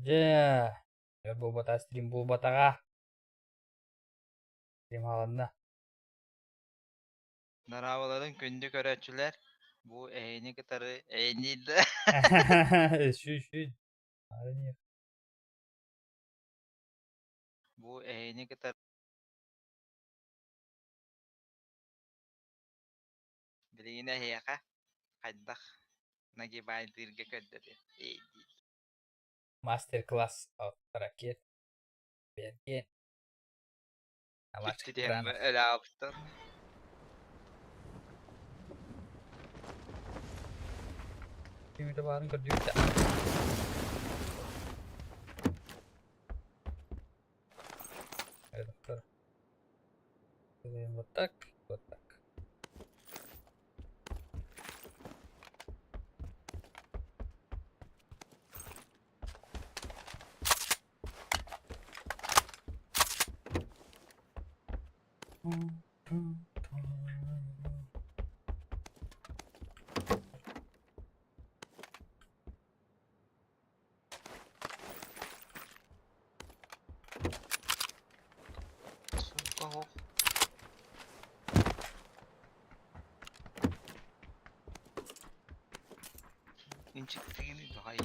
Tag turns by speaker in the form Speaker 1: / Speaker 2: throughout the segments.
Speaker 1: Дьэ, өр буолбатаҕа стрим буолбатаҕа. Стрим хааланна.
Speaker 2: Дорооболорун күндү көрөөччүлэр, бу эһини кытары эйиниир да
Speaker 1: Сүү-сүү.
Speaker 2: Бу эһини кытары билигин эһиэхэ хайдах нагибайдыырга көрдөрүө эйдиир.
Speaker 1: Мастер-класс от ракет. Берген. На ваших экранах.
Speaker 2: Өлө
Speaker 1: Кимите баарын көрдүүр да. Делаем вот так, вот так.
Speaker 2: Сука, ох. Инчиктигини баҕай.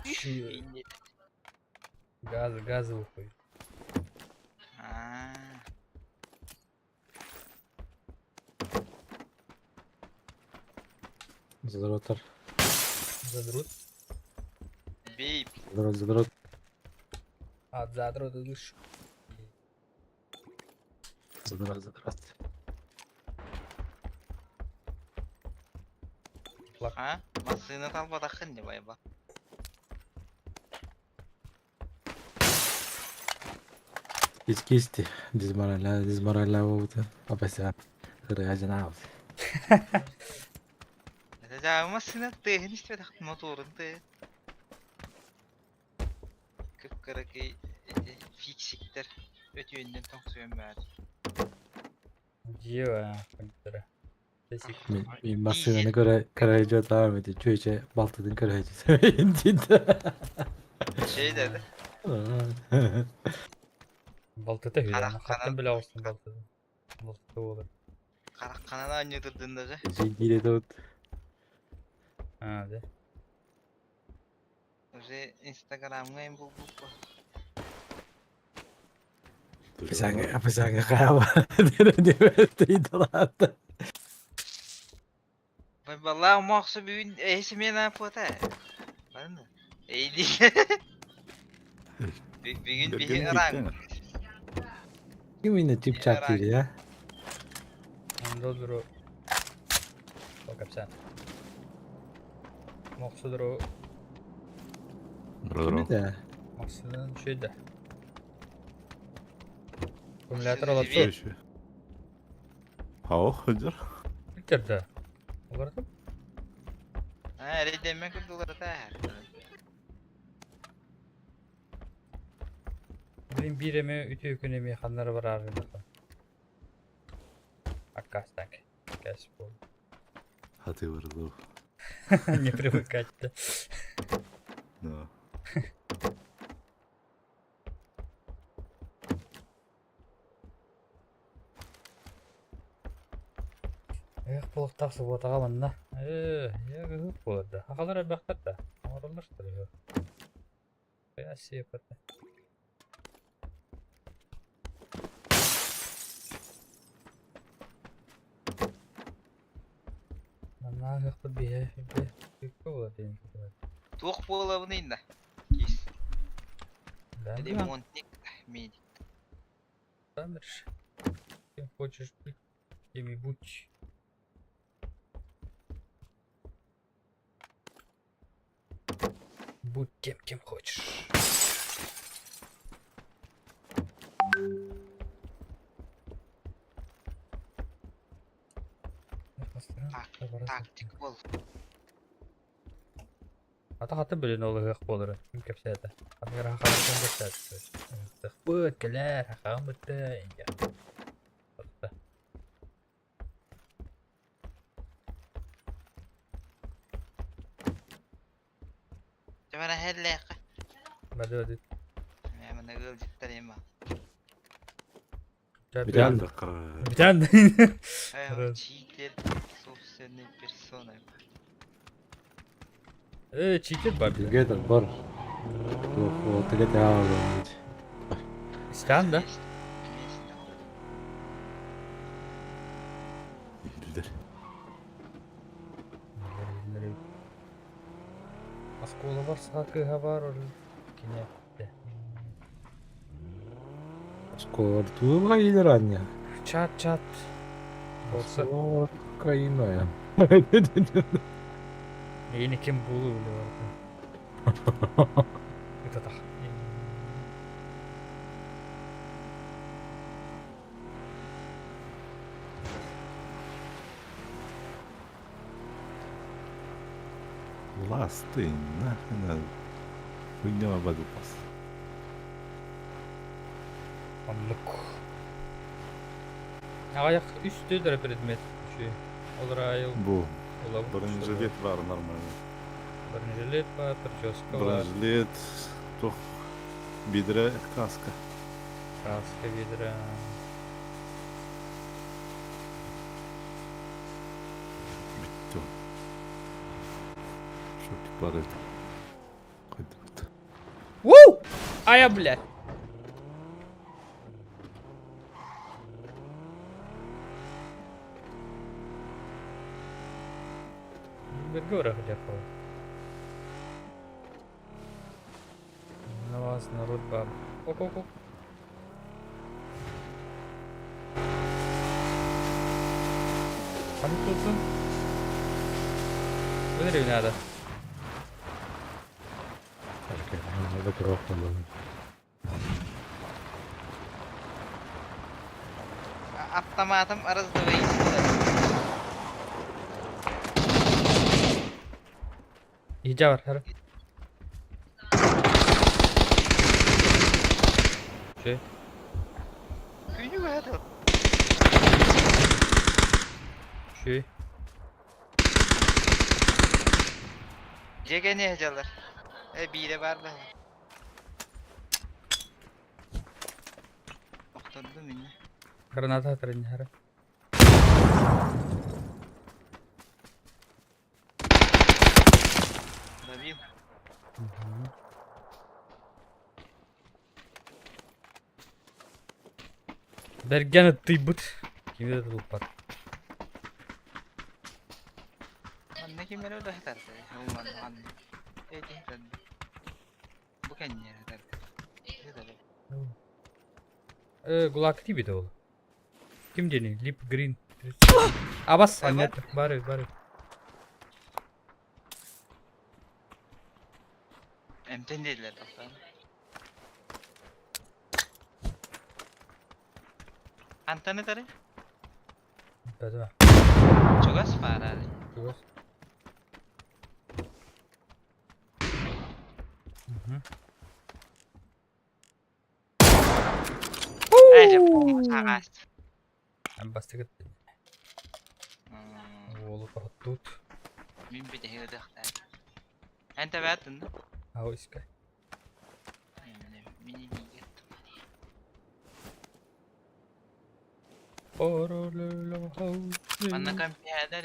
Speaker 1: Чё? Газ, газы уходит.
Speaker 2: Аа.
Speaker 3: Задротар.
Speaker 1: Задрот.
Speaker 2: Бейп.
Speaker 3: Задрот, задрот.
Speaker 1: А, задрот лучше.
Speaker 3: Задрот, задрот.
Speaker 2: А? Массыына талбатаххын не байба.
Speaker 3: Кис-кисти. Дизморалла, дизморалла буолбута. Апаса. Ырыа дьанаабыт.
Speaker 2: Это дьаа массыына тыаһын истибэтэхпин мотуорун тыаһын. Кып-кыракый эти фиксиктэр өтүөннэн тоҥсуйан баар.
Speaker 1: Дьиэ компьютера.
Speaker 3: Мин мин массыынаны көрө көрө дьотаам ити чүөчэ балтытын көрө диде.
Speaker 2: Şey dedi.
Speaker 1: Балтыта үһү.
Speaker 2: Харах
Speaker 1: Хаттан билэ оҕустум балтытын. Балтыта буолар.
Speaker 2: Харахханан оонньуутурдун даже.
Speaker 3: Жиндире тут.
Speaker 1: А, да.
Speaker 2: Уже инстаграмҥа им булбуппун.
Speaker 3: Описание хаба. Диде.
Speaker 2: Баллаа мохсу бүгүн эһи смена фото. Барна. Эйди. Бүгүн биһи ыраан.
Speaker 3: Ким тип-чап диир я?
Speaker 1: Ондо дуру. Капсан. Мохсудуру.
Speaker 3: Ким это?
Speaker 1: Мохсудан үчүгэй да. Аккумулятор олорсу.
Speaker 4: Хаух хыдыр.
Speaker 1: Билдер да. Олордум.
Speaker 2: А, эрэйдэммэ курдулар
Speaker 1: Блин, биир эмэ үтүө күн эмиэ ханнара бараарынаха. Аккаастаан кээс буол.
Speaker 4: Хатыбырлуу.
Speaker 1: Не привыкать-то.
Speaker 4: Да.
Speaker 1: Эх, буолуохтаах субуотаҕа манна. Ээ, ыһык буолар да. Аҕалар элбэхтэр да. Оҥороллор что ли ыһыах? Сиэппэтэ. Манна ыһыахпыт биһэ үпкэ буолар диэн
Speaker 2: Туох буолабыный да? Кис. Ремонтник, медик.
Speaker 1: Кем хочешь быть, тем и будь. Будь тем, кем хочешь.
Speaker 2: Тактик бол.
Speaker 1: Ата хаты билин ол ыһыах буолара ким кэпсээтэ Аны хахаҕын кэпсээтэ Ыһыахтыахпыт кэлээр хахаҕын бытта инде
Speaker 2: Бара хеллээххэ.
Speaker 1: Бады бады.
Speaker 2: Мана ыалдьыттар ема.
Speaker 3: Бүтэн.
Speaker 1: Бүтэн.
Speaker 2: Читер собственной персоной.
Speaker 1: Э, читер бар.
Speaker 3: Together бар. Туох together
Speaker 1: Истан да?
Speaker 4: Иһиллэр.
Speaker 1: Оскуола бар, саха кыыһа бар, ол кини эттэ.
Speaker 3: Оскуолалар тугу илер анья.
Speaker 1: Чат, чат. Болса.
Speaker 3: Кайная.
Speaker 1: Мени ким булу биле бар. Это так.
Speaker 4: Ласты, нахрена. Хуйня battle pass.
Speaker 1: Оннук. Аяқ үстү предмет. Ол райыл.
Speaker 4: Бу. Бронежилет бар нормально.
Speaker 1: Бронежилет бар, прическа бар.
Speaker 4: Бронежилет, туох бедра каска.
Speaker 1: Каска ведра.
Speaker 4: Бүттү. Шопик бар это. Кайдыбыт.
Speaker 1: Ву! Ая, блядь. Бергора хотя бы. На вас народ баб. Оп-оп-оп. Там тут. Выбери надо.
Speaker 2: Автоматом раздвоится.
Speaker 1: Иджа бар, хара. Şey.
Speaker 2: Күнү это.
Speaker 1: Şey.
Speaker 2: Жегене жалар. Э бире бар да. Охторду мине.
Speaker 1: Граната атырын хара.
Speaker 2: Добил.
Speaker 1: Берген тыйбыт. Кимде тулпат.
Speaker 2: Манна ким эле хатар. Уман ман. Эти хатар. Бу кенне хатар. Хатар.
Speaker 1: Э, гулак тибит ол. Ким дени? Лип Грин. Абас, анят. Бары, бары.
Speaker 2: Эмтен dediler токтон. Антаны тары?
Speaker 1: Бәдіме.
Speaker 2: Чугас парады.
Speaker 1: Чугас.
Speaker 2: Ажа сагас.
Speaker 1: Бастыгыт. Уолу тут.
Speaker 2: Мин бите хыдахта. Энте батын.
Speaker 1: Ау иска.
Speaker 2: Мини бигет. Манна компьютер.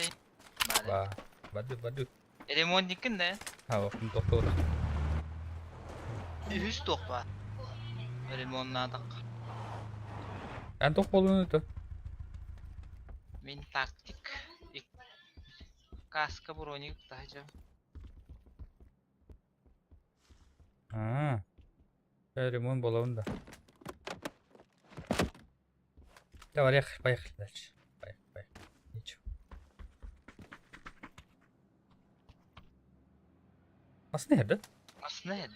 Speaker 1: Ба. Баду, баду.
Speaker 2: Ремонтникин да?
Speaker 1: Ау, доктор.
Speaker 2: Үс тохпа. Ремонтнадык.
Speaker 1: Эн тох болуну то.
Speaker 2: Мин тактик. Каска броник тахжа.
Speaker 1: А. Ремонт болуун да. Давай, поехали дальше. Поехали, поехали. Ничего. Ас nerede?
Speaker 2: Aslında ne?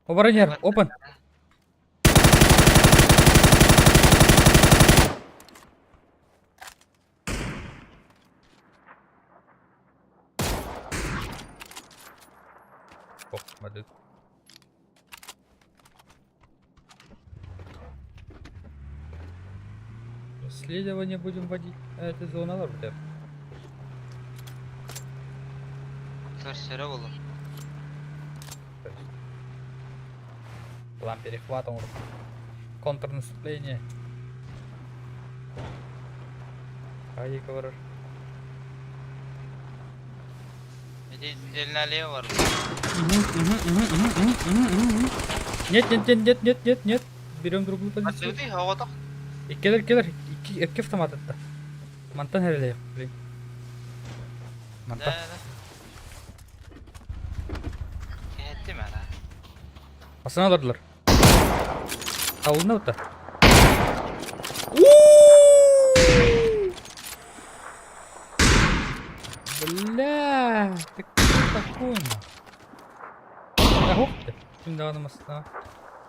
Speaker 1: Оборонер, open. Ох, мадык. Расследование будем вводить. А, это зона бля.
Speaker 2: Көрсөрө булу.
Speaker 1: План перехвата оҥорор. Контрнаступление. Хайыка барар.
Speaker 2: Ити налево бар.
Speaker 1: Нет, нет, нет, нет, нет, нет, нет. Берем другую позицию.
Speaker 2: Бардыбытый оҕотох.
Speaker 1: Иккилэр, иккилэр, икки, икки автомат атта. Мантан эрэлэйэх, блин.
Speaker 2: Да,
Speaker 1: Мантан.
Speaker 2: да. Кэһэттим ара.
Speaker 1: Басына олордулар. Табылынна бутта. Бля, ты кто такой, нахуй? Да, ух ты. Ким даҕаны массыына.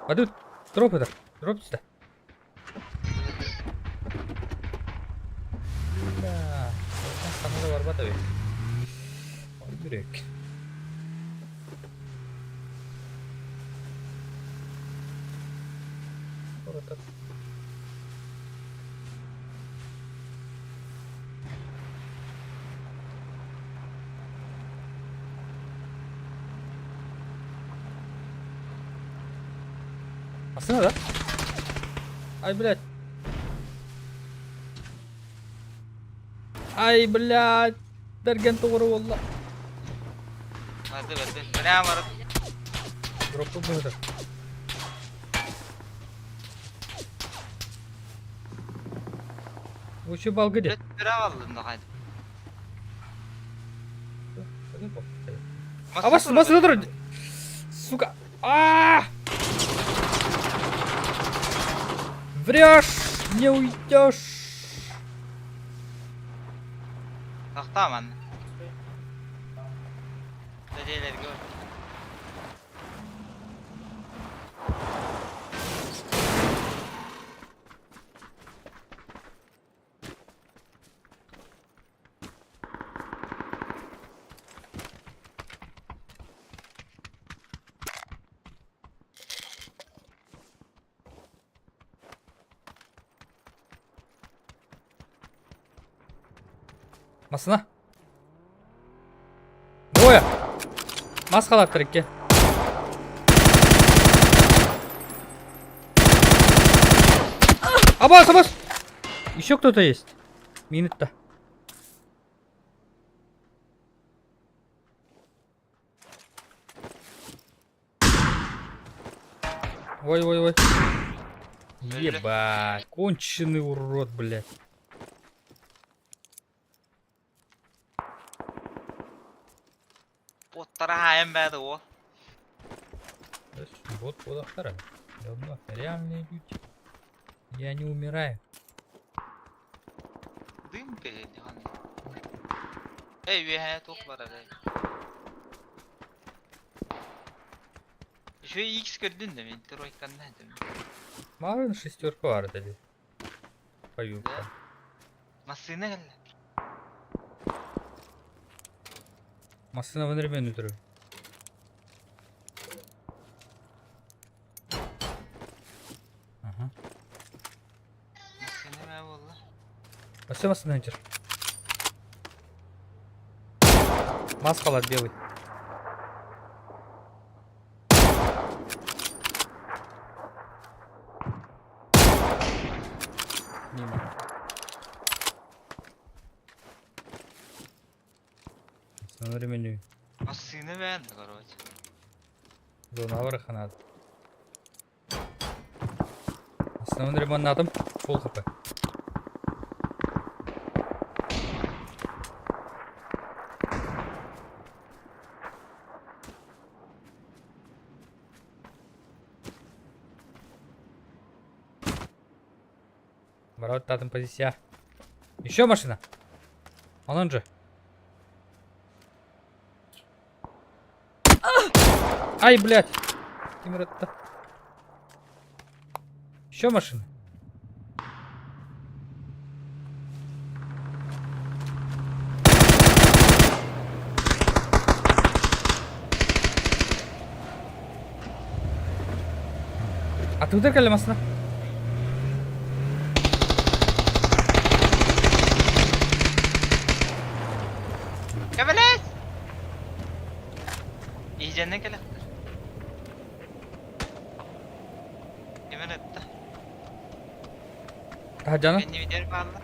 Speaker 1: Бадыт, дроп это, дроп сюда. Бля, ханна да барбат эбит. Ой, бүрек. Массыына да? Ай, блядь. Ай, блядь. Бэргэн тоҕоро буолла.
Speaker 2: Барды, барды. Прямо барып.
Speaker 1: Дроппу быһыта. Лучше балгы де.
Speaker 2: Прямо алдым да кайтып.
Speaker 1: А бас, бас турар. Сука. А! Врешь, не уйдешь.
Speaker 2: Тохтоо манна. Дьиэлэргэ
Speaker 1: Массыына. Двое. Мас халаттар икки. Абас, абас! Еще кто-то есть. Минутта. Ой, ой, ой. Ебать. Конченый урод, блядь.
Speaker 2: Боттара хаайан баады уол.
Speaker 1: Вот, вот вторая. Давно. Реальные люди. Я не умираю.
Speaker 2: Дым кэлэн Эй, үөһээ туох барар эй. Еще X көрдүн да мен тройканна этим.
Speaker 1: Марын шестерка бар деді. Пою.
Speaker 2: Да. Массыына кэллэ.
Speaker 1: Массыына вынырмен өтірі. Ага.
Speaker 2: Массыына мэ буолла.
Speaker 1: Все массыына өтір. Мас халат белый. Мимо. Основной меню.
Speaker 2: Массыына бээн короче.
Speaker 1: Зона вараханат. Основной ремонтом пол хп. Ворот татом позиция. Еще машина. Он же. Ай, блядь. Ким ырытта. Еще машина. Атыытар кэллэ массыына.
Speaker 2: Көмөлөс! Иһдьэннэн кэлэхтэр. Кимэн ытта?
Speaker 1: Таһдьаны.
Speaker 2: Кэннибитигэр бааллар.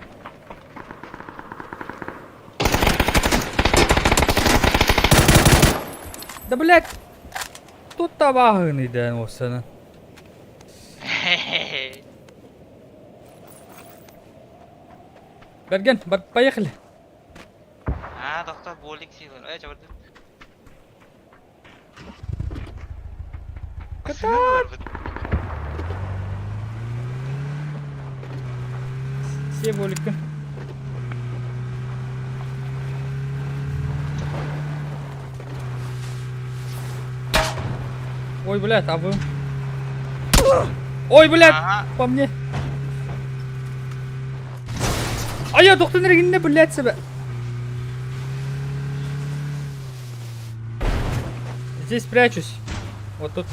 Speaker 1: Да блядь! Тут табааһыны дээн уоссаны. Берген, поехали.
Speaker 2: А, доктор Болик силен. Э, чабырды.
Speaker 1: Кытаат! Все Боликка. Ой, блядь, а вы... Ой, блядь, по мне. А я доктор эргиннэ, блядь, себя. Здесь прячусь. Вот тут.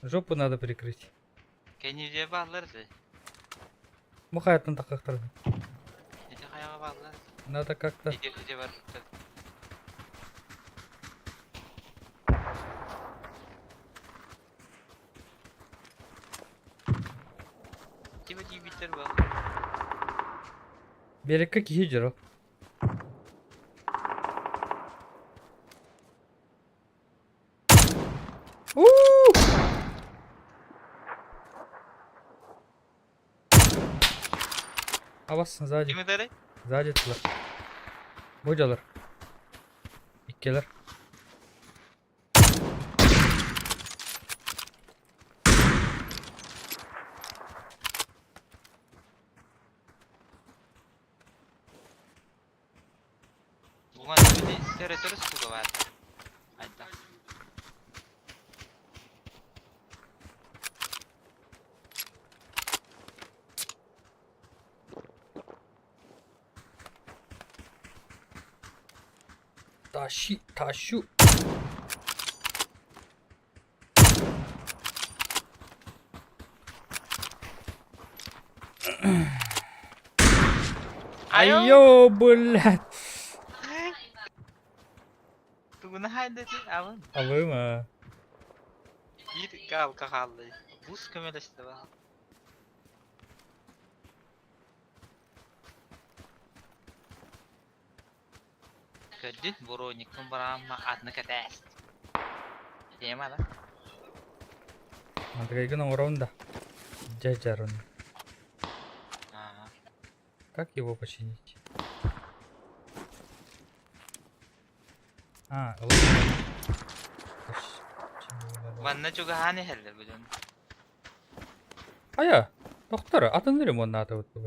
Speaker 1: Жопу надо прикрыть.
Speaker 2: Кэннибитигэр бааллар этэ.
Speaker 1: Бу хайаттан таххахтар.
Speaker 2: Ити хайаҕа бааллар.
Speaker 1: Надо как-то...
Speaker 2: Ити ити барбыттар. Типа тиийбиттэр буолла.
Speaker 1: Биэрэккэ киһи дьоро. Уу! Абас сзади.
Speaker 2: Ким ытарый?
Speaker 1: Сзади тылар. Бу дьалар. Иккилэр.
Speaker 2: Буган били стеретер суга баар. Айда.
Speaker 1: Тащи, тащу. Айо, блядь.
Speaker 2: Тугуна хайдати абын.
Speaker 1: Абыма.
Speaker 2: Биир галка хаалла. Бус көмөлөстө ба. Көрдүн Вороникпын бараамма атны кэтээст. Тема да.
Speaker 1: Андрейгын оҥоробун да. Дьэ-дьарын.
Speaker 2: Аа.
Speaker 1: Как его починить? А,
Speaker 2: Манна чугаһаан иһэллэр бу дьон.
Speaker 1: Хайа, доктор, атын ремоннаатыбыт бу.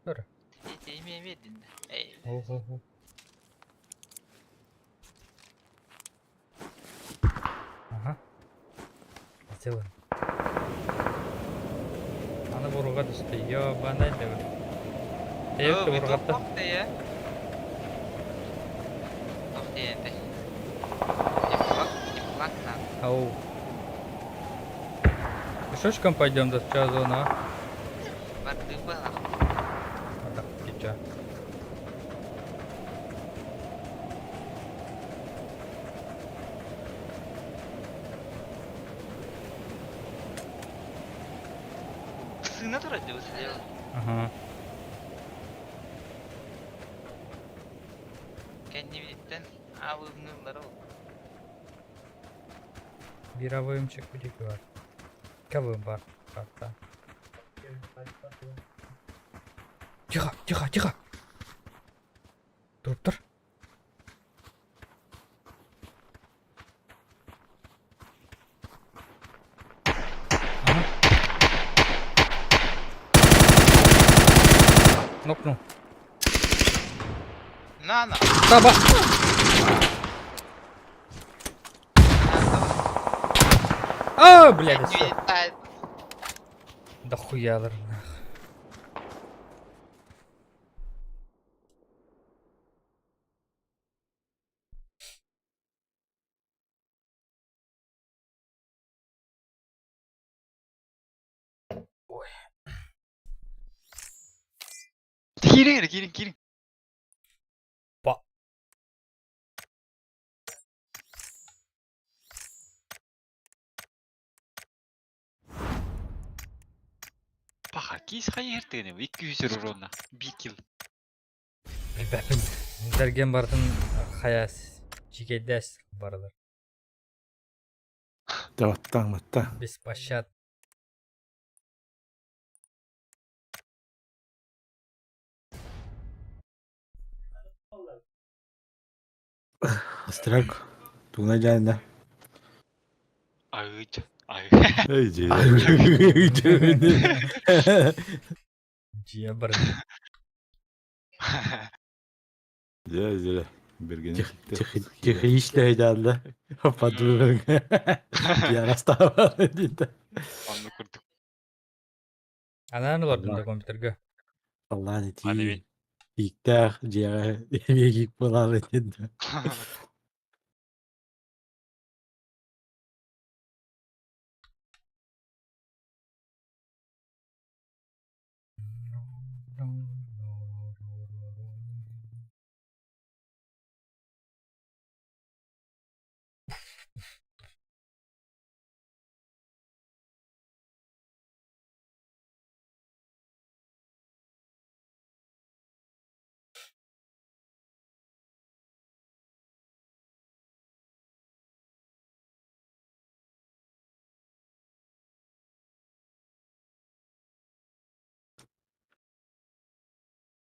Speaker 1: Доктор.
Speaker 2: Ити эмиэ биэрдин да. Эй.
Speaker 1: О-хо-хо. Ага. Сделаем. Аны буруга түстэ. Ёбаный деп.
Speaker 2: Оо,
Speaker 1: Эйэт
Speaker 2: бу
Speaker 1: бургатта.
Speaker 2: туох диэ? Туох диэн этэй? Теплак, теплак надо.
Speaker 1: Ау. Пешочком пойдем до зона, а?
Speaker 2: Бардыы быһах.
Speaker 1: Вот так, сейчас.
Speaker 2: Сына турар дии бу
Speaker 1: Ага.
Speaker 2: Кэннибититтэн аабыҥныыллар ол.
Speaker 1: Биравымчик бар. Кабым бар. Карта. Тихо, тихо, тихо. Туруптар. Ага. Нокнул.
Speaker 2: На на.
Speaker 1: Таба. А, блядь, всё. Да хуялар, нах. Ой.
Speaker 2: Киириҥ эрэ киириҥ киириҥ. Паха, киис хайыһар тыгын 200 урона. 1 килл.
Speaker 1: Билбэппин. Дэрген барытын хайа чикэйдээс барылар.
Speaker 4: Даваттаң матта.
Speaker 1: Без пощад.
Speaker 3: Астрак. Тугуна дьаайна.
Speaker 2: Агыч. Аг.
Speaker 4: Эй дьиэ.
Speaker 1: Дьиэ барын.
Speaker 4: Дьэ дьэ. Бергени.
Speaker 3: Техничная дьаалла. Подумал. Я расставал.
Speaker 2: Онну курдук.
Speaker 1: Анаан олордум да компьютерга.
Speaker 3: Аллаан
Speaker 2: Аны
Speaker 3: итии. Ииктээх дьиэҕэ эмиэ гик буолаары диэн.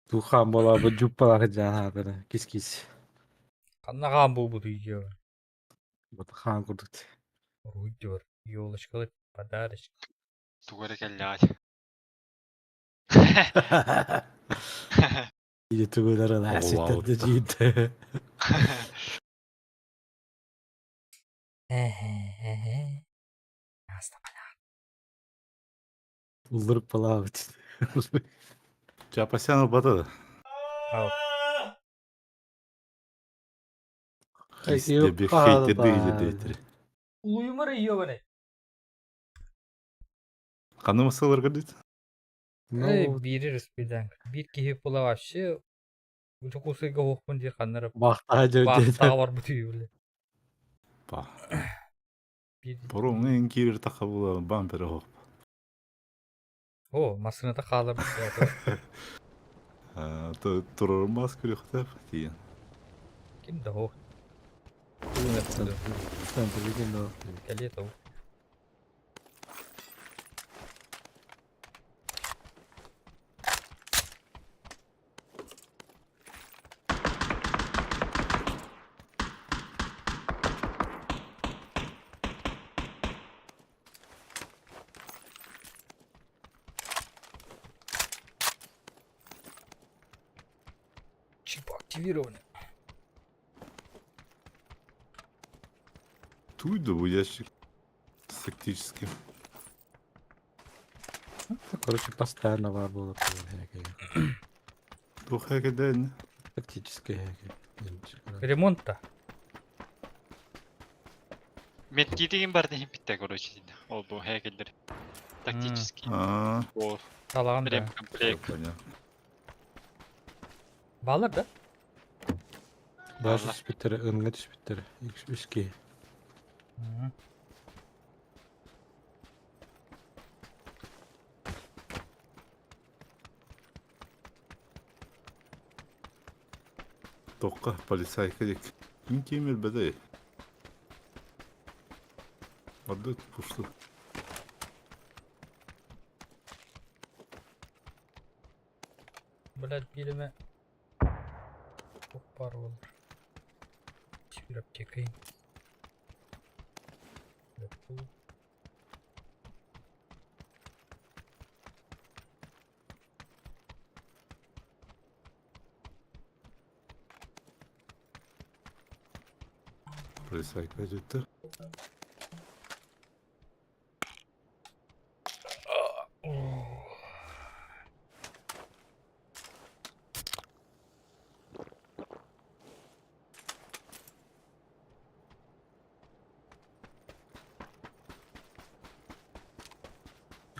Speaker 3: Тухан буолаабыт дьуппалаах дьаан аатара кис-кис.
Speaker 1: Ханна хаан буолбут үйдүөр?
Speaker 3: Вот хаан курдук.
Speaker 1: Уруйдуор. Елочкалы подарочки.
Speaker 2: Тугу эрэ кэллэҕэй.
Speaker 3: Или тугулар ылаасыттар да дьиитэ. Уллуруп балаабыт.
Speaker 4: Чапасян ылбата да.
Speaker 1: Ау.
Speaker 4: Кисте bir хейтерди иде
Speaker 1: Улуйумар ийобане.
Speaker 4: Ханна масаларга дит?
Speaker 1: Эй,
Speaker 3: Ну,
Speaker 1: бири респидан. Бир киһи була вообще Дьокуускайга оһохпун диир ханнара
Speaker 3: бахтаа дьэ
Speaker 1: баахтаҕа барбыт үһү бile.
Speaker 4: Па.
Speaker 1: Биир
Speaker 4: Поруҥҥа эн киирэр таха була бампер оһох.
Speaker 1: О, массыыната хаалар
Speaker 4: Турармас күрүхтэп тиийэн.
Speaker 1: Ким да оһох. Кэлиэ тоҕу. Чип активирован.
Speaker 4: Туй да бу ящик. С тактическим.
Speaker 3: Короче, постоянно бар было.
Speaker 4: Туха кэдэн.
Speaker 3: Тактический.
Speaker 1: Ремонт-то.
Speaker 2: Медкитигин барды иһин биттэ, короче, ол бу хекеллер. Тактический.
Speaker 4: Аа,
Speaker 2: Ол
Speaker 1: Талаан да.
Speaker 2: ремкомплект.
Speaker 4: понятно.
Speaker 1: Баалар да?
Speaker 3: Башы түспүттэр, ынга түспүттэр. Үски.
Speaker 4: Тоққа полицайка дек. Ким кемер бәдей. Барды пушлы.
Speaker 1: Блядь, билеме. Туох баар буолар. Теперь аптекай.
Speaker 4: Полицайка жетті.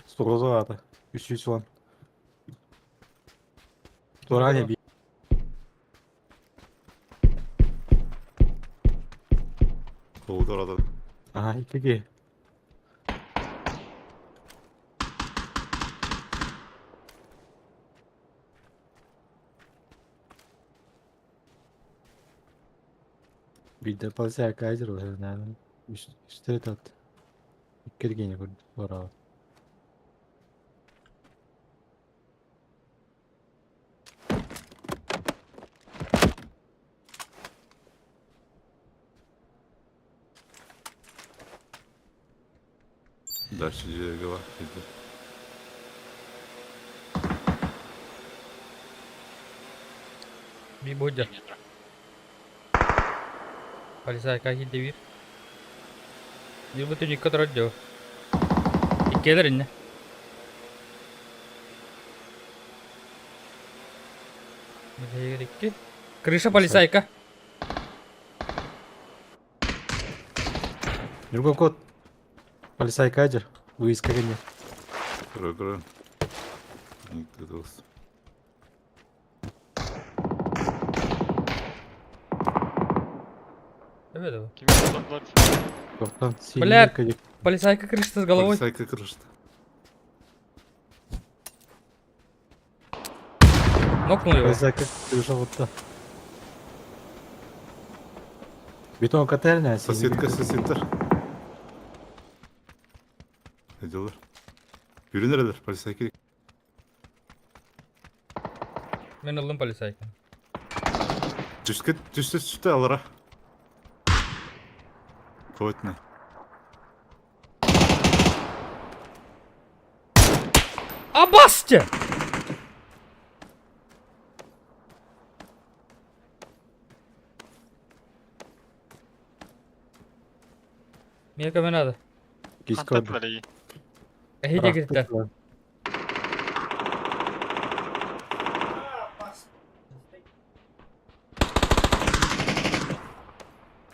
Speaker 3: Стороза ата. Үс үс он. Туране би.
Speaker 4: Қолдар адам.
Speaker 3: Ага, икки. Биирдэ полицейка айдыр ол үстере тат. Иккиргени көрдүк.
Speaker 4: Дальше дьиэгэ бар киирдэ.
Speaker 1: Bir boca. Полицайка киирдэ биир. Биир түнүккэ турар дьо. Иккиэлэр иннэ. Бүтэһигэр икки. Крыша полицайка.
Speaker 3: Другой код. Полицайка айдыр. Выезд кэгэнне.
Speaker 4: Көрө көрө. Никто
Speaker 1: Evet o.
Speaker 5: Кими тоталар?
Speaker 3: Тоқтан
Speaker 1: Бля. Полицайка крышта с головой.
Speaker 4: Полицайка крышта.
Speaker 1: Нокнул его.
Speaker 3: Полицайка крыша отта. Бетон котельная.
Speaker 4: Соседка соседтер. Ne diyorlar? Yürü nereler? Полицайка.
Speaker 1: Мен ыллым полицайканы.
Speaker 4: Түскө түстө түстө алара. Kuvvetine.
Speaker 1: Абасте! Мия көмө надо.
Speaker 3: Кис көрдүк.
Speaker 5: Хантатылар ии.
Speaker 1: Эһиде киртэ.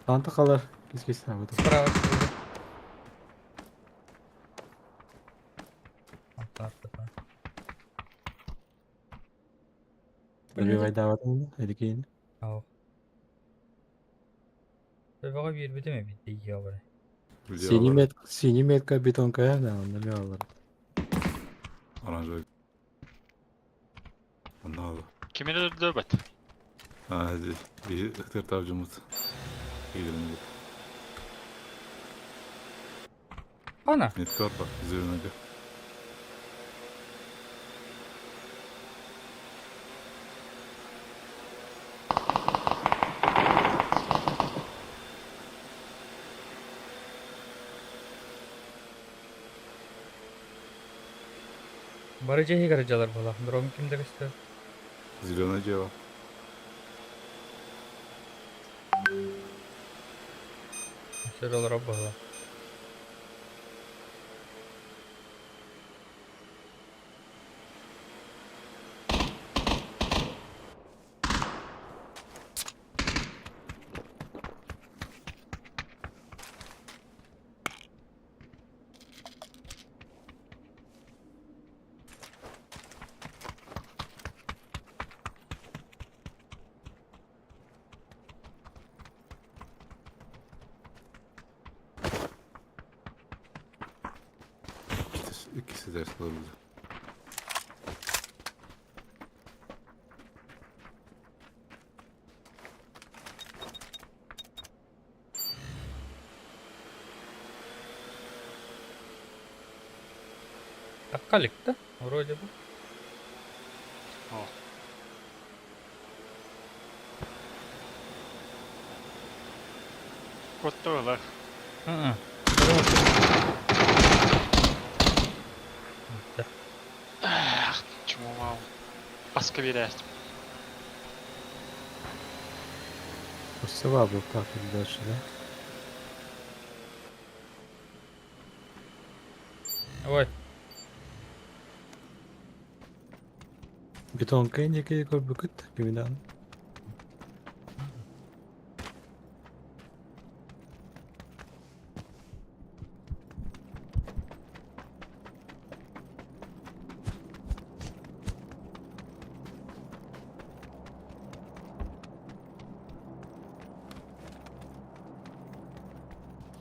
Speaker 3: Танта қалар. Кис кис табыды.
Speaker 1: Справа. Артта.
Speaker 3: Білбей даватын Эдикейин.
Speaker 1: Ау. Бөбөҕө биэрбитим эбит дии бар.
Speaker 3: Синий мет, синий метка бетонка, да, онда мен алар.
Speaker 4: Оранжевый. Онда алды.
Speaker 5: Кими өлдөрбөт?
Speaker 4: Hadi bir ıhtır avcımız. İyilerini
Speaker 1: Ана.
Speaker 4: Netki var bak üzerine gel.
Speaker 1: Бары дьиэ иһигэр дьалар буолла. Дром ким да көстөр.
Speaker 4: Зеленый cevap.
Speaker 1: Өссө олорор буолла.
Speaker 4: İkisi, ikisi ders alabilir.
Speaker 1: Таккалик да? Вроде бы.
Speaker 5: О. Коттолар.
Speaker 1: Ы-ы. Да.
Speaker 5: Ах, чумау. Баска берәстим.
Speaker 3: Осы бар бұл так дальше, да?
Speaker 1: Ой,
Speaker 3: Бетонка некий көрбүкүт кимидан.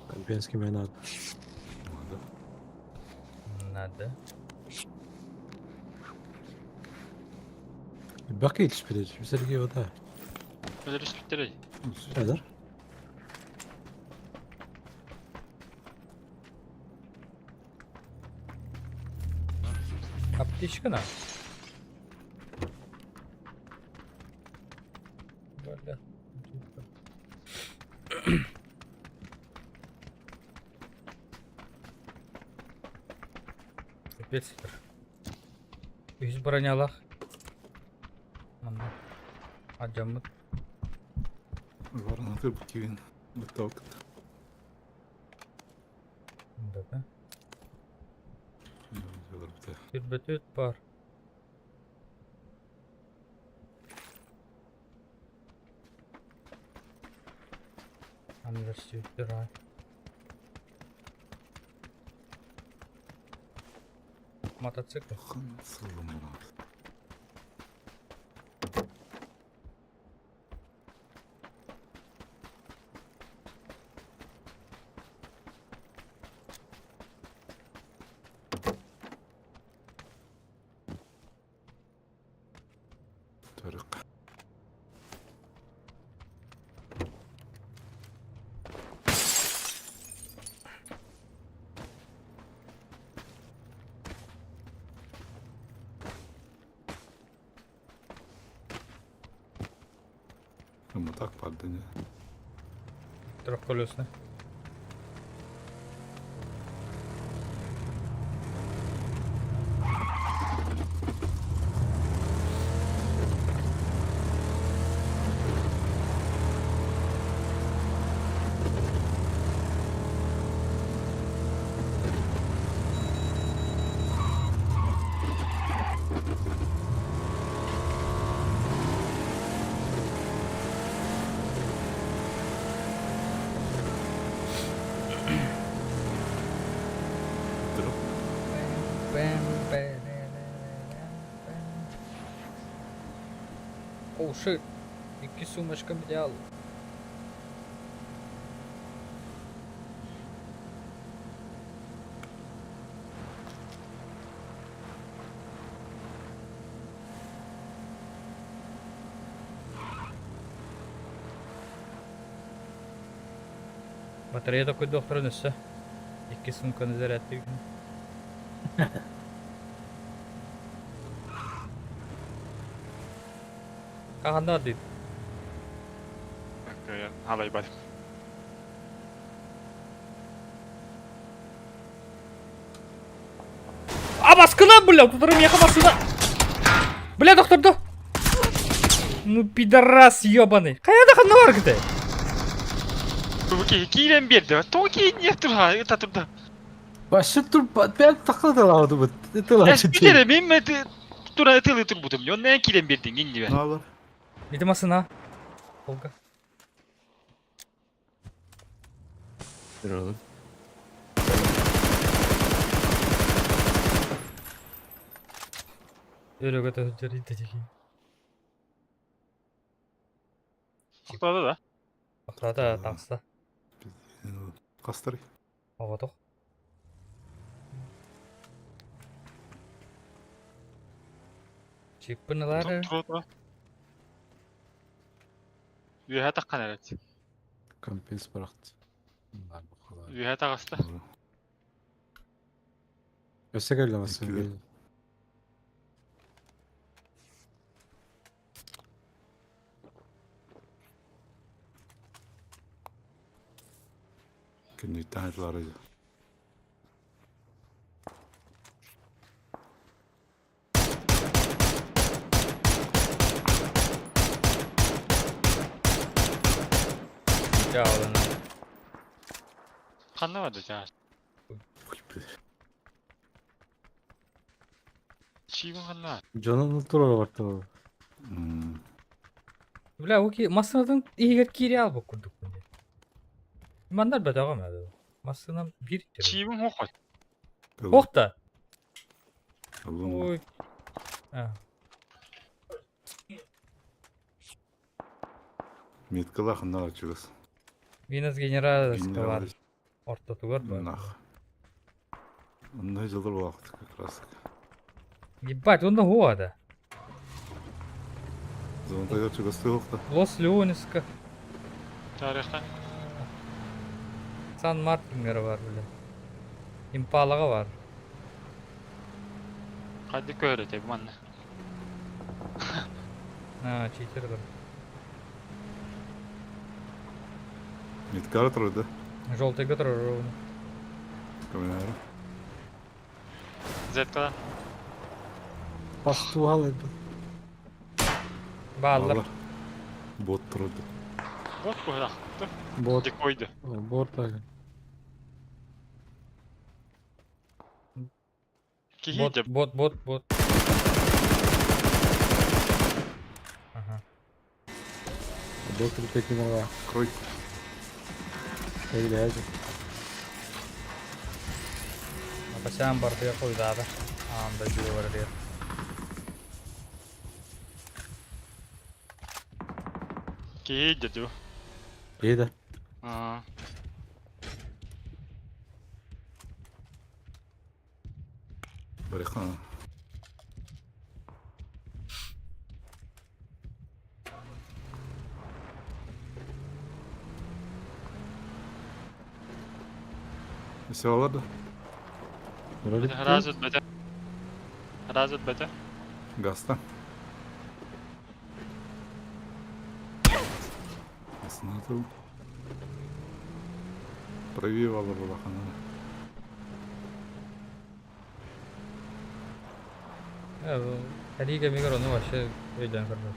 Speaker 3: Компенский мне надо.
Speaker 4: Надо.
Speaker 1: надо.
Speaker 3: Баки илспиде, Сергей вода.
Speaker 5: Өлөрүспүттэр.
Speaker 3: Эдер?
Speaker 1: Аптечка на. Бля. Капец. Үһүс бронялаах. Манна. Алдьаммыт.
Speaker 4: Варна кырбыккин. Быток.
Speaker 1: Да. Түрбөтүт бар. Андерсюттер Мотоцикл.
Speaker 4: Төрүк. Ну так падание.
Speaker 1: Трехколесный.
Speaker 4: Дроп.
Speaker 1: Бэм, Оу, shit. Икки сумочка идеал. Батарея такой доктор өссө. Икки сумканы зарядтыы. Ханна дейт?
Speaker 5: Халайбат.
Speaker 1: А маскына, бля, тут меха машина. Бля, доктор, да. Ну, пидорас ебаный. Хайа ханна бар ките?
Speaker 5: Киирэн биэрдэ. Тоҕо киинниэх турха, ыта турда.
Speaker 3: Вообще тур ben takla da aldı bu.
Speaker 5: Билere мен мен тура тылы турбутум. Онна киирэн биэрдиң иннибе.
Speaker 4: Налар.
Speaker 1: Ити машина. Олга.
Speaker 6: Oğlum.
Speaker 1: Өрө көтө жеринте жеки.
Speaker 5: Тоқтады да.
Speaker 1: Бақырада таңсыда.
Speaker 4: Кастыры.
Speaker 1: Оғатық. Чиппыналары.
Speaker 5: Тура тура. Үйе таққан әрәт.
Speaker 3: Компенс bıraktı. Bunlar bu kadar.
Speaker 5: Үйе тағысты.
Speaker 3: Өсө келемezsin.
Speaker 4: Екілер. Күнүттен айтылар еді.
Speaker 1: Жаалана.
Speaker 5: Қанна барды жаа.
Speaker 4: Ой, бля.
Speaker 5: Чибин қанна.
Speaker 3: Canını tur vardı o.
Speaker 4: М,
Speaker 1: Бля, оки масынадан егер кире албы курдук. Мандар бәдәгә мәді. Масынан бир.
Speaker 5: Чибин хоқой.
Speaker 4: Ылым,
Speaker 1: Охта.
Speaker 4: ылым.
Speaker 1: Ой. А,
Speaker 4: Меткала ханнала чугас.
Speaker 1: Винас генерал
Speaker 4: Генерал.
Speaker 1: бар. Орта тугар бар.
Speaker 4: Нах. Ондай жылдар уақыт как раз.
Speaker 1: Ебать, он года.
Speaker 4: Зонтайга чугас тылықта.
Speaker 1: Лос Леониска,
Speaker 5: Тарихта.
Speaker 1: Сан Мартингер бар, бля. Импалаға бар.
Speaker 5: Хайдах көһөр этэй бу манна?
Speaker 1: А, читер да.
Speaker 4: Меткара турар да?
Speaker 1: Желтыйга турар ровно.
Speaker 4: Камера.
Speaker 5: Зеткадан.
Speaker 3: Пастуал это.
Speaker 1: Бааллар.
Speaker 4: Бот турар.
Speaker 5: Бот куһаах.
Speaker 3: Бот.
Speaker 5: Дикойду.
Speaker 3: Бот так.
Speaker 5: Киһи
Speaker 1: Бот,
Speaker 5: дьэ
Speaker 1: бот, бот, бот. Ага.
Speaker 3: Доктор Пекинова.
Speaker 4: Крой.
Speaker 3: Эйлээзи.
Speaker 1: Апасян бартыга койдаата. Аан дойдуга барар.
Speaker 5: киһи дьэ дуу.
Speaker 3: Эйда.
Speaker 5: Аа.
Speaker 4: Барыха. Все алар да?
Speaker 3: Вроде
Speaker 5: Разут бөтө. Разут бөтө.
Speaker 4: Гаста. Основатель. Правее алар улахана.
Speaker 1: Кэлии кэмигэр ону вообще өйдөөн көрбөт.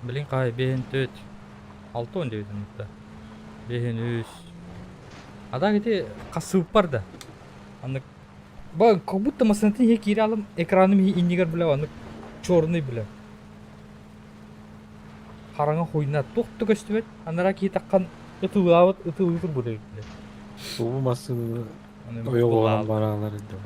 Speaker 1: Билин хаай бэһин төрт 60 диэбитин да. Бэһин үс. А так ити хасыыппар да. Аннык ба как будто массыынатын иһэ киирэ алым экраным иһи иннигэр бля аннык черный бля. Хараҥа хуйна туох да көстүбэт. Анараа киһи таххан ытылаабыт ытылыы турбут эбит бля.
Speaker 3: Бу массыынаны
Speaker 1: Аны
Speaker 3: ойоҕоһон бараалар инде.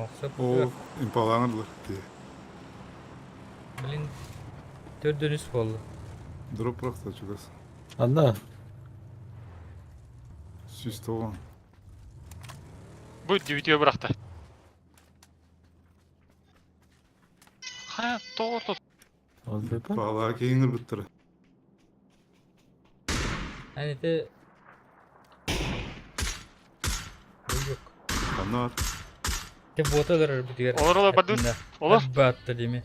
Speaker 1: Мохсоп
Speaker 4: О, импалаңырлар.
Speaker 1: Блин, төрдөн үс буолла.
Speaker 4: Дроп просто чугас.
Speaker 3: Анна.
Speaker 4: Сүүс тоҕон.
Speaker 5: Бу дивитигэ бырахта. Хайа тоҕо
Speaker 3: Он бепа.
Speaker 4: Палаа кейиңир буттара.
Speaker 1: Эн ити Yok.
Speaker 4: Анна бар.
Speaker 1: Те бота өлөрөр битигэр.
Speaker 5: Олор олор бардыбыт. Олор.
Speaker 1: Батта дими.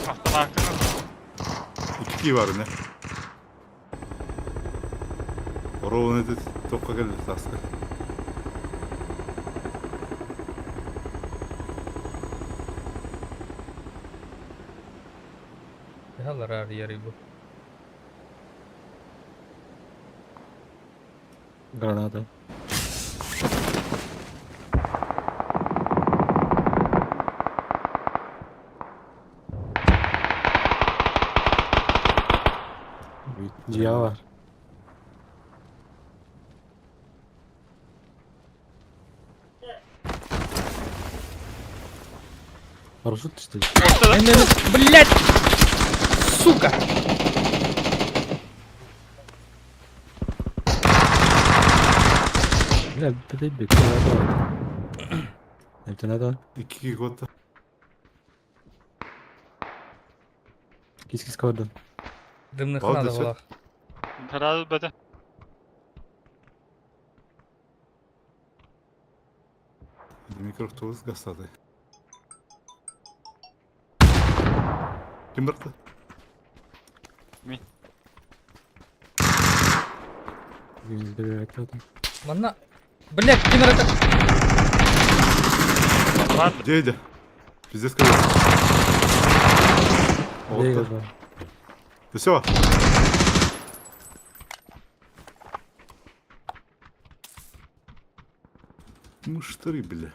Speaker 5: Автоматтын.
Speaker 4: Икки кии бар не. Ровно эти тоққа келди таска.
Speaker 1: Халар яри бу.
Speaker 3: Граната. Дьиэ бар. Парашют что ли?
Speaker 1: Блять! Сука!
Speaker 3: Бля, подойди, куда Это надо.
Speaker 4: Икки кии куотта.
Speaker 3: Кис-кис көрдüm.
Speaker 1: Дымных
Speaker 4: Балды
Speaker 1: надо
Speaker 4: сөт.
Speaker 1: было.
Speaker 5: Разут бөтө.
Speaker 4: Микроавтобус гастады. Ким бырахты?
Speaker 5: Мин.
Speaker 3: Добивать надо.
Speaker 1: Манна. Блять, ким это?
Speaker 5: Ладно.
Speaker 4: Дядя. Пиздец какой.
Speaker 3: Бегал,
Speaker 4: Вот.
Speaker 3: да.
Speaker 4: Да все. Муштыры, бля.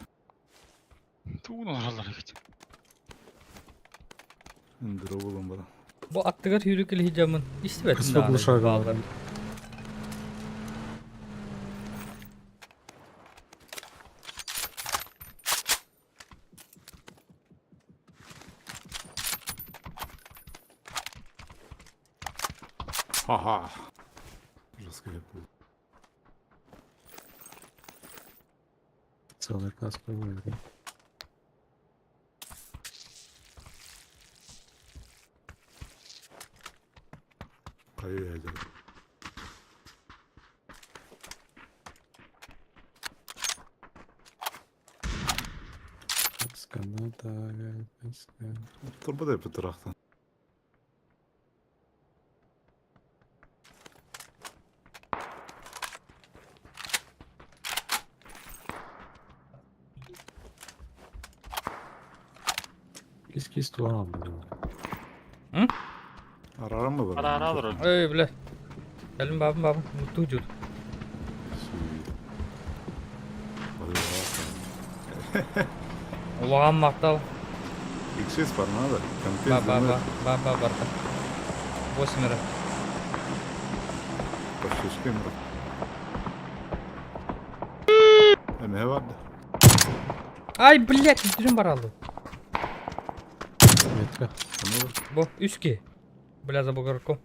Speaker 5: Тугун олороллор эбит.
Speaker 4: Дроп болон бара.
Speaker 1: Бу аттыгар хүрүк илһи жамын. Истибет.
Speaker 3: Кыс глушак.
Speaker 4: Ха-ха. Жестко я был.
Speaker 3: Целый класс по-моему.
Speaker 4: Хайа дьэ.
Speaker 3: Канада,
Speaker 4: Турбадай бытырахтан.
Speaker 3: Кис-кис туган алды.
Speaker 1: М?
Speaker 4: Араран mı var?
Speaker 5: Араара олорор.
Speaker 1: Эй, бля. Кэлин бабын бабын муттуу дьур. Улахан махтал.
Speaker 4: X6 бар надо.
Speaker 1: Ба ба ба ба ба барта. Восемеро.
Speaker 4: Başka mı? Эме vardı.
Speaker 1: Ай, блядь, үтүрүн баралды.
Speaker 3: Метка.
Speaker 4: Bunu
Speaker 1: Бу үс ки. Бля, за бугорком.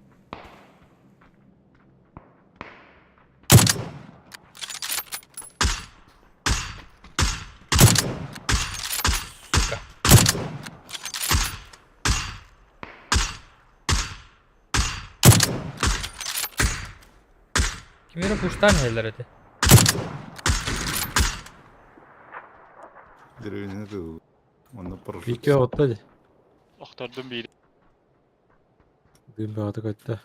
Speaker 1: Сука. Кимире пуштан хеллер эти.
Speaker 4: деревне de Онно парашют.
Speaker 3: Вики отта.
Speaker 5: Охтордум биир.
Speaker 3: Дым баҕата көттө.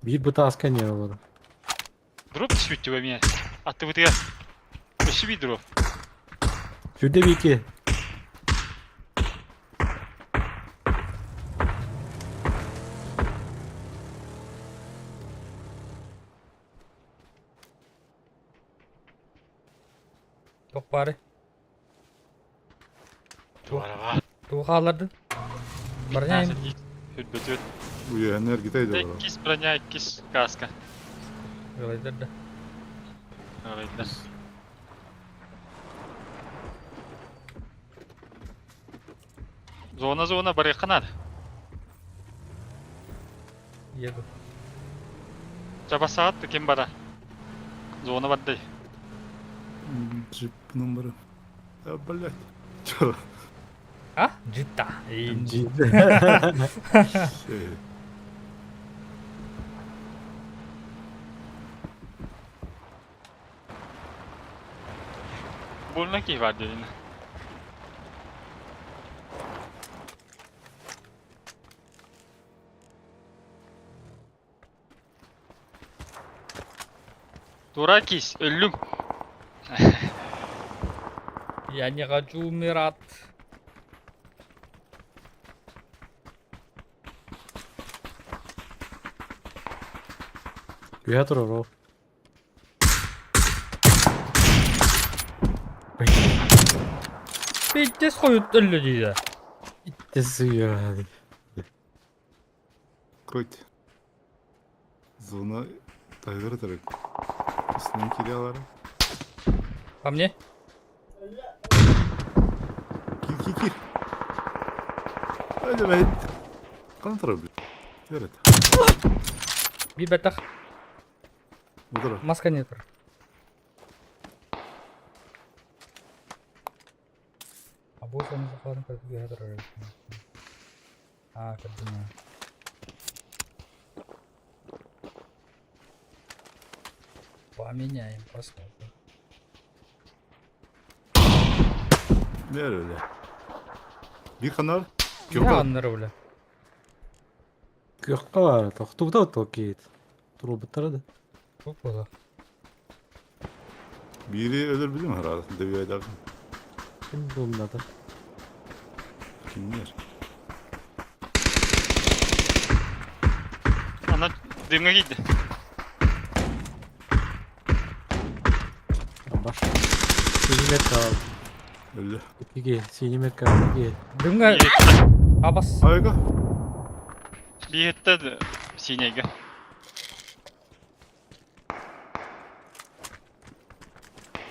Speaker 3: Биир бытааска не олору.
Speaker 5: Дроп түспүт эмиэ. Аттыбытыгар. Өссө биир дроп.
Speaker 3: Сүрдэ Вики.
Speaker 1: Тох бары.
Speaker 5: Туара
Speaker 1: Тугу хаалларды. Броня
Speaker 5: Хүрбөтүөт.
Speaker 4: Уйанер гитайды бар.
Speaker 5: Иккис броня, иккис каска.
Speaker 1: Ылайдар да.
Speaker 5: Арайда. Зона зона барыахха наада.
Speaker 1: Еду.
Speaker 5: Чабасаат ким бара? Зона барды.
Speaker 4: Джип номері. А, блядь. Чё?
Speaker 1: А? Джита. И-
Speaker 4: Şey.
Speaker 5: Больно киһи бар диэн. Тура кис, өллүм.
Speaker 1: Я не хочу умирать.
Speaker 3: Үһэ турар ол.
Speaker 1: Пиздец хойут өллө дейді.
Speaker 3: Итте
Speaker 4: Круть. Зона тайгыр тарак. Үстінен келе алары.
Speaker 1: По мне?
Speaker 4: Кир, кир, кир. Hadi be. Kan tarafı. Evet.
Speaker 1: Би бэтэх.
Speaker 4: Bu taraf.
Speaker 1: Маска нет. Або соны сақларын кіргізуге хәзір. А, кірдім. Поменяем, посмотрим.
Speaker 4: Ne öyle? Bir kanal.
Speaker 1: Я
Speaker 4: Köpek.
Speaker 1: аннары бля.
Speaker 3: Күөххэ баар, тохтубута токиит. Турубуттара да.
Speaker 1: Көп бола.
Speaker 4: Biri ölür bilir mi herhalde? Deviye eder.
Speaker 3: Ким булната.
Speaker 4: Kimler?
Speaker 5: Ана дымҥа киирдэ.
Speaker 3: Баш. Синиметка.
Speaker 4: Öldü.
Speaker 3: Икки синиметка икки.
Speaker 1: Дымга абас.
Speaker 4: Harika.
Speaker 5: Биһиттэ синеге.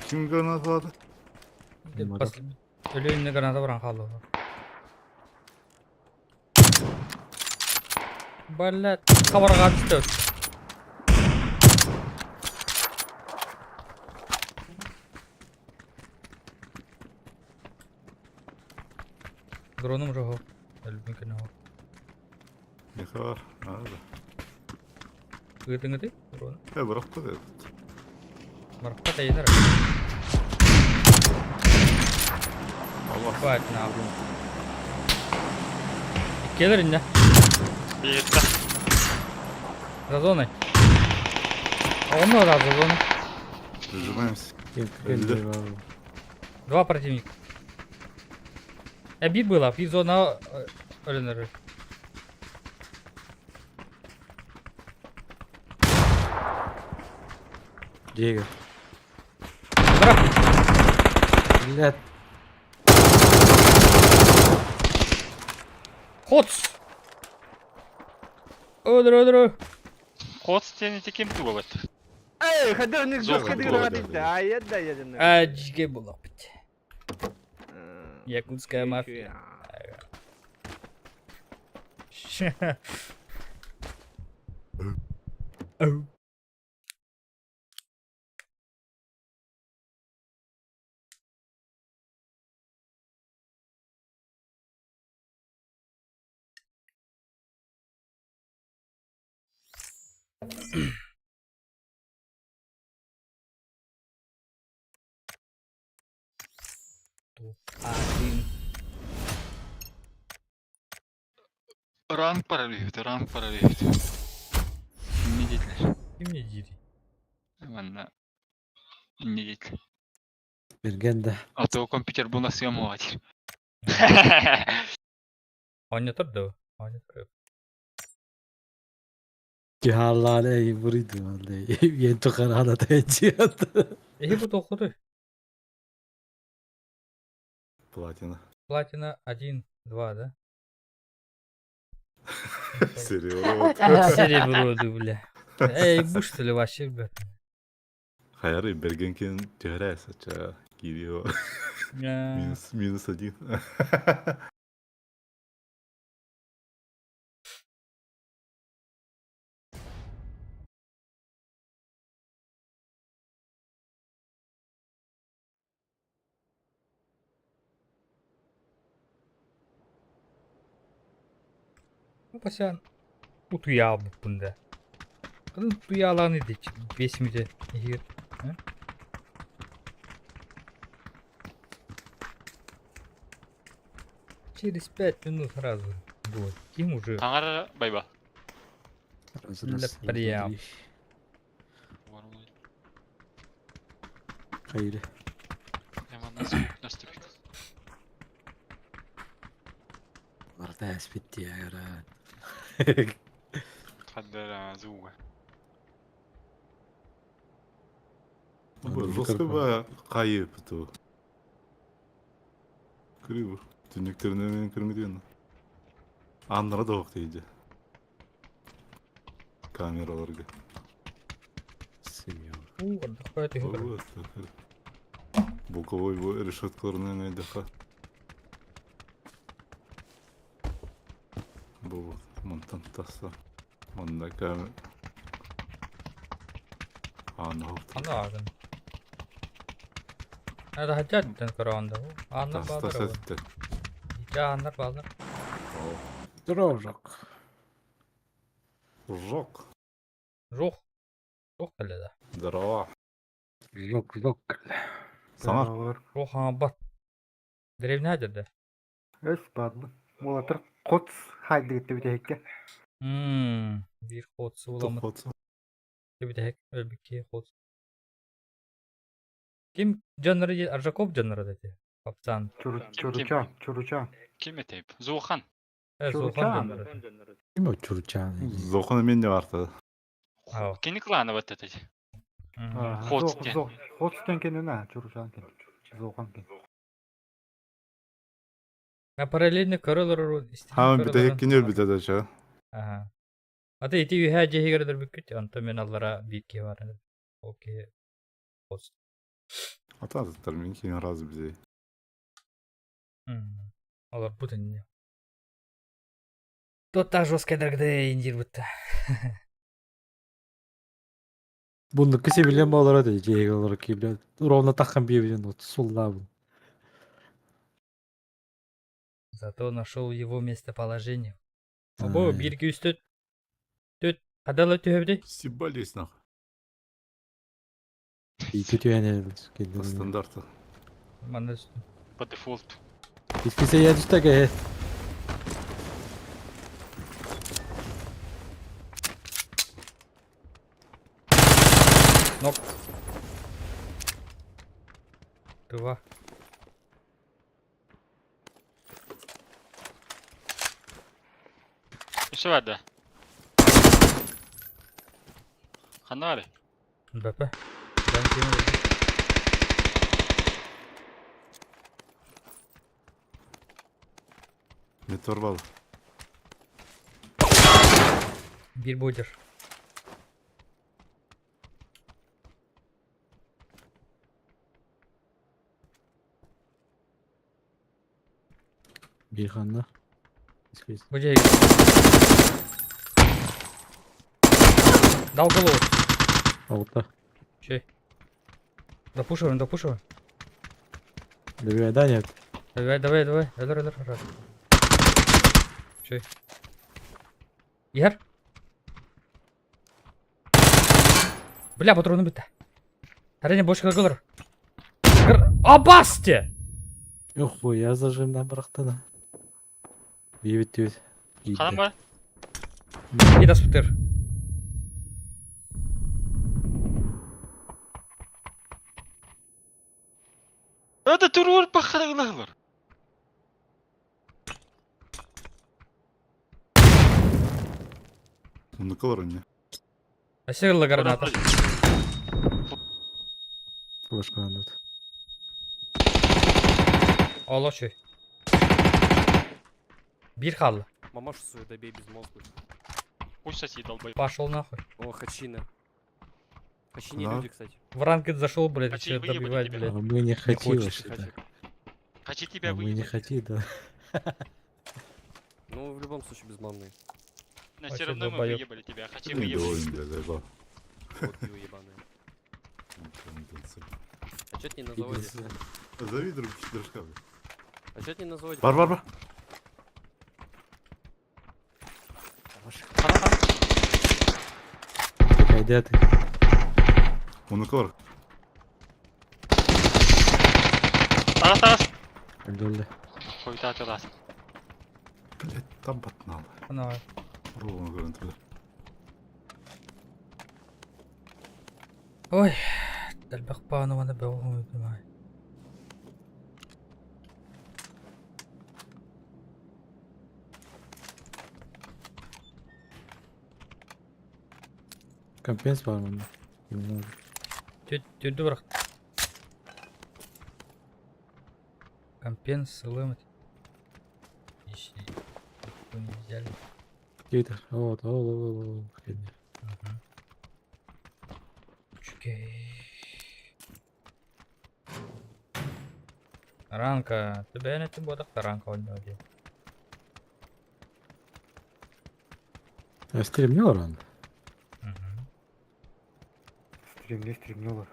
Speaker 4: Kim granat aldı?
Speaker 1: Бас өлөйүнне граната баран қалды. Блядь, хабарға түсті. Дроном жоқ. Өлбін күні.
Speaker 4: Миэхэ бар. Наада.
Speaker 1: Ыытыҥыты? Дрон.
Speaker 4: Э, бырахпыт этот.
Speaker 1: Барпат айынар.
Speaker 4: Allah.
Speaker 1: Бать нахуй. Иккиэлэр иннэ.
Speaker 5: Биирдэ.
Speaker 1: За зоной. Онно да за зоной.
Speaker 4: Прижимаемся. Өлдө.
Speaker 1: Два противника. Э, бит было, бит зона өлөнөр.
Speaker 3: Диего.
Speaker 1: Бырах!
Speaker 3: Блядь.
Speaker 1: Хоц! Өлөр, өлөр!
Speaker 5: Хоц диэн ити ким туга бат?
Speaker 7: Эй, хадыр
Speaker 5: Зоха
Speaker 7: жестко
Speaker 4: була,
Speaker 7: дыгыра
Speaker 4: да.
Speaker 7: Ай, да, я знаю.
Speaker 1: А, жиге була бит. Якутская мафия. Ау. Топ-1.
Speaker 5: Ранг паралюхты, ранг паралюхты. Не диэтилэр.
Speaker 1: Ким не дири?
Speaker 5: Манна не диэтилэр.
Speaker 3: Бэргэн да.
Speaker 5: А то компьютер был на съему мать.
Speaker 1: Оонньотор дуо? Оонньотор.
Speaker 3: Киһааллаан эй буруйдуҥ Үйэн тухары ханата дьиэт.
Speaker 1: Эһи бу туоххутуй?
Speaker 4: Платина.
Speaker 1: Платина 1, 2, да?
Speaker 4: Серебро.
Speaker 1: Серебро, бля. Эй, бу что ли вообще, бля?
Speaker 4: Хайары Бергенкин түһэрэ сача кирио. Минус, минус один.
Speaker 1: Бу утуйаабыппын да. Кылын утуйаалаан идич 5 мүнүүтэ иһигэр. Через 5 минут сразу будет. Ким уже
Speaker 5: Таҥара байба.
Speaker 3: Раз, раз,
Speaker 1: Для прям.
Speaker 3: три. Хайре.
Speaker 5: Наступит.
Speaker 3: Барда эспитти агара.
Speaker 5: Хаддара зуга.
Speaker 4: Бу жестко ба кайып ту. Көрүү. Түннүктеринен көрүнгүдүн. Аннара да дейди. Камераларга.
Speaker 3: Семен.
Speaker 1: Уу, отдыхает и
Speaker 4: Вот. Боковой бу решеткаларынан айдаха. Бу мантан таса. Манда камера. Аны
Speaker 1: Аны ағын. Это хотят көрөндө. Аннар
Speaker 4: Тас
Speaker 1: баалар.
Speaker 4: тас этти.
Speaker 1: Я аннар баалар.
Speaker 3: Дружок.
Speaker 4: Жок.
Speaker 1: Жок. Жок эле да.
Speaker 4: Здорово.
Speaker 3: Жок, жок.
Speaker 4: Саңа
Speaker 1: Жок бат. Деревня жерде.
Speaker 8: Өс бадлы. Мулатыр коц хайды кетти битекке.
Speaker 1: Бир ход сууламыт.
Speaker 4: тоқотсу.
Speaker 1: Битек өлбүкки ход. Ким жоннору Аржаков жоннору дети. Папсан.
Speaker 8: Чуручан, чуручан.
Speaker 5: Ким этейп? Зухан.
Speaker 1: Э,
Speaker 8: Чуручан.
Speaker 1: Зулхан жоннору.
Speaker 3: Ким о чурчан?
Speaker 4: Зоқыны мен де барты.
Speaker 1: Ау.
Speaker 5: Кини кланы вот это. Хоц ден.
Speaker 8: Хоц ден на, чуручан кен. Зохан кен.
Speaker 1: А параллельно көрөлөр
Speaker 4: Ха битек кинер битеде ча.
Speaker 1: Ага. Ата ити үһэ дьиһигэр бүккүт, онто мен аллара биир бар. Окей.
Speaker 4: Ата аттар мен кейін разы бизе.
Speaker 1: Олар бут инне. Тот жестко дагда индир бутта.
Speaker 3: Буну кисе билен балалар да жеге олар ки блядь. Ровно таххан бие билен вот сулла бу.
Speaker 1: Зато нашел его местоположение. Бу 1 2 3 4 4 Хадала түһэбитий?
Speaker 4: Съебались нахуй.
Speaker 3: Икки түһэн эрэр
Speaker 4: По
Speaker 3: кэллим.
Speaker 4: стандарту.
Speaker 1: Манна
Speaker 5: По дефолту.
Speaker 3: Иккисе я түстэ кэһэ.
Speaker 1: Нок. Два.
Speaker 5: Өссө бар да? Ханна бары?
Speaker 1: Бэпэ. Ben kimi vurdum?
Speaker 4: Меторвал.
Speaker 1: Bir бодер.
Speaker 3: Биир ханна.
Speaker 1: Бу дьиэ Дал голову.
Speaker 3: Алта.
Speaker 1: Чей? Допушиваем, допушиваем.
Speaker 3: Добивай, да, нет?
Speaker 1: Давай, давай, давай. Өлөр, өлөр, өлөр. Чей? Иһэр. Бля, патроны бүтэ. Әрине бочка кылыр. Абасте!
Speaker 3: Охуя зажимнан бырахтана. Бейбит түс.
Speaker 5: Ханан бар?
Speaker 1: И даспытыр.
Speaker 5: Это турур пахарыглар.
Speaker 4: Оннукалар не.
Speaker 1: Асырла граната.
Speaker 3: Флешкаланут.
Speaker 1: Оло чөй. Бир хаалла.
Speaker 9: Мамашу свою добей безмозглую.
Speaker 5: Хуй соси, долбоеб.
Speaker 1: Пошел нахуй.
Speaker 9: О, хачина. Хачини
Speaker 4: Да.
Speaker 9: люди, кстати.
Speaker 1: В ранкет зашел, блядь,
Speaker 5: Хочу
Speaker 1: еще
Speaker 5: выебать
Speaker 1: добивать,
Speaker 5: тебя.
Speaker 1: блядь.
Speaker 3: А мы не хотим
Speaker 9: Хочется
Speaker 3: вообще-то.
Speaker 9: хачик.
Speaker 5: Хочу тебя
Speaker 3: А мы не
Speaker 5: выебать.
Speaker 3: хотим, да.
Speaker 9: Ну, в любом случае, безмамные.
Speaker 5: Но
Speaker 1: Вообще
Speaker 5: все равно мы
Speaker 1: долбоеб.
Speaker 5: выебали тебя. Хочу выебать.
Speaker 4: Недоволен, бля, заебал.
Speaker 9: Вот пиво ебаные. А чё ты не на заводе?
Speaker 4: Зови друг, дружка, бля.
Speaker 9: А чё ты не на заводе?
Speaker 4: Бар, бар, бар.
Speaker 3: Такая ты.
Speaker 4: Оннукалар.
Speaker 5: Тарас, тарас.
Speaker 3: Өлді.
Speaker 5: Хуй та тарас.
Speaker 4: Блять, там батнал.
Speaker 1: Ана.
Speaker 4: Ровно көрін түрді.
Speaker 1: Ой, элбэх бааны уонна бөҕү хомуйдум
Speaker 3: Компенс бар мында. Немного.
Speaker 1: Түрдү бырах. Компенс ылым. Ищи. Не взяли.
Speaker 3: Кейтер. Вот, ол, ол, ол, ол. Кенде.
Speaker 1: Чүкей. Ранка. Ты бэйэн этим бодах ранка ойноо дии.
Speaker 3: А стримни оран.
Speaker 1: Мгм.
Speaker 8: Стримли, стримнула.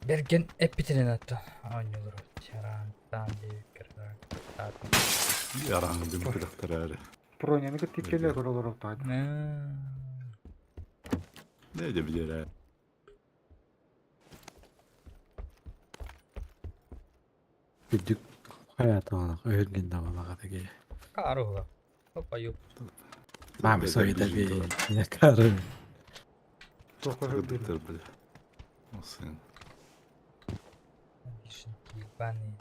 Speaker 1: Берген эппитинен атта. Ойнолор. Рантан диэккер.
Speaker 4: Яраң дым кыдақтар әрі.
Speaker 8: Броняны кыттып келер олар оттайды.
Speaker 4: Не де білер әрі.
Speaker 3: Бүдүк хаяталақ өйрген давалаға деге.
Speaker 1: Карула. Опа, юп.
Speaker 3: Мама соида би. Не кары.
Speaker 4: Кыдақтар, бля. Осын.
Speaker 1: Вишенки ебаные.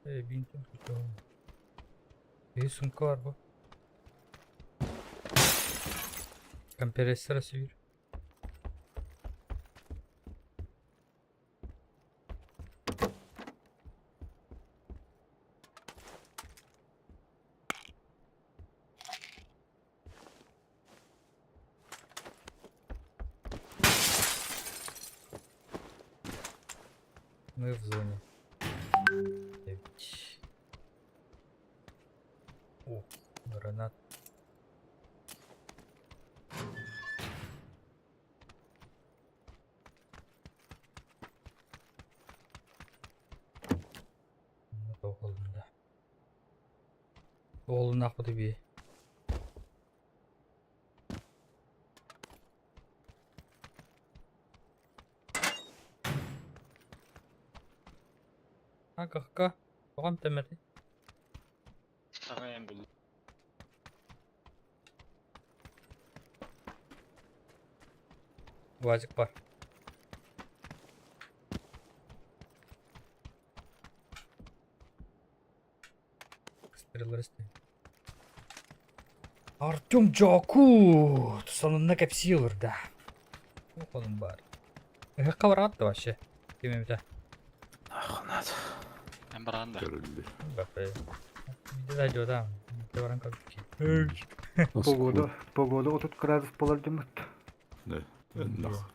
Speaker 1: Эй, бинтом кутом. Эй, сумка бар бу. Компрессор сүйір. Мы в зоне. Девять. О, гранат. Уолунаах бии. Акка, оҕом тэмэти.
Speaker 5: Саҥа эн булла.
Speaker 1: Уазик бар. Стрелы Артем Джокут сонунна кэпсии олорда. Онун бар. Ыһыкка бараат да вообще. Ким эмитэ.
Speaker 3: Нахуй надо.
Speaker 5: Эн бараан да.
Speaker 4: Көрүллү.
Speaker 1: Бапы. Виде да жода. Баран көрдүк.
Speaker 8: Погода, погода 30 градус болар демет.
Speaker 4: Нах.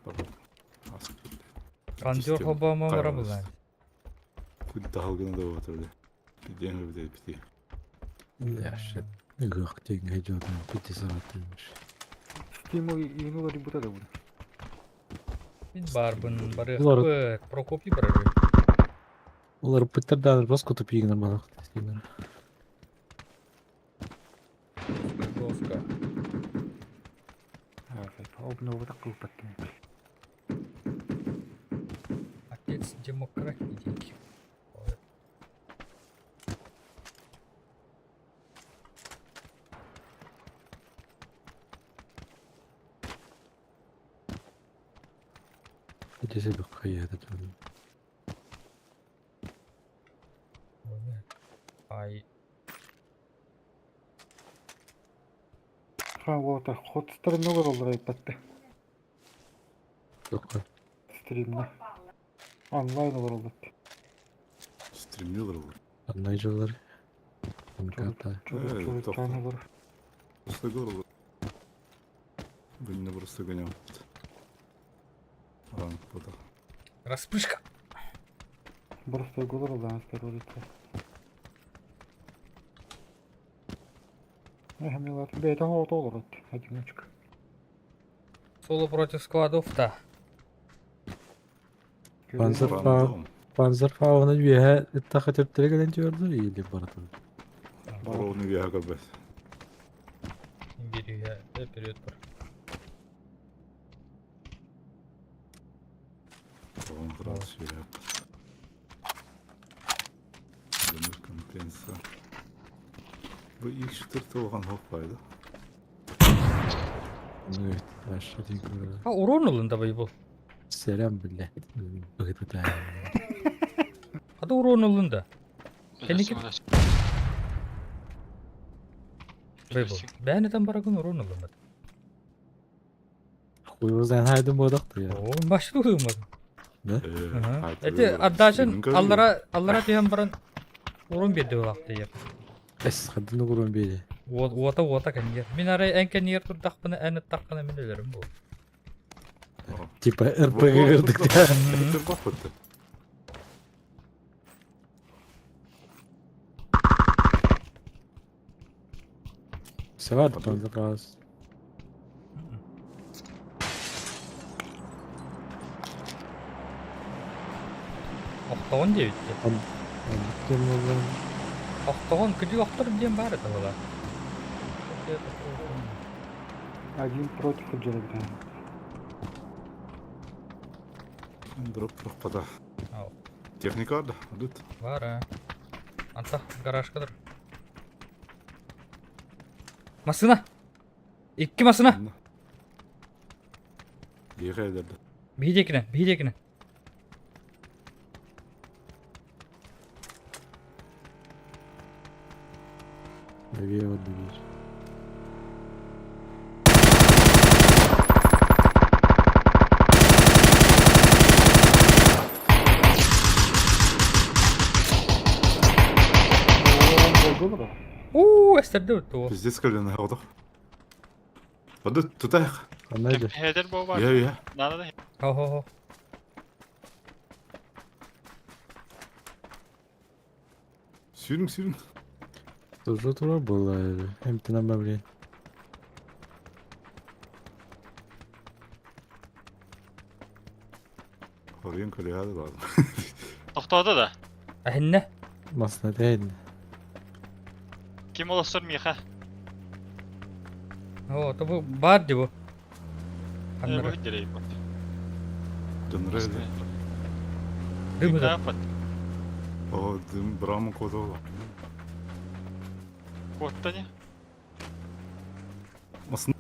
Speaker 1: Кондер хобомо бара булан.
Speaker 4: Күн да отыр. Биден бите бити.
Speaker 3: Яшет. Ыгых тегге жотам пити саатыш.
Speaker 8: Стимул инулар бута да буду.
Speaker 1: Мин барбын бары
Speaker 3: Улар-
Speaker 1: Прокопий барар.
Speaker 3: Олар пыттар да бас кутуп ийгенер балак.
Speaker 1: Доска.
Speaker 8: Обнову так кылпат.
Speaker 1: Отец демократии деньги.
Speaker 3: Десе бик кыяды.
Speaker 1: Ай,
Speaker 8: Ха, вот, хотстар много роллар айтпатты.
Speaker 3: Yok.
Speaker 8: Стримне. Онлайн олар олар.
Speaker 4: Стримнилер olur.
Speaker 3: Anlayıcılar. Карта.
Speaker 4: Evet,
Speaker 8: Чолuk
Speaker 4: тоқта.
Speaker 8: чан олар.
Speaker 4: Просто olur. Күнне просто гоням. Ан бода.
Speaker 1: распышка.
Speaker 8: Просто голор олар аскер олар. Эхмилар. Бейтан олар олар. Одиночка.
Speaker 1: Соло против складов-то.
Speaker 3: Panzer Fa Panzer Faun'u üye takıtıp direkt diyordu iyiydi bu arada.
Speaker 4: Onu bir hakabet.
Speaker 1: Империя, вперед бар.
Speaker 4: Tamam kral şey yap. Demir kompensa. Bu ilk şutır olgan hoppaydı.
Speaker 3: Evet, aşağı yukarı.
Speaker 1: А урон ылын давай был.
Speaker 3: Selam bile. Bıgıdı da.
Speaker 1: Хада урон ылын да. Кеники- Бай был. Бәні там барагын урон ылын да.
Speaker 3: Хуйвоздан хайдын бодақты ya.
Speaker 1: О, башы уймады.
Speaker 4: Ee,
Speaker 1: Эти отдачын аллара аллара тиһэн баран урон берди булакты деп.
Speaker 3: Эс хадын угурун бейdi.
Speaker 1: Уота уота кэньер. Мин арай эн кэньер турдахпына эн ыттахпына мин өлөрүм бу.
Speaker 3: Типа РПГ кырдык да.
Speaker 4: Бақпытты.
Speaker 3: Sever Panzer Faust.
Speaker 1: Охтоҕун диэбитти.
Speaker 3: Анныктым олан.
Speaker 1: Охтоҕун күдүк охтор диэн баар этэ була.
Speaker 8: Один против Джеральда.
Speaker 4: Дроп пропада.
Speaker 1: Ау.
Speaker 4: Техника vardı. Adut.
Speaker 1: Бар а. Анта гаражка тұр. Масына! Икки масына!
Speaker 4: Geri ederdi.
Speaker 1: Биһидекіне, биһидекіне.
Speaker 3: Левее вот bir.
Speaker 1: Уу, эстерде өтті о.
Speaker 4: Пиздец көлін оғдық. Adut tutayıq.
Speaker 3: Anlayıcı.
Speaker 5: Хедер бо бар.
Speaker 4: Ya ya.
Speaker 5: Нада да.
Speaker 1: Хо-хо-хо.
Speaker 4: Sürün sürün.
Speaker 3: Тоже тура было. Эмтинан блин.
Speaker 4: Koruyun köle hadi bakalım.
Speaker 5: Тоқтады да.
Speaker 1: Әһинне.
Speaker 3: Масына değil.
Speaker 5: Ким олорсор миэхэ?
Speaker 1: О, то бу баар дии бу.
Speaker 5: Э, бу
Speaker 1: Ханнара.
Speaker 5: дерей бат.
Speaker 4: Дьоннор эле.
Speaker 1: Дым да.
Speaker 5: Бат.
Speaker 4: О, дым брамы кодола.
Speaker 5: Куотта не?
Speaker 4: Масын.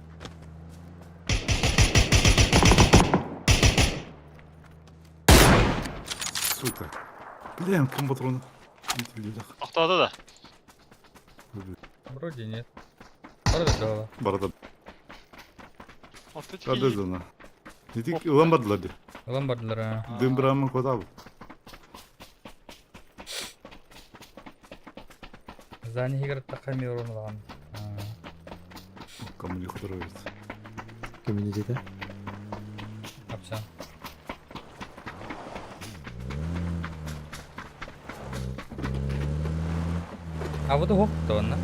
Speaker 4: Сука. Блин, ким патроны?
Speaker 5: Тохтоото да.
Speaker 1: Вроде нет. Вроде да.
Speaker 4: Барада.
Speaker 5: Отто
Speaker 4: Барда зона. Дитик ылан бардылар ди.
Speaker 1: Ылан бардылар а.
Speaker 4: Дым брамы кодабы.
Speaker 1: Здание играть такая мирон лаган.
Speaker 4: Кому не худоровец.
Speaker 3: Community'de.
Speaker 1: Апсан. А вот и то на.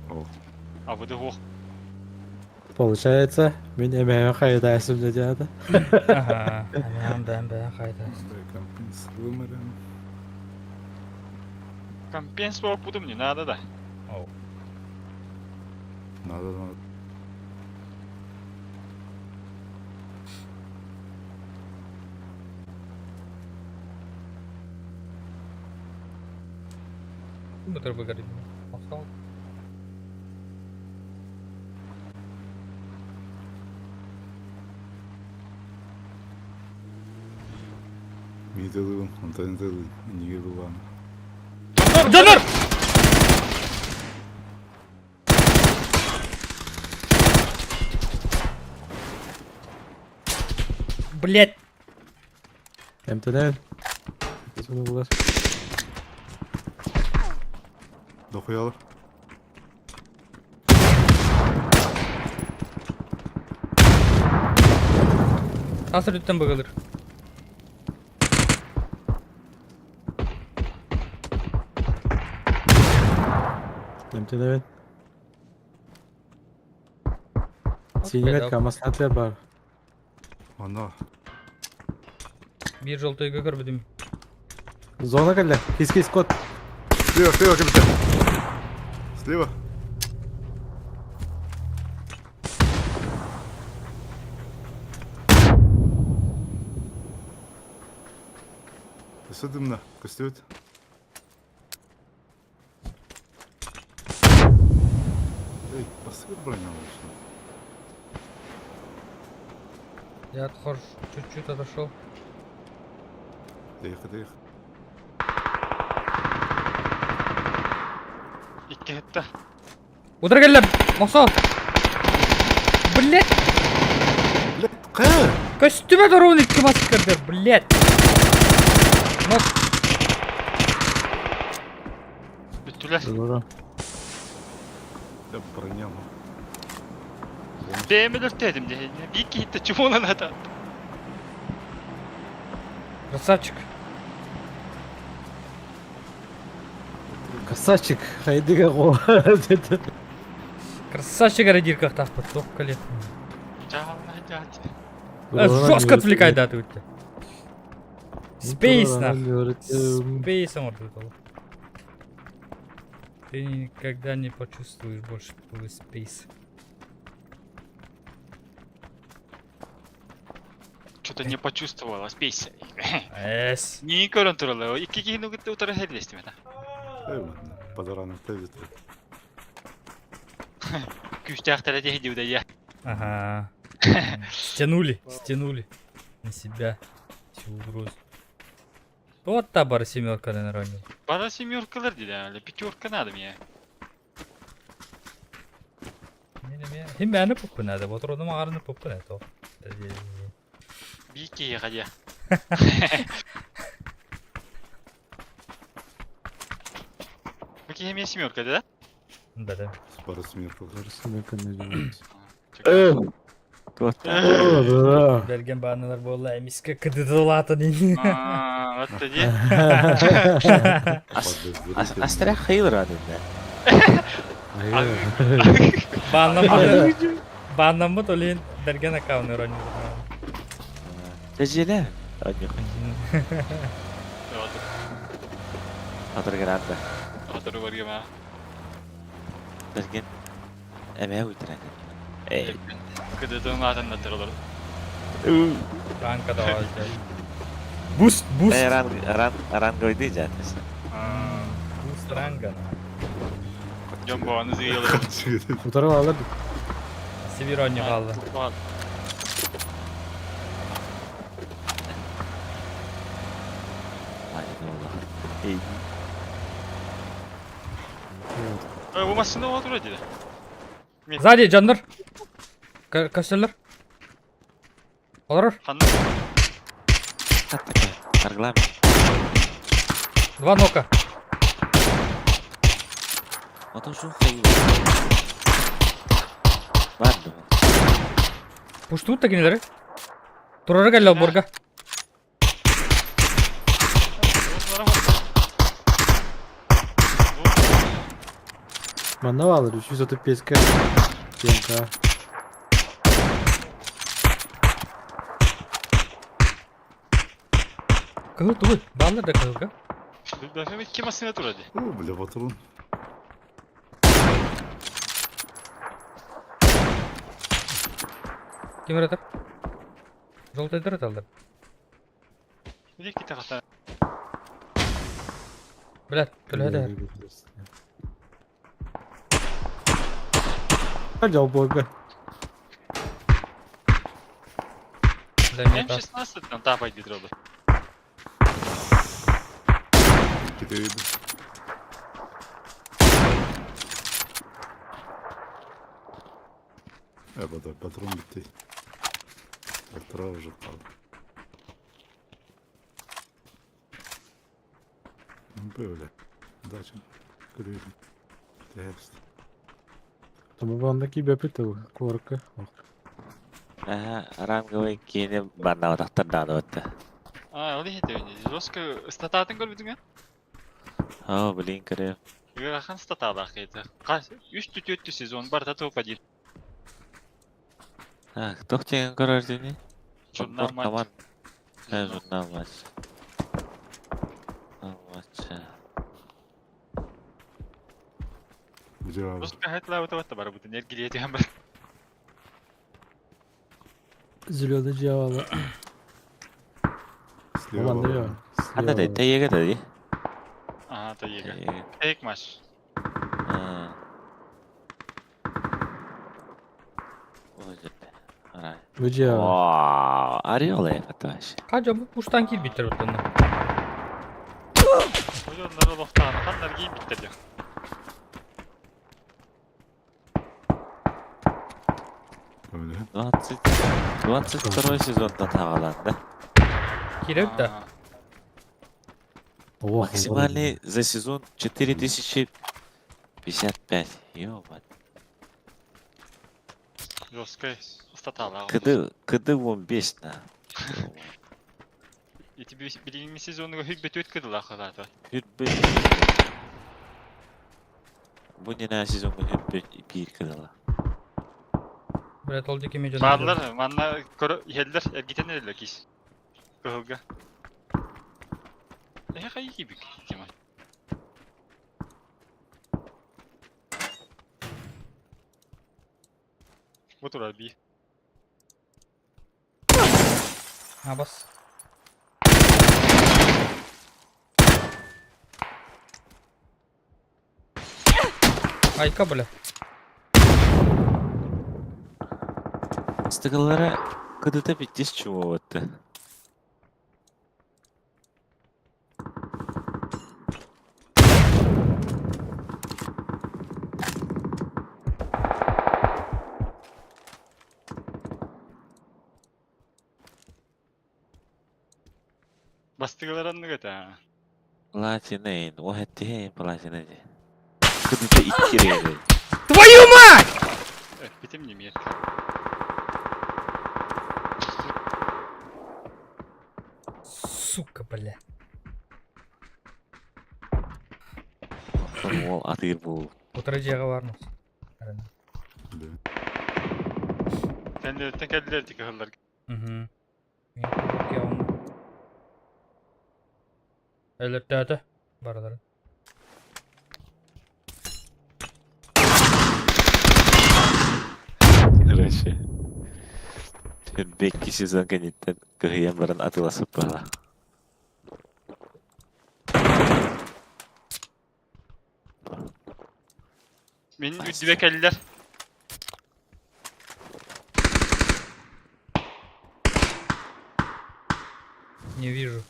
Speaker 4: О,
Speaker 5: А вы дыгох.
Speaker 3: Получается, мин эмэһэ хайдайсым дедиада.
Speaker 1: Ага. Бэм бэм бэм хайда.
Speaker 4: компенс вымерен.
Speaker 5: Компенс буду мне надо, да.
Speaker 1: Оу.
Speaker 4: Надо, надо.
Speaker 1: Мотор выгорит. Остал.
Speaker 4: Мидылын, онтан дылын, неге булан.
Speaker 1: Донор! Блять!
Speaker 3: МТД. Bunu bular.
Speaker 4: Дохуялар.
Speaker 1: Тасыр үттен бұғылыр.
Speaker 3: МТД. Синемет камаснатлар бар.
Speaker 4: Ана.
Speaker 1: Bir жолтой көрбүдүм.
Speaker 3: Зона кэллэ. Кис кис кот.
Speaker 4: Слева, слева, капитан. Слева. Өссө дымна, көстүбүт. Эй, басыр броня болсун.
Speaker 1: Я отхож чуть-чуть отошел.
Speaker 4: Тихо, тихо.
Speaker 5: Икки хетта.
Speaker 1: Удар келлем. Моксо. Блять.
Speaker 4: Блядь, кэ!
Speaker 1: Костюме дорогу икки маскардер, блять. Мок.
Speaker 5: Бүттүлэр.
Speaker 3: Doğru.
Speaker 4: Да броня ма.
Speaker 5: Бэйэм өлөртөөдүм дии. Биир киһиттэ чумуунан ата.
Speaker 1: Красавчик.
Speaker 3: Красавчик. Хайдыга го.
Speaker 1: Красавчик радирках так подсох колет.
Speaker 5: Жаална жаат.
Speaker 1: Жестко отвлекай да ты. Спейс нах. Спейс он Ты никогда не почувствуешь больше твой спейс.
Speaker 5: Что-то не почувствовала, спейс.
Speaker 1: Эс.
Speaker 5: Не көрөн туралар. Икки киһини кытта утары херлестим это.
Speaker 4: Эй, ладно, падаранов тэбит.
Speaker 5: Күүстээхтэрэ дии дии я.
Speaker 1: Ага. Стянули, стянули на себя всю угрозу. Вот табор семерка на наронил.
Speaker 5: Бара семеркалар дии, але пятерка надо мне.
Speaker 1: Хим бәні пуппы надо, вот родом ағарны пуппы надо.
Speaker 5: Биир киһиэхэ дии. Бу киһи эмиэ семерка да?
Speaker 1: Да, да.
Speaker 4: Бары смеркал.
Speaker 1: Берген бағаналар болла, эмиске кыдыдылатын ин.
Speaker 5: Аа, вот дии.
Speaker 6: Астрах хейлер адында.
Speaker 1: Баннамы Баннамы толин берген аккаунт ронил.
Speaker 6: Тәҗелә. Атыр гранта.
Speaker 5: Атыры баргама.
Speaker 6: Бэрген эмээ уйтаран. Эй.
Speaker 5: Кыдытын аатыннаттар олору.
Speaker 1: Ранка давай. Буст, буст.
Speaker 6: Э, ранг, ранг, ранговый жатас.
Speaker 1: Буст ранга.
Speaker 5: Дьон боҕаны зыйылы.
Speaker 3: Утары алар.
Speaker 1: Сибир онньу хаалла.
Speaker 6: Эй.
Speaker 5: Бу массыына оҕо тура дии.
Speaker 1: Сзади дьоннор. Көстөллөр. Олорор.
Speaker 5: Ханна?
Speaker 6: Арглам.
Speaker 1: Два нока.
Speaker 6: Ото шу хайы. Бар да.
Speaker 1: Пуштуут да кинилэри. Турары кэллэ олбуорга.
Speaker 3: Манна алар 335-ке. ПМК.
Speaker 1: Кыһыл тугуй? Бааллар да кыһылга.
Speaker 5: Бэфэм икки массыына тура дии.
Speaker 4: О, бля, патрон.
Speaker 1: Ким ыратар? Желтыйдар ыталлар.
Speaker 5: Биир ките хата.
Speaker 1: Блядь, төлөһө
Speaker 3: Жолборга.
Speaker 1: Да нет.
Speaker 5: М16 там тапай дии туралы.
Speaker 4: Китэйди. Э, патрон битти. Полтора уже қалды. Böyle. Удачи. Көрейін. Тест.
Speaker 3: Тому бандaki бепит корка.
Speaker 6: Ага, ранговый кини банна отақтар дааны өтті.
Speaker 5: А, ол иһитэ Жестко стататын көрбүтүҥ
Speaker 6: О, блин, көрө.
Speaker 5: Ыарахан статалаах киһитэ. Хас үс түтүөттү сезон барыта топ один.
Speaker 6: Так, туох диэн көрөр дини?
Speaker 5: Журнал матч.
Speaker 6: Команд. Э, журнал матч. Журнал матч.
Speaker 4: Жауап.
Speaker 5: Жестко хайтлаабыта батта барбытын эргилиэ түһэн бар.
Speaker 3: Зеленый дьявол.
Speaker 4: Слева.
Speaker 3: Команда
Speaker 4: бар.
Speaker 3: я.
Speaker 6: Анда да, тэйеге да ди.
Speaker 5: Аа, тэйеге.
Speaker 6: Тэйеге.
Speaker 5: Тейк матч.
Speaker 6: Аа. Ой, Арай.
Speaker 3: Бу дьявол.
Speaker 6: Вау, Ореол это вообще.
Speaker 1: Хажа бу пуштан киирбиттэр оттонно.
Speaker 5: Ойоннор олохтоон ханнар киирбиттэр диэх.
Speaker 4: Öyle.
Speaker 6: 20 22 сезонда тағаланды.
Speaker 1: Киирэбит да.
Speaker 3: О,
Speaker 6: Максимальный за сезон 4055. Ё-мать.
Speaker 5: Жестко статалаах.
Speaker 6: КД, КД 15 на.
Speaker 5: Ити билиҥҥи сезонуга хүлбэт өт кыдылаах кылаата.
Speaker 6: Хүрбе. Бу не на сезон хүрбе бир кыдыла.
Speaker 1: Блядь, ол диэки эмиэ дьон.
Speaker 5: Бааллар манна көрө иһэллэр эргитэн эрэллэр киис. Кыһылга. Эһэ хайы киибик тема. Бу турар бии.
Speaker 1: А, бас. Айка, бля.
Speaker 6: Стыгылары КДТ биттес чума өтті.
Speaker 5: Бастыгылар аннык этэ.
Speaker 6: Платинейн, оһэттиһейн платина ди. КДТ икки рейн.
Speaker 1: Твою мать!
Speaker 5: Эппитим немиэт.
Speaker 1: Сука, бля.
Speaker 6: Ол атыыр бу.
Speaker 1: Утары дьиэҕэ баар мас.
Speaker 4: Да.
Speaker 5: Кэннилэриттэн кэллилэр ди кыһыллар.
Speaker 1: Угу. Өлөртөөтө барылары.
Speaker 6: Вообще. Бекки сезон кэнниттэн кыһыйан баран атыыласпыт баҕа.
Speaker 5: Мин үрдүбэ кэллэр.
Speaker 1: Не вижу.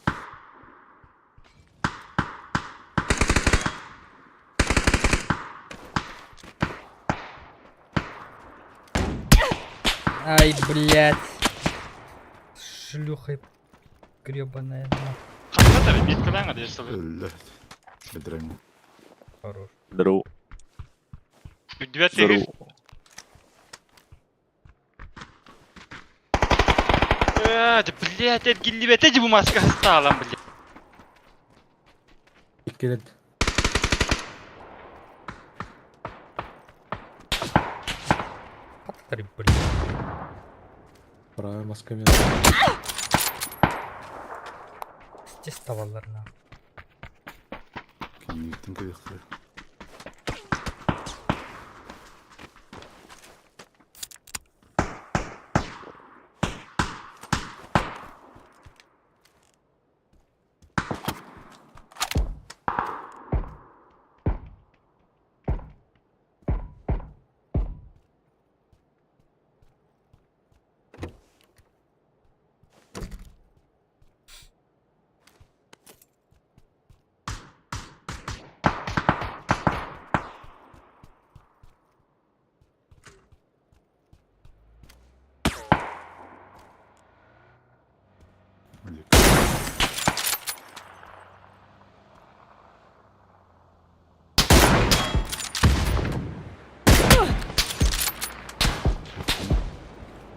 Speaker 1: Ай, блядь. Шлюха гребаная.
Speaker 5: Ханна да меткалаан да сылы.
Speaker 4: Өллө. Бедрең.
Speaker 1: Хорош.
Speaker 6: Здорово.
Speaker 5: Үрдүбэ тыгыр.
Speaker 6: Здорово.
Speaker 5: Э, да блядь, эргиллибэтэ дии бу маска астаалан, блядь.
Speaker 3: Иккилет.
Speaker 1: Хаттары, блядь.
Speaker 3: Правая маска мен.
Speaker 1: Здесь tavallarına.
Speaker 4: Кэнниттэн кэлиэхтэрэ.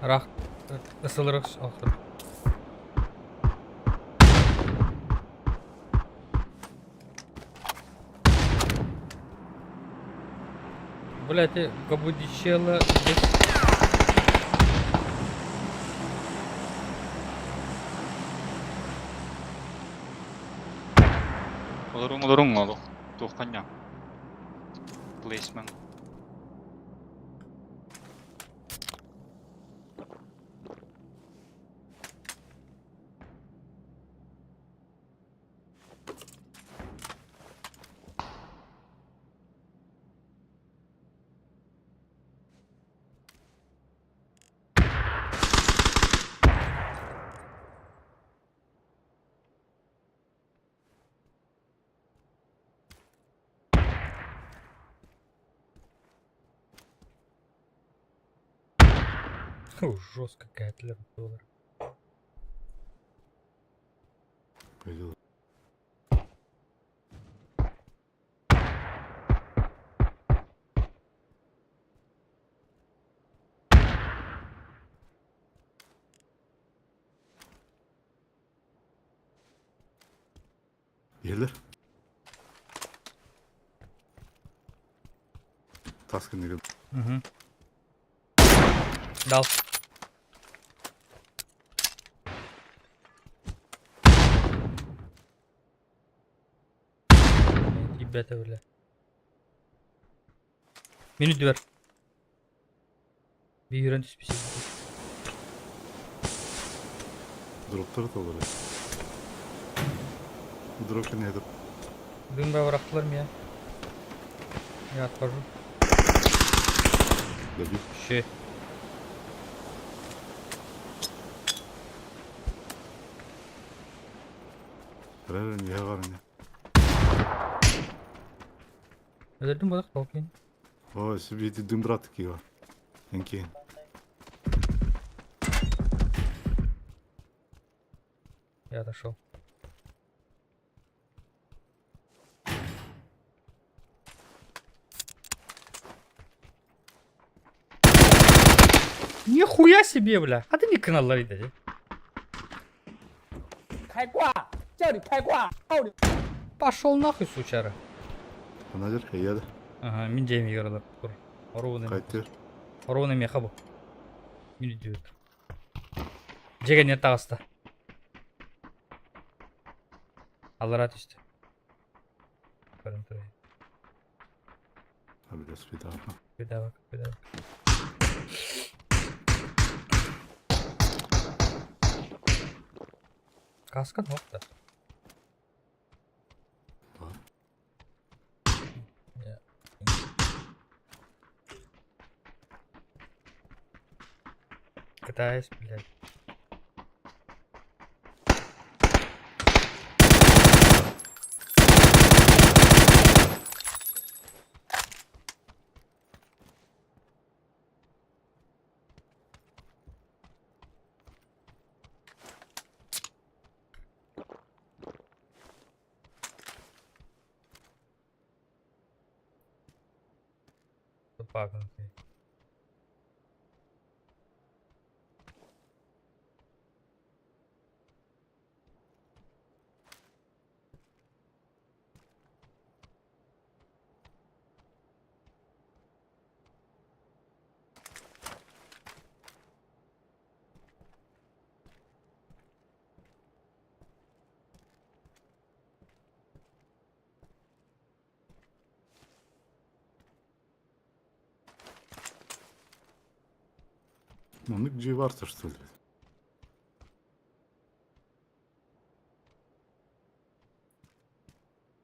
Speaker 1: Рах ысылырых ахыр. Блять, габудичела здесь.
Speaker 5: Олоруҥ олоруҥ олох. Туохханньа. Placement.
Speaker 1: Фу, жестко какая-то доллар.
Speaker 4: Пойду. Иһэллэр. Тас кэннигэр
Speaker 1: Угу. Дал. Ребята, бля. Минут дверь. Биирэн түспүсэ.
Speaker 4: дроптар толору. Дроп кэннигэр
Speaker 1: Дымба бырахтылар меня. Я отхожу.
Speaker 4: добил.
Speaker 1: Щи.
Speaker 4: Рэр не гарны.
Speaker 1: Өлөрдүм бодох толкин.
Speaker 4: О, себе дым брат кига. Энки.
Speaker 1: Я отошел. Нихуя себе, бля. А ты не канал да?
Speaker 7: 开挂，叫你开挂，操你！
Speaker 1: Пошел нахуй, сучара.
Speaker 4: Анадыр, хаяда.
Speaker 1: Ага, мин жейм игралар. Оруны.
Speaker 4: Кайтыр.
Speaker 1: Оруны меха бу. Мин идиот. Жеген не тағыста. Аллара түсті. Көрін тұрайын.
Speaker 4: Абилас бит.
Speaker 1: Бедавак, бедавак. Каска суох да?
Speaker 4: Баар.
Speaker 1: Китаец, блядь. Тупагнутый.
Speaker 4: Маннык дьиэ баар что ли?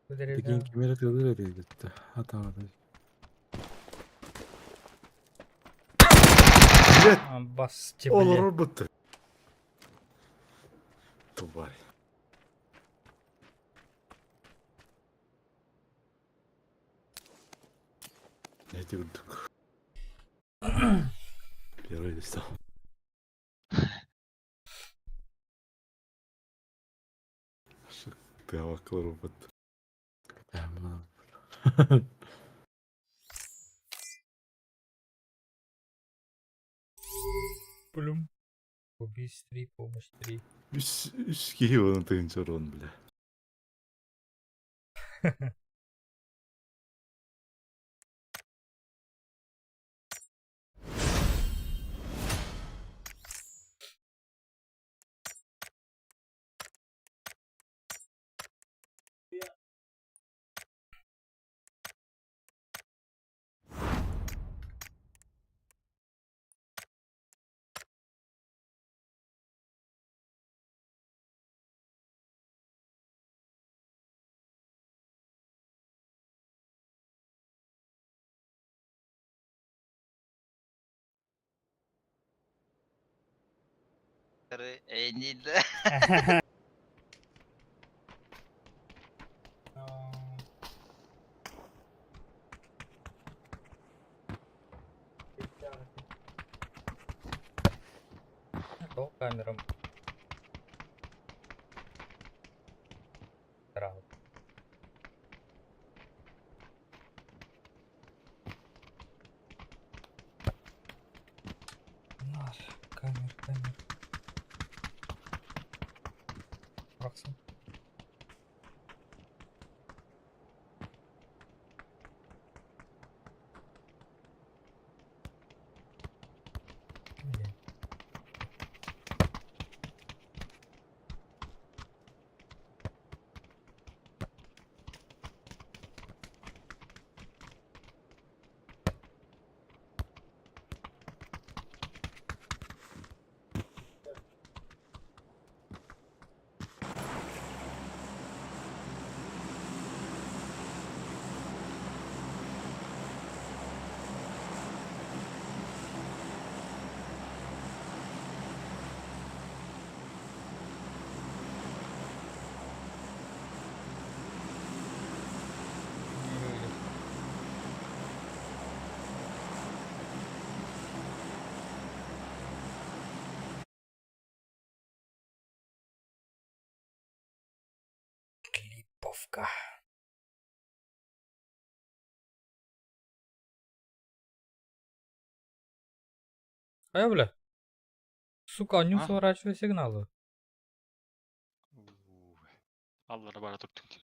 Speaker 3: Тигин ким эрэ тыалыыр этэ эбит атаҕата.
Speaker 4: Блядь,
Speaker 1: Бас, блядь.
Speaker 4: олорор бытты. Тварь. Эти курдук. Первый листал. Тыаваккалар робот.
Speaker 1: Плюм. Убийств 3, помощь 3.
Speaker 4: Үс үс киһи оны тыынча урон, бля.
Speaker 2: Эйниде.
Speaker 1: По камерам. Сразу. Наш камер, камер. Роксон. Блин. Не выйдет. Клиповка. А бля. Сука, не
Speaker 5: А?
Speaker 1: сворачивай сигналы.
Speaker 5: Аллара бара турдун.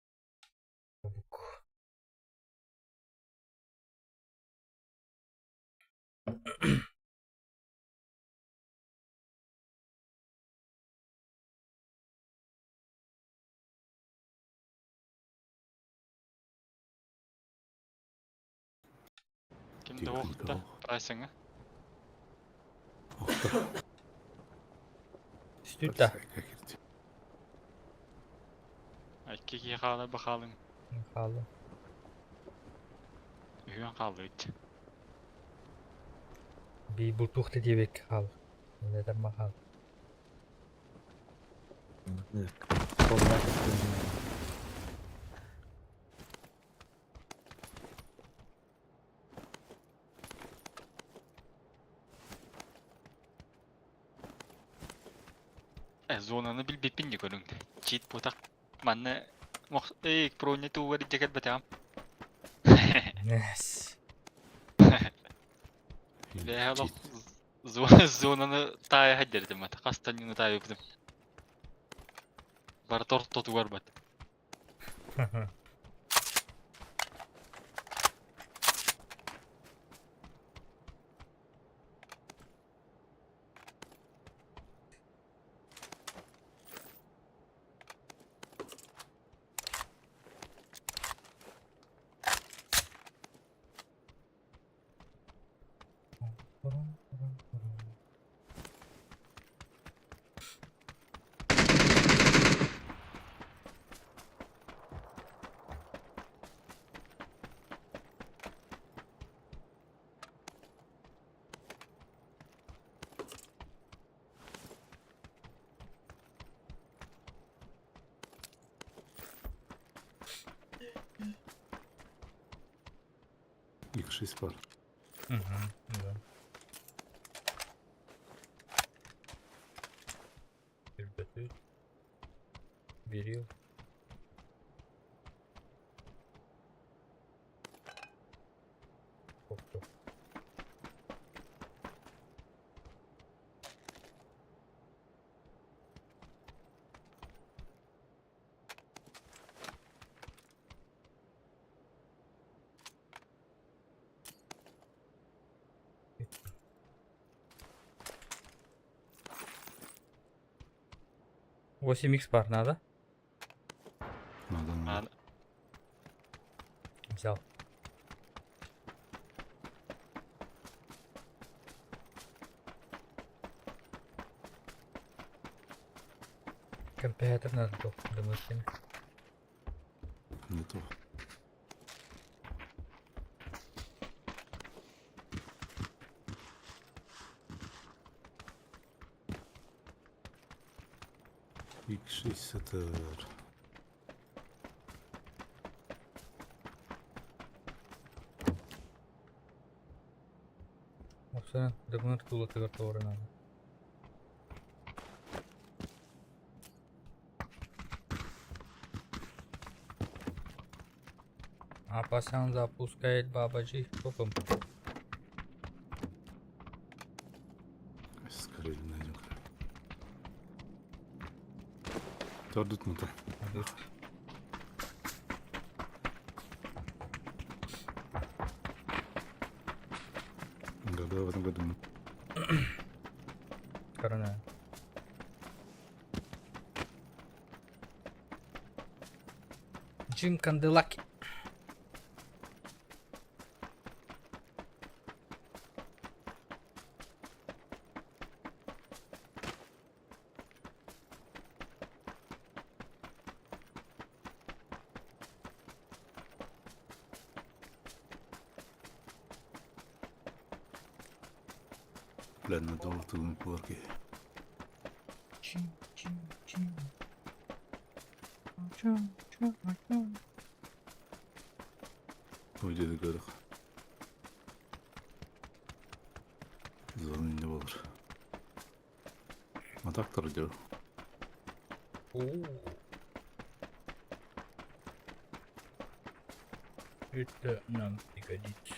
Speaker 1: Бук.
Speaker 5: Ким да оохта. Прайсыңа.
Speaker 1: Стюта.
Speaker 5: Икки киһи хаалар бахаалыҥ.
Speaker 1: Хаалла.
Speaker 5: Үһүөн хааллыбыт.
Speaker 1: Би бултуох да диэбэккэ хаал. Нэтэрмэ хаал.
Speaker 5: Э, зонаны билбиппин дии көрүҥ. Чит бутах манна мох эй проня туугар илдьэ кэлбэтэҕим.
Speaker 1: Yes.
Speaker 5: Бэйэ олох зонаны таайа сылдьар этим хастан гына таайбытым. Барыта ортотугар бат.
Speaker 4: X6 бар.
Speaker 1: Угу, да. Үрбөтүт. Берил. Хоп-хоп. 8 х пар надо?
Speaker 4: Надо, надо.
Speaker 5: Надо.
Speaker 1: Взял. Компьютер надо был, думаю,
Speaker 4: Не то. X6 сытар.
Speaker 1: Оксана, документ тулатыгар тоҕо надо. Апасан запускает бабаджи. Сколько?
Speaker 4: Скорее найдем. Тордут мута. Года в этом году.
Speaker 1: Корона. Джим Канделаки.
Speaker 4: Бля, на доллар пуларки.
Speaker 1: Чим, чим, чим. Чим, чим, чим.
Speaker 4: Ой, деди көрөх. Зона не болар. А так тордю.
Speaker 1: О. Это нам пригодится.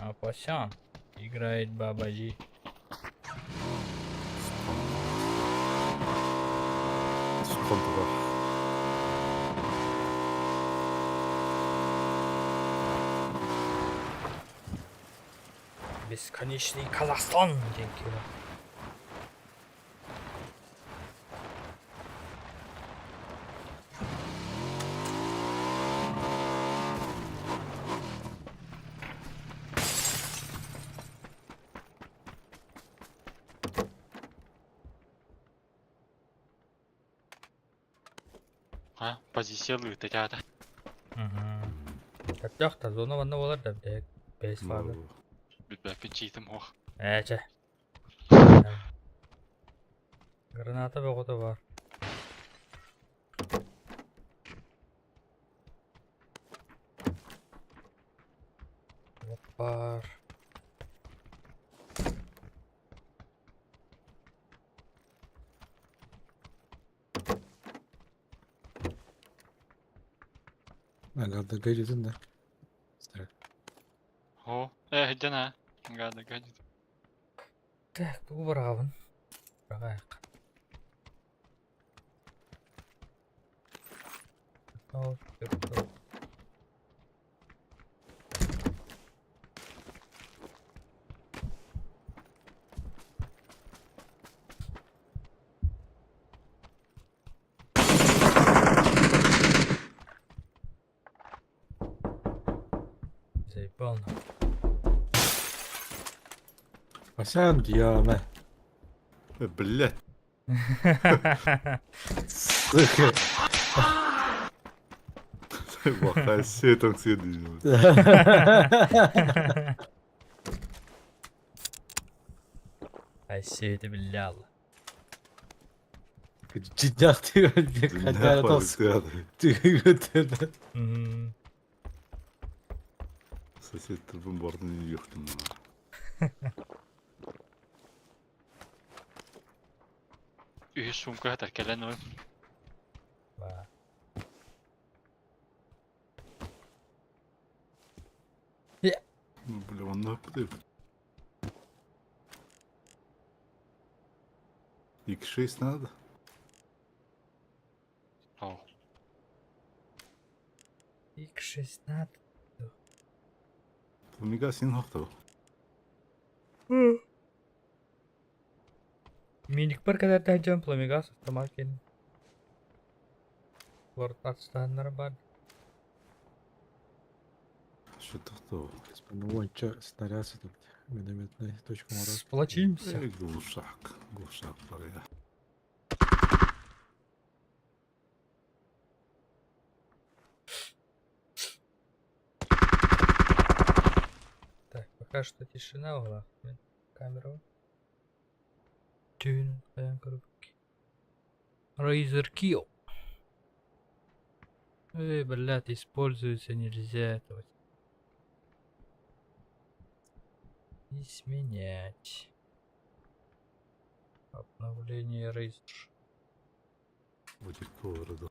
Speaker 1: Апасян играет Бабаджи.
Speaker 4: Спонтовар.
Speaker 1: Бесконечный Казахстан диэн киһи.
Speaker 5: А, позиция лыыта чаата.
Speaker 1: Сөптөөх да зона манна буолар да бэйэк бэйэс фаза.
Speaker 5: Билбэппин чиитим суох.
Speaker 1: Ээ чэ. Граната бөҕөтө баар. Баар.
Speaker 3: Агардарга өйдөтүн да.
Speaker 5: О, э, дьэн аа. Гадарга өйдөтүн.
Speaker 1: Так, тугу быраҕабын? Быраҕайык. Ол, Заебал нахуй.
Speaker 3: Васян Диана.
Speaker 4: Блять.
Speaker 3: Сука.
Speaker 4: Вахай там следует.
Speaker 1: Айсети биллял.
Speaker 3: Ciddi Kadar olsun.
Speaker 4: Сосед трупын бардын юхтум.
Speaker 5: Үһүс сумка хатар кэлэн ой.
Speaker 4: Бля, он нахуй. X6 надо?
Speaker 5: О,
Speaker 1: X6 надо.
Speaker 4: Мига син хохто.
Speaker 1: Миник бар кадar дьон пламегас автомат кин. Лорд бар.
Speaker 4: Что тохто?
Speaker 3: Ну, чё, снаряд тут минометный точку мороз.
Speaker 1: Сплочимся.
Speaker 4: Эй, глушак. Глушак бар я.
Speaker 1: Так, пока что тишина в углах. Камеру. Тюн, коробки. Razer Kill. Эй, блядь, используется нельзя этого. Изменять. Обновление Razer.
Speaker 4: Будет города.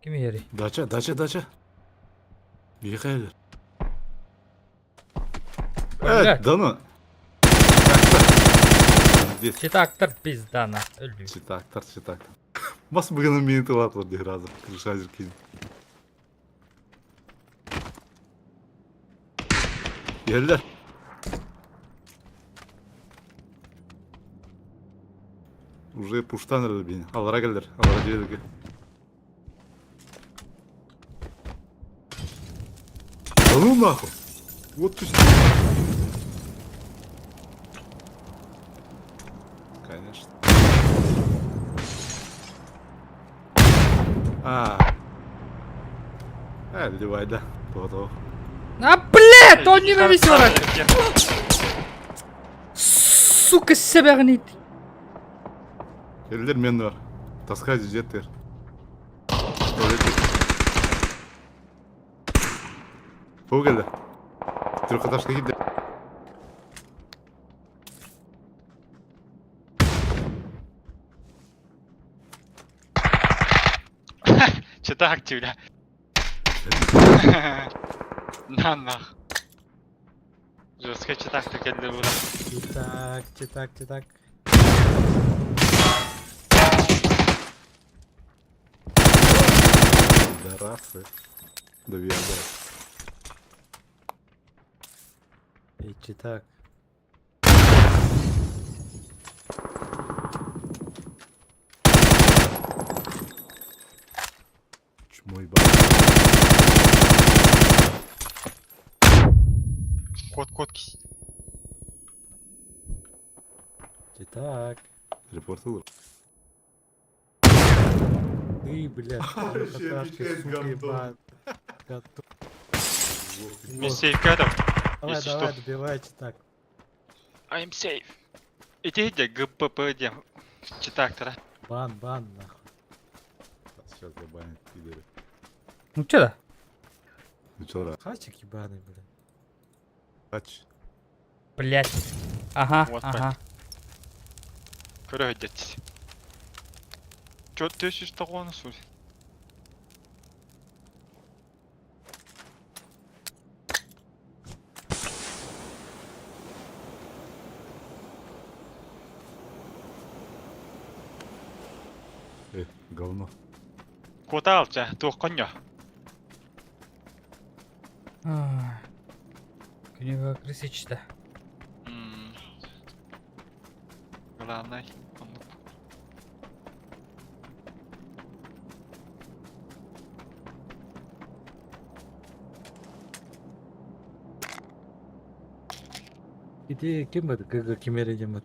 Speaker 1: Ким ери?
Speaker 4: Дача, дача, дача. Михаил.
Speaker 1: Блядь.
Speaker 4: Э, да ну. Здесь.
Speaker 1: Читактор пизда на. Өлүү.
Speaker 4: Читактор, читактор. Бас бүгін мені тылат бар разы. Крышазер кейін. Ерлер. Уже пуштан ірі бейін. Алара келдер, алара келдер. Да ну нахуй! Вот ты Конечно. А. А, ливай, да. То-то.
Speaker 1: А, блядь, он ненавидел Сука, себя гнит.
Speaker 4: Келдер мен бар. Таска жеттер. Бу келди. Трехэтажка киирди.
Speaker 5: Читак бля. На нах. Жестко читак кэллэ була.
Speaker 3: Читак, читак, читак.
Speaker 4: Пидорасы. Доверяю.
Speaker 3: Читак.
Speaker 4: Чмо ебаный.
Speaker 5: Кот кот кис.
Speaker 3: Читак.
Speaker 4: Репорт ылыр.
Speaker 3: Ты, блядь,
Speaker 4: Вообще
Speaker 3: какашки,
Speaker 4: отвечает,
Speaker 3: сука,
Speaker 4: гандон.
Speaker 3: ебаный. Готов.
Speaker 5: Мен сейфке адам.
Speaker 3: Давай,
Speaker 5: Если
Speaker 3: давай,
Speaker 5: что.
Speaker 3: добивай, читак.
Speaker 5: I'm safe. Ити де ГПП де. Читактара.
Speaker 3: Бан, бан, нахуй.
Speaker 4: Сейчас забанят пидоры.
Speaker 1: Ну че да?
Speaker 4: Ну чё, ра-
Speaker 3: Хачик ебаный, блядь.
Speaker 4: Хач.
Speaker 1: Блять. Ага,
Speaker 5: Вот
Speaker 1: ага.
Speaker 5: Көрө хөддет. Чё төсүс тоғуаны сул.
Speaker 4: Э, говно.
Speaker 5: Кота алча, туох коньо.
Speaker 1: Ай. Күнүгө крысичта.
Speaker 5: М. Главное, оннук.
Speaker 3: Иди, ким бат, ГГ кимере дем бат.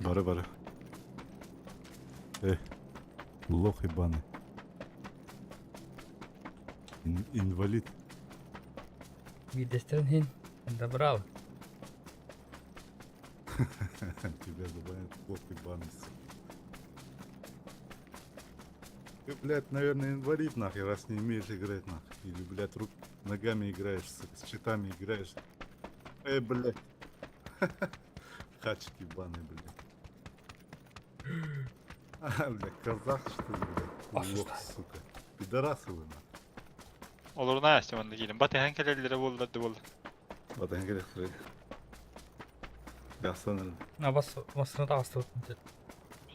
Speaker 4: Бары, бары. Э, лох ебаный. Инвалид.
Speaker 1: Биирдэстэрин иһин добрал.
Speaker 4: Тебя забанят, лох ебаный, сука. Ты, блядь, наверное, инвалид, нахуй, раз не умеешь играть, нахуй. Или, блядь, рук ногами играешь, сука, с читами играешь. Эй, блядь. Хачик ебаный, блядь. А, блядь, казах, что ли, блядь? Лох, сука. Пидорасы вы, нахуй.
Speaker 5: Олоруна астыманда келин. Батыхан келелere болдарды болду.
Speaker 4: Батан керек Ясаныр.
Speaker 1: Абас масына да астыбыт.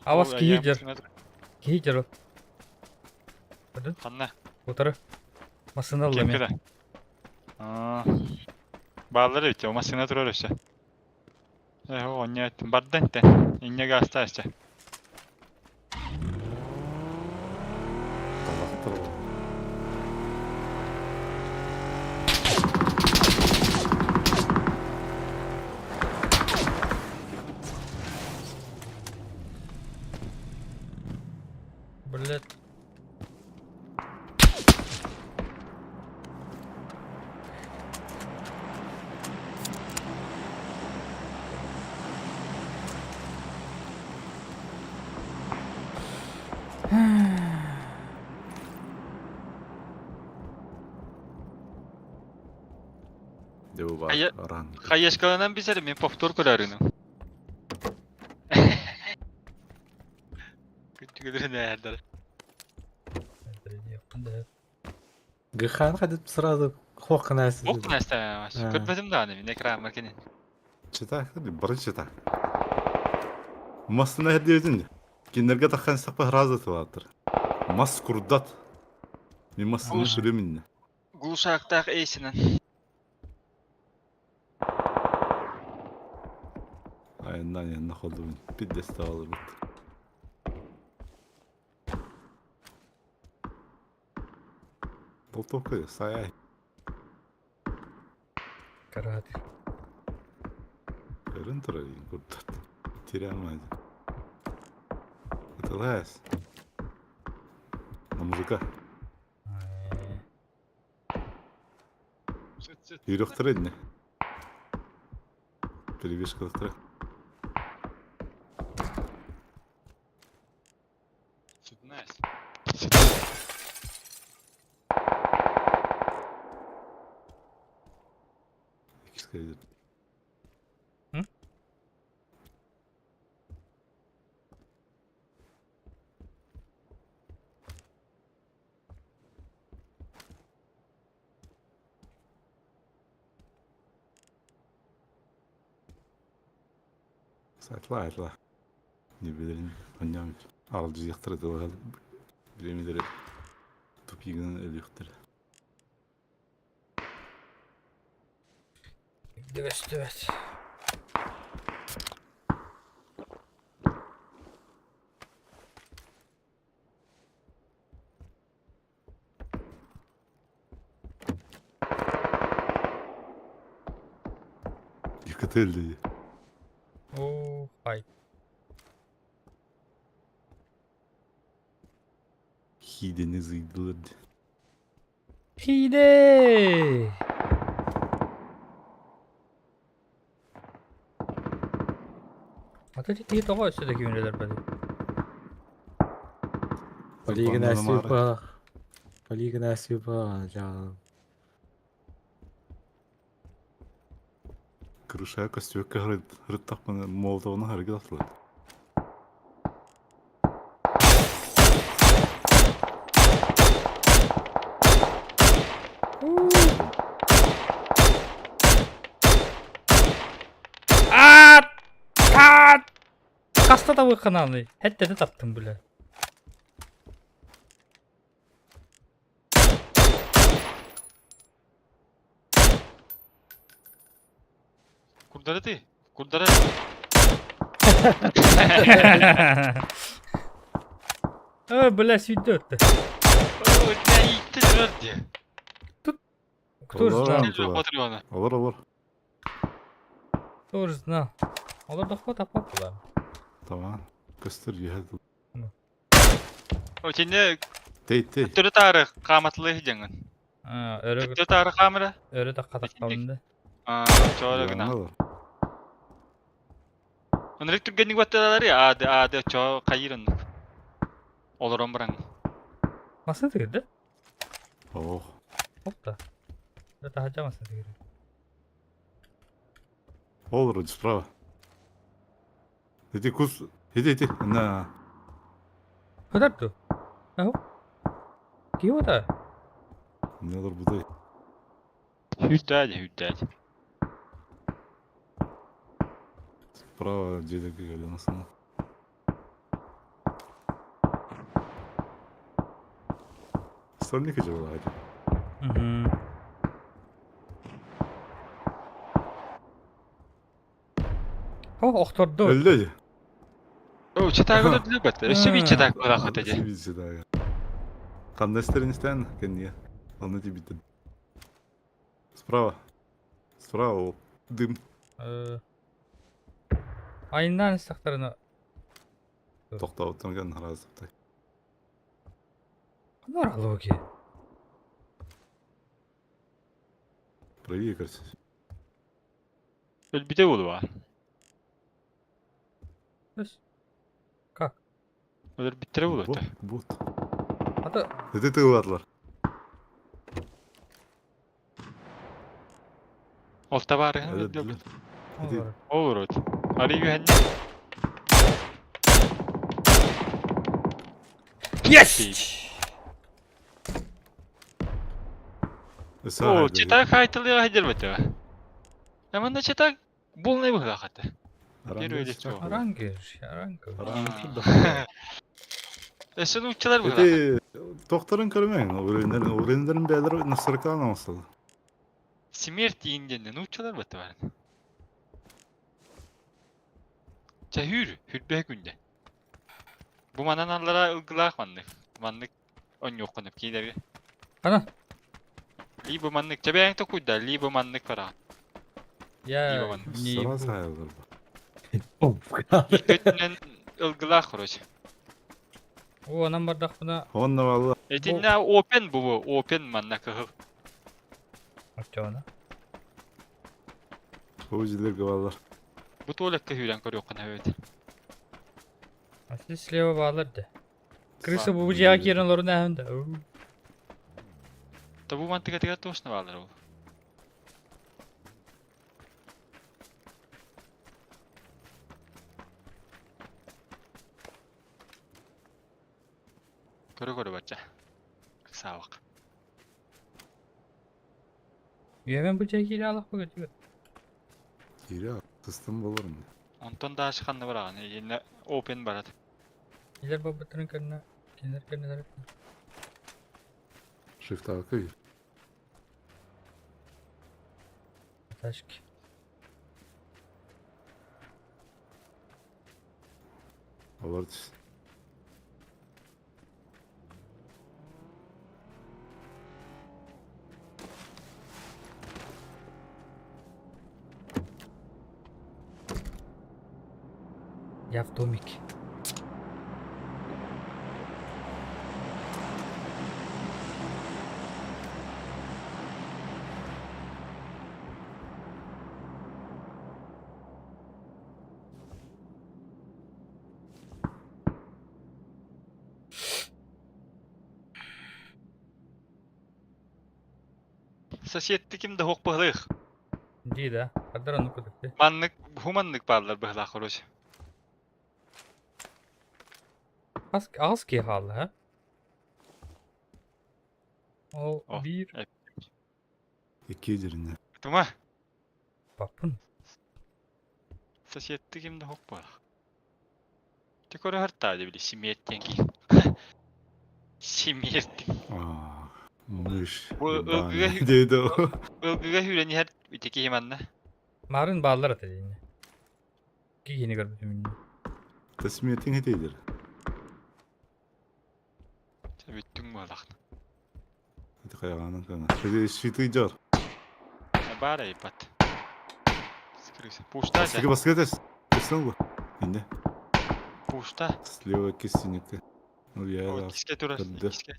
Speaker 1: Абас киһи дьэр. Киһи дьэр. Көрдүн?
Speaker 5: Ханна.
Speaker 1: Утары. Масына ылла мен.
Speaker 5: Кем Аа. Баалар бит, машина турар өсө. Э, о, не, бардан те. Инне гаста өсө.
Speaker 4: Казахтар ғой.
Speaker 1: Блять.
Speaker 4: Деп бар.
Speaker 5: Ая-
Speaker 4: Ран.
Speaker 5: Хаешкаланан бисер мен повтор көрөрүнүм. Күттүгүлөр нэрдер.
Speaker 3: ГХ ходит сразу хохнайся.
Speaker 5: Ок нэстэ. Көрбөтүм да аны мен экран маркени.
Speaker 4: Читак, бары читак. Масына дедин. Киндерге тахан сапа разы тылатыр. Мас курдат. Мен масыны
Speaker 5: Глуш.
Speaker 4: күрөмүн.
Speaker 5: Глушактаах эйсинен.
Speaker 4: Айынан yanına ходум. Пиддесте алыр бит. Болтовка сая.
Speaker 1: Караты.
Speaker 4: Өрін тұрар курдат. Терямайды. Это лас. На мужика. Үйрөктөр эдине. Перебежка кылыктыр.
Speaker 5: Сүтнэс.
Speaker 4: Икс
Speaker 1: М?
Speaker 4: Айтла, айтла. Не билерин, анням алжы яктыр дылгал. Билемидер тупигин өлүктөр.
Speaker 1: Биирдэ көстүбэт.
Speaker 4: Екателли.
Speaker 1: Оо, хай.
Speaker 4: Хидени зыйдылар.
Speaker 1: Хиде! Ата киһи тоҕо өссө да күүнүлэр бали.
Speaker 3: Полигона сюпа. Полигона сюпа. Жа.
Speaker 4: Крыша костюкка рыттахпына молотовна харгы тахтылар.
Speaker 1: Аат! Аат! Хаста табыаххананый? Хэттэтэ таптым бля.
Speaker 5: Курдары ты. Курдары.
Speaker 1: Ö, бля, сүйдө өттө.
Speaker 5: Ой, бля, иитти турар дии.
Speaker 1: Кто ж знал?
Speaker 4: Олор. Олор, олор.
Speaker 1: Кто ж знал? Олор доход апап була.
Speaker 4: Tamam. Көстөр yeһэ.
Speaker 5: Отинне
Speaker 4: Тей, тей.
Speaker 5: төттөрү таары хааматылыы дьаҥын.
Speaker 1: А, өрө
Speaker 5: Төттөрү таары хаамыра.
Speaker 1: өрө такка таккалынды.
Speaker 5: Аа, чоора гына.
Speaker 4: Олор.
Speaker 5: Онрик түргэнник батталары аады аады чоо хайырын. Олорон баран.
Speaker 1: Масын тигирди?
Speaker 4: Ох.
Speaker 1: Опта. Это хача масын тигирди.
Speaker 4: Ол вроде справа. Иди кус. Иди, иди. На.
Speaker 1: Көтөрдү. Аһу. Киота.
Speaker 4: Не олор будай.
Speaker 5: Хүрдээди хүрдээди.
Speaker 4: Справа дедек галянасына. Сольник жабылады.
Speaker 1: Мгм. О, охторду.
Speaker 4: Өллөй.
Speaker 5: О, читааг өдөлү баттар. Өссө бии читааг барахат эди.
Speaker 4: Қандай істерін кәнне. Оны тебітін. Справа. Справа ол. Дым.
Speaker 1: Айынан сақтарына.
Speaker 4: Тоқтауып тұрған разы.
Speaker 1: Қанар алуы ке?
Speaker 4: Правее, кажется.
Speaker 5: Өлбүтэ буолуа.
Speaker 1: Как?
Speaker 5: Өлбүттере буолуа.
Speaker 4: Бот, бот.
Speaker 1: Ата
Speaker 4: Это ты ладлар.
Speaker 5: Ол табары.
Speaker 4: Иди.
Speaker 5: Ол урут. Ари юһэнне.
Speaker 1: Есть!
Speaker 5: О, читааг хайтылыга хедербете. Яманда читааг булнай быһылахаты. Первый лицо.
Speaker 1: Арангер, арангер.
Speaker 5: Өссө уччалар быһылахаты.
Speaker 4: Эти тохтарын көрмәң, уреннәрен, уреннәрен бәләр насыркан алмасыл.
Speaker 5: Смерть инденнен уччалар баты бар. Чэ хүр, хүрбэ күндэ. Бу манан аллара ылгылаах маннык. Маннык онньуоххунап киилэргэ.
Speaker 1: Ана.
Speaker 5: Либо маннык чэбээн токуйда, либо маннык бара.
Speaker 1: Я
Speaker 5: Либо маннык.
Speaker 1: не
Speaker 4: Сара
Speaker 1: ебу.
Speaker 4: сайылар.
Speaker 5: Көтүнэн ылгылаах короче.
Speaker 1: О, анам бардақпына.
Speaker 4: Онна валла.
Speaker 5: Этиннэ опен бу, опен манна кыһыл.
Speaker 1: Ачана.
Speaker 4: Ожилерге баллар.
Speaker 5: Бу туалекка хүрэн көрүөххүн эбит.
Speaker 1: Асли слева балар да. Крыса бу жаа кирен лорун әхүндә.
Speaker 5: Та бу мантыга тыгар туосна баалар ол. Көрө-көрө бачча. Саабак.
Speaker 1: Үемен бу жаа кире алак бу көтүгө.
Speaker 4: Кире, тыстым болырым.
Speaker 5: Онтон да ханна бараган, энне опен барат.
Speaker 1: Илер бу бутырын көрнө, кинер көрнө.
Speaker 4: Шифтага күй.
Speaker 1: Ташки.
Speaker 4: Олор
Speaker 1: Я в домике.
Speaker 5: Соседты ким да хуох быһылыах.
Speaker 1: Дии да. Хардара ону кытыкты.
Speaker 5: Маннык хуманнык бааллар быһылаах короче.
Speaker 1: Хас аҕыс киһи хаалла, ха? Ол
Speaker 5: О,
Speaker 1: биир
Speaker 4: Икки деревня.
Speaker 5: Тума,
Speaker 1: паппын.
Speaker 5: соседты ким да хуох буолах. Ти көрө хартаа били смерть ки. Смерть.
Speaker 4: А, мышь.
Speaker 5: Бу
Speaker 4: ебаная.
Speaker 5: ылгыга
Speaker 4: Дейdi o.
Speaker 5: ылгыга хүрэн иһэр ити киһи манна.
Speaker 1: Марын бааллар ата диинэ. Киһини көрбүтүм иннэ.
Speaker 4: Та смертин этейдер.
Speaker 5: Чэ бүттүҥ буолахна.
Speaker 4: Это хайаганын кана. Эти щиты жар.
Speaker 5: Баар айбат. Скрыся. Пушта
Speaker 4: Баскы баскы тес. Көстөн бу. Инде.
Speaker 5: Пушта.
Speaker 4: Слева кисиники. Ну я
Speaker 5: О,
Speaker 4: да.
Speaker 5: киске турар.
Speaker 4: Көрдө.
Speaker 5: Киске.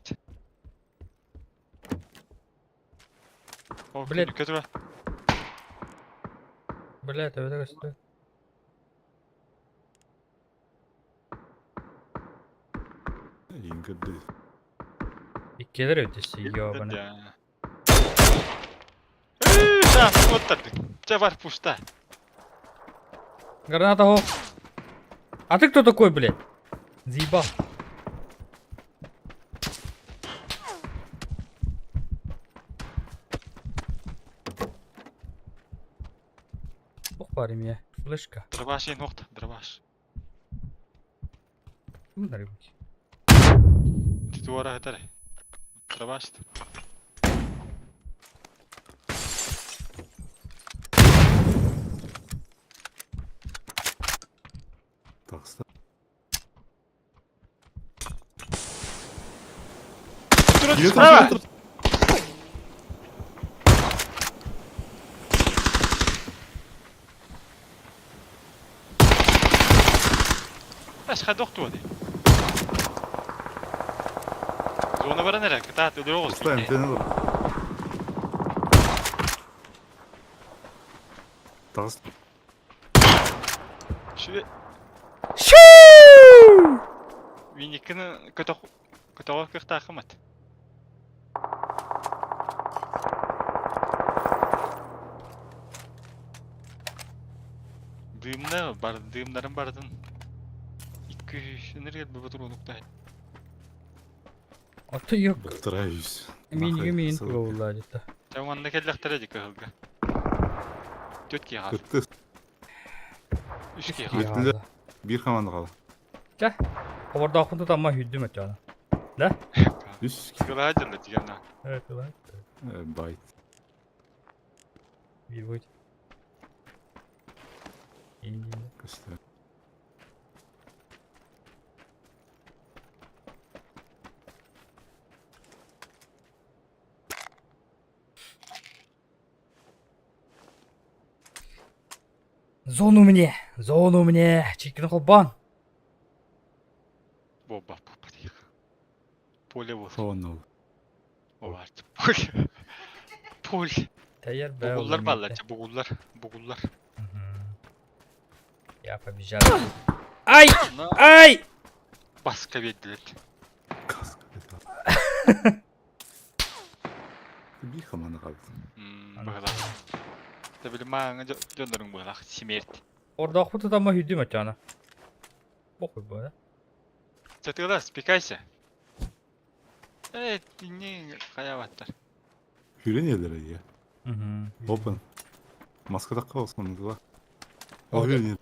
Speaker 5: О,
Speaker 1: Блядь.
Speaker 5: күнүккэ турар.
Speaker 1: Бля, төбөтө көстө.
Speaker 4: Иин көрдү.
Speaker 1: Иккилэр өтөсү ёбана.
Speaker 5: Да, оттардык. Чэ бар пушта.
Speaker 1: Граната хо. А ты кто такой, блядь? Заебал. Ох, парень я. Флешка.
Speaker 5: Дробаш ең оқты, дробаш.
Speaker 1: Ким нарыбыть?
Speaker 5: Титуара хатар. Дробаш.
Speaker 4: Такста.
Speaker 5: Тура
Speaker 4: Кире
Speaker 5: справа.
Speaker 4: тур.
Speaker 5: Аш хадох туа ди. Зона баран эрэ, кытаат өлөрө оҕус.
Speaker 4: Уста МТН бар. Тагыс.
Speaker 5: Шү
Speaker 1: Шу!
Speaker 5: Виниккini көтөх көтөҕө кыахтаахымат. Дыымна бар дыымнарын бардын. Икки энергия бу турунукта.
Speaker 1: А ты ёк.
Speaker 4: Балтыраюсь.
Speaker 1: Мин мин тула где-то.
Speaker 5: Чэ манна кэллэхтэрэ ди кыһылга. Түөрт киһи хаал.
Speaker 4: Кытты.
Speaker 5: Үс киһи хаал.
Speaker 4: Бүттүлэр. Бир команда калды.
Speaker 1: Хобордоохпун тутамма хүддүм өтөөнө. Да?
Speaker 4: Үс.
Speaker 5: Кылаа дьылла дигэн
Speaker 1: Evet, ulan.
Speaker 4: Байт.
Speaker 1: Bir boyut. İyi.
Speaker 4: Көстө.
Speaker 1: Зону мне! Зону мне! Чикин холбан!
Speaker 5: Боба пупа Поле бол.
Speaker 4: Сонул.
Speaker 5: Оварт. Поле. Поле.
Speaker 1: Тәйер бә.
Speaker 5: Бугуллар баллар, бугуллар, бугуллар.
Speaker 1: Я побежал. Ай! Ай!
Speaker 5: Баска биэрдилэр.
Speaker 4: Каска. Бир команда калды.
Speaker 5: Быһылаах. Тэбили мааҥа дьонноруҥ быһылаах смерть.
Speaker 1: Ордоохпун тутамма хүддүм өтөөнө. Похуй бу, да?
Speaker 5: Сатыылас, спикайся. Э, не хайабаттар.
Speaker 4: Хүрен елдер я. Open. Маска такка olsun да. Ал хүрен.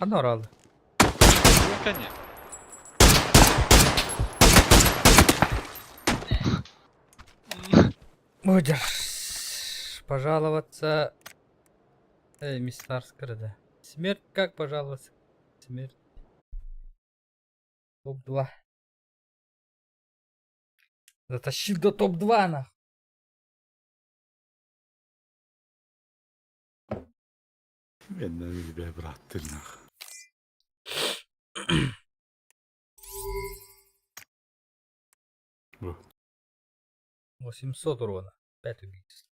Speaker 1: Ханна оралды.
Speaker 5: Кәне.
Speaker 1: Будешь пожаловаться. Эй, мистарская да. Смерть как, пожалуйста? Смерть. Топ-2. Затащил до топ-2, нах.
Speaker 4: Мен бе брат нах. О,
Speaker 1: 800 урона. 5 убийств.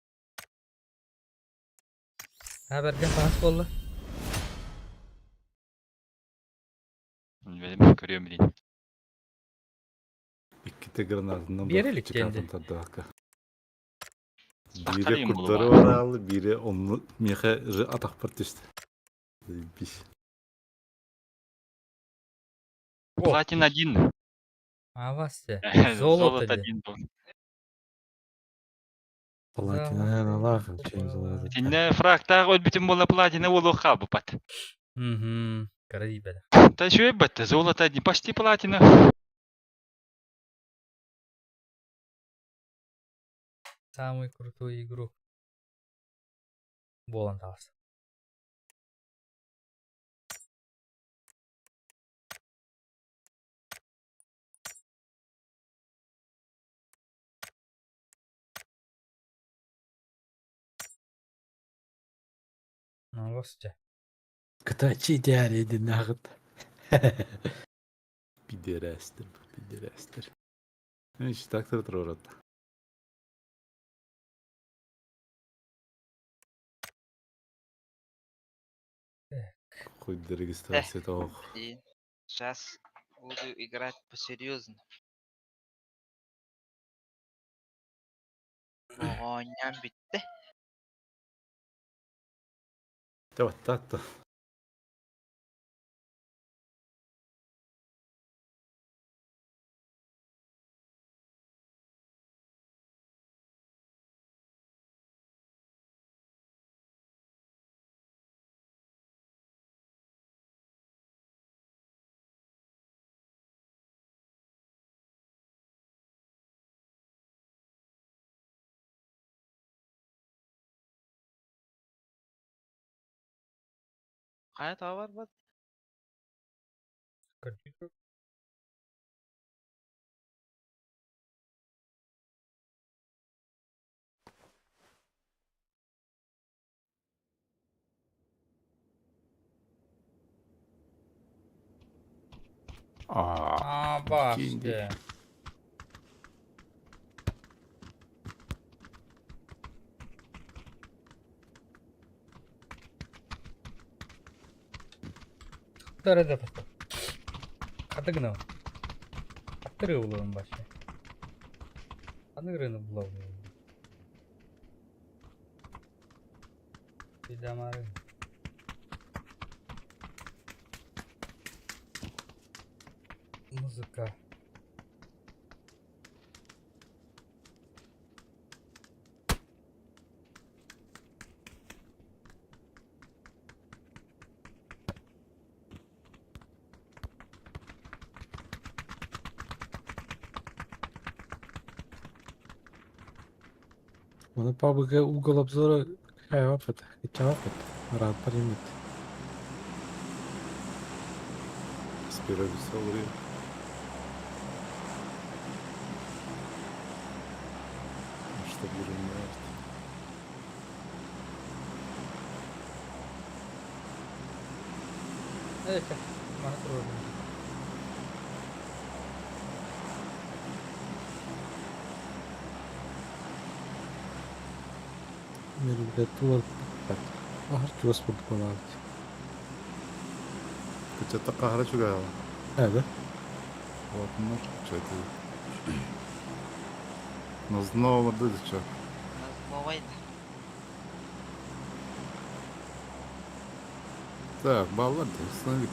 Speaker 1: А, Берген пас болды.
Speaker 5: Билим, көрүөм билин.
Speaker 4: Икките гранатынан
Speaker 1: Биэрилик диэн
Speaker 4: тардыбакка.
Speaker 5: Тахтар
Speaker 4: Бире
Speaker 5: им
Speaker 4: курдары
Speaker 5: булуба.
Speaker 4: баралы, бире онну меха же атақпар түсті. Заебись.
Speaker 5: Платин один.
Speaker 1: А вас те.
Speaker 5: Золото
Speaker 1: Золото де.
Speaker 5: один был.
Speaker 3: Платина Аллах, чем золото.
Speaker 5: Тинне фрактағы өлбүтүн буола платина буолуохха бупат.
Speaker 1: Угу. Карибе.
Speaker 5: Та еще бетте, золото один, почти платина.
Speaker 1: Самый крутой игрок. Болан тағысы. Ну, вас те.
Speaker 3: Кытачи диари нағыт.
Speaker 4: Пидерастер, пидерастер. Иш, трактор тұрады. Хоть до регистрации того.
Speaker 2: Блин. Сейчас буду играть по-серьезно. Оҕонньоон бүттэ.
Speaker 4: Давай, та-та.
Speaker 2: Хайа тоҕо барбат?
Speaker 1: Компьютер.
Speaker 4: А,
Speaker 1: А, бас
Speaker 4: Кинди.
Speaker 1: те. Тарада пasta. Хатыгна. Хаттыры булуын башы. Аныгрыны булуын. Бидамары. Музыка.
Speaker 3: Оны пабыга угол обзора хайвапыт, кычавапыт, рад примет.
Speaker 4: Сперва веселый. Масштабируемый арт.
Speaker 1: Это, мана трудно.
Speaker 3: Мен тулар пат. Ахар чуас бурдук болабыт.
Speaker 4: Кычатта кахара чугала.
Speaker 3: Әбі.
Speaker 4: Вот, ну, что это? Но снова дыдыча.
Speaker 2: Назбовайда.
Speaker 4: Так, баллар, останови.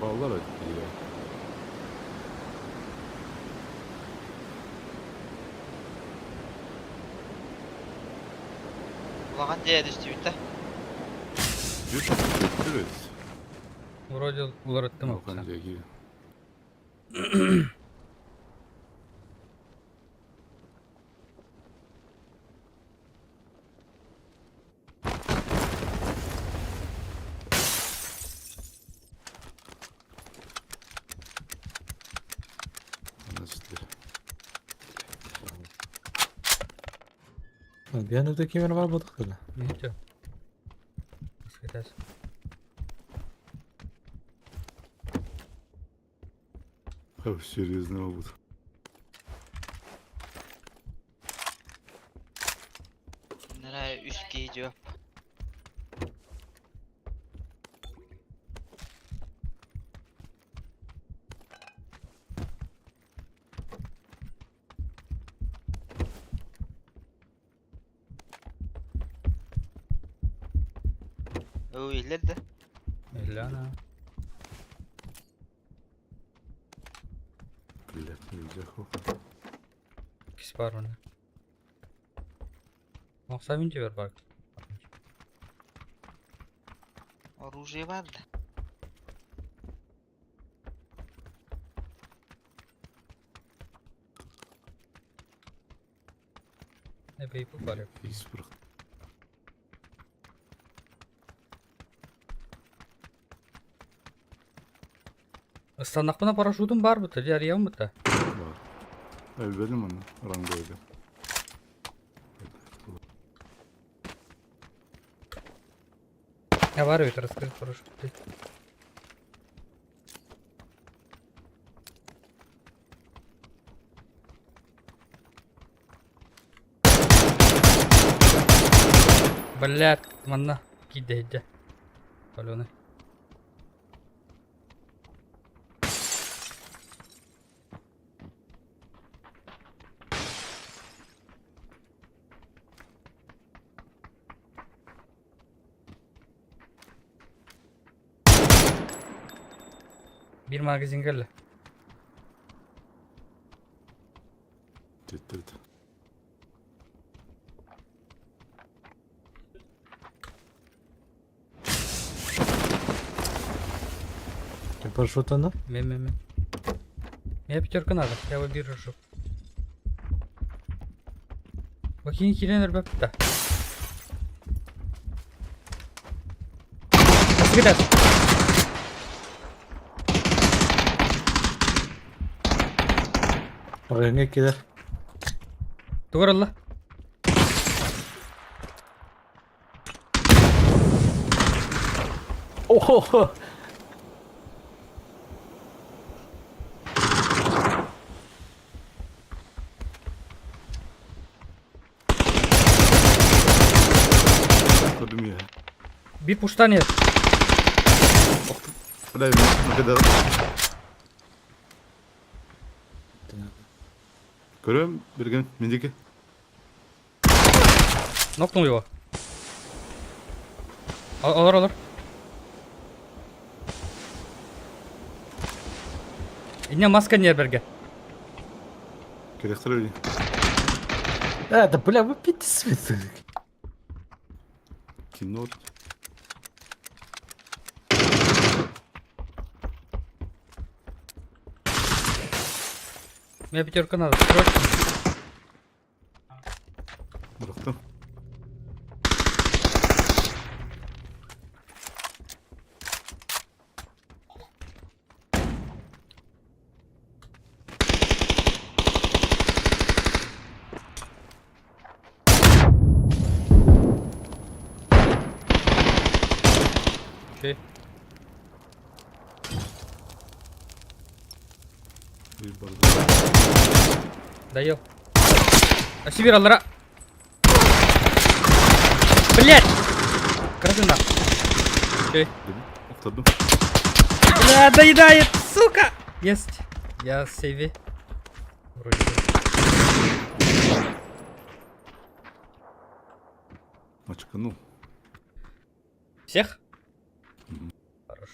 Speaker 4: Баллар ötüyor.
Speaker 2: Улахан дьиэ түстүбүт да.
Speaker 4: Бүт.
Speaker 1: Вроде уларыттым
Speaker 4: Улахан
Speaker 1: опса.
Speaker 4: дьиэ
Speaker 3: Bir anda da kimin var bulduk öyle.
Speaker 1: Ничего. Скатайся.
Speaker 4: Серьезный опыт.
Speaker 2: Нара үс киһи дьиэ. Оо, иһиллэр да.
Speaker 1: Гляна.
Speaker 4: Блядь, нельзя хуй.
Speaker 1: Кис бар оны. Мақса мен жібер бар.
Speaker 2: Оружие бар да.
Speaker 1: Не бейпу бар.
Speaker 4: Ис бырах.
Speaker 1: Ыстанақпына парашютым бар бұта, жариям бұта.
Speaker 4: Бар. Өлбедим аны ранговыйда.
Speaker 1: Я бар бит, расскажи парашют. Блядь, манна кидейді. Паленый. Bir magazin geldi.
Speaker 4: Теттирди.
Speaker 3: Парашют аны?
Speaker 1: Мен, мен, мен. Мне пятерка надо, я его биржу. Бакин хиленер бәпті. Скидас.
Speaker 3: Oraya gider.
Speaker 1: Тугар алла.
Speaker 3: Oho!
Speaker 4: Көрдүм я.
Speaker 1: Bir пуштан ет.
Speaker 4: Бля, мен кадar. Көрөм берген мендики.
Speaker 1: Нокнул его. Ал, алар, алар. Инне маска не берге.
Speaker 4: Керектир эле.
Speaker 3: Да бля, вы пиздец.
Speaker 4: Кино.
Speaker 1: Мне пятерка надо, срочно.
Speaker 4: Бырахтым.
Speaker 1: Окей.
Speaker 4: Bir bardak.
Speaker 1: Доел. А Сибирь, аллара. Блять! Красина. Окей.
Speaker 4: Октадым.
Speaker 1: Бля, доедает, сука! Есть. Я в сейве. Вроде бы.
Speaker 4: Очканул.
Speaker 1: Всех?
Speaker 4: Мгм.
Speaker 1: Хорош.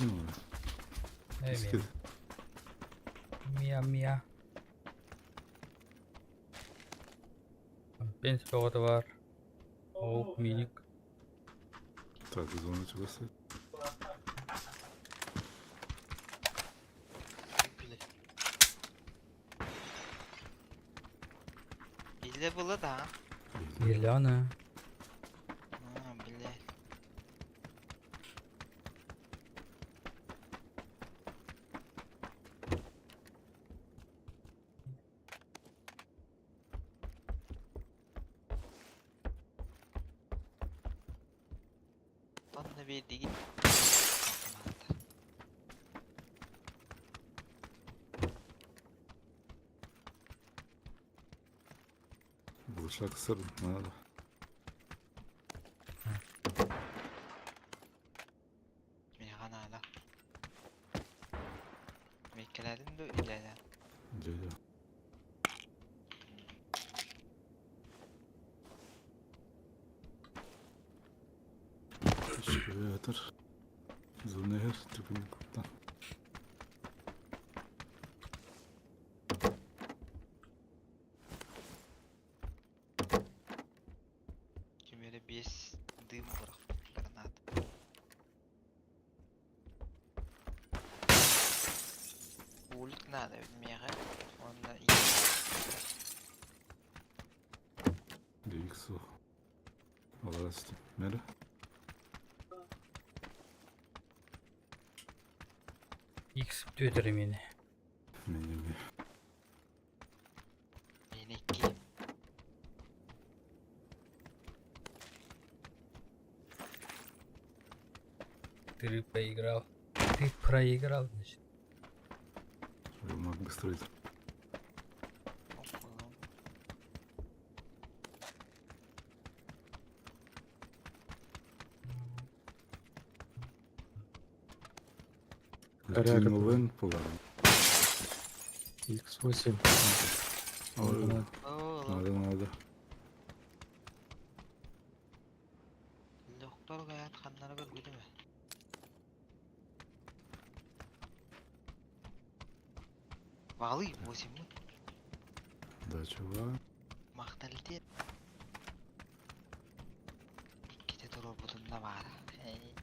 Speaker 1: Э, Мия, мия. Пенсия бөҕөтө баар. Оук, миник.
Speaker 4: Так, зона чугас.
Speaker 2: Биллэ было да.
Speaker 1: Зеленая.
Speaker 2: А, блядь. Онно биэрдигит. Автоматтар.
Speaker 4: Глушак сыр надо.
Speaker 2: Миэхэ наада. Миэккэлээтин дуу илээлээн?
Speaker 4: Дядя. Шведер. Зонер, трибун кута.
Speaker 2: Ким эрэ биэс дым бырахпыт гранат. Ульт надо ведь миэхэ уонна
Speaker 4: Диксу. Власти. Мере.
Speaker 1: X түөтэрэ миэнэ.
Speaker 4: Мини-ми.
Speaker 2: миэнэ икки.
Speaker 1: Ты проиграл. Ты проиграл, значит.
Speaker 4: Маг быстро.
Speaker 2: Около.
Speaker 3: Порядок.
Speaker 4: Лен полар.
Speaker 3: X8.
Speaker 4: Ой,
Speaker 2: Оо,
Speaker 4: Надо, надо.
Speaker 2: Доктор гаят ханнара көрбүтүм ээ. Валы, 8 мы.
Speaker 4: Да, чувак.
Speaker 2: Махталитет. Иккитэ туруорбутун да баара. Эй.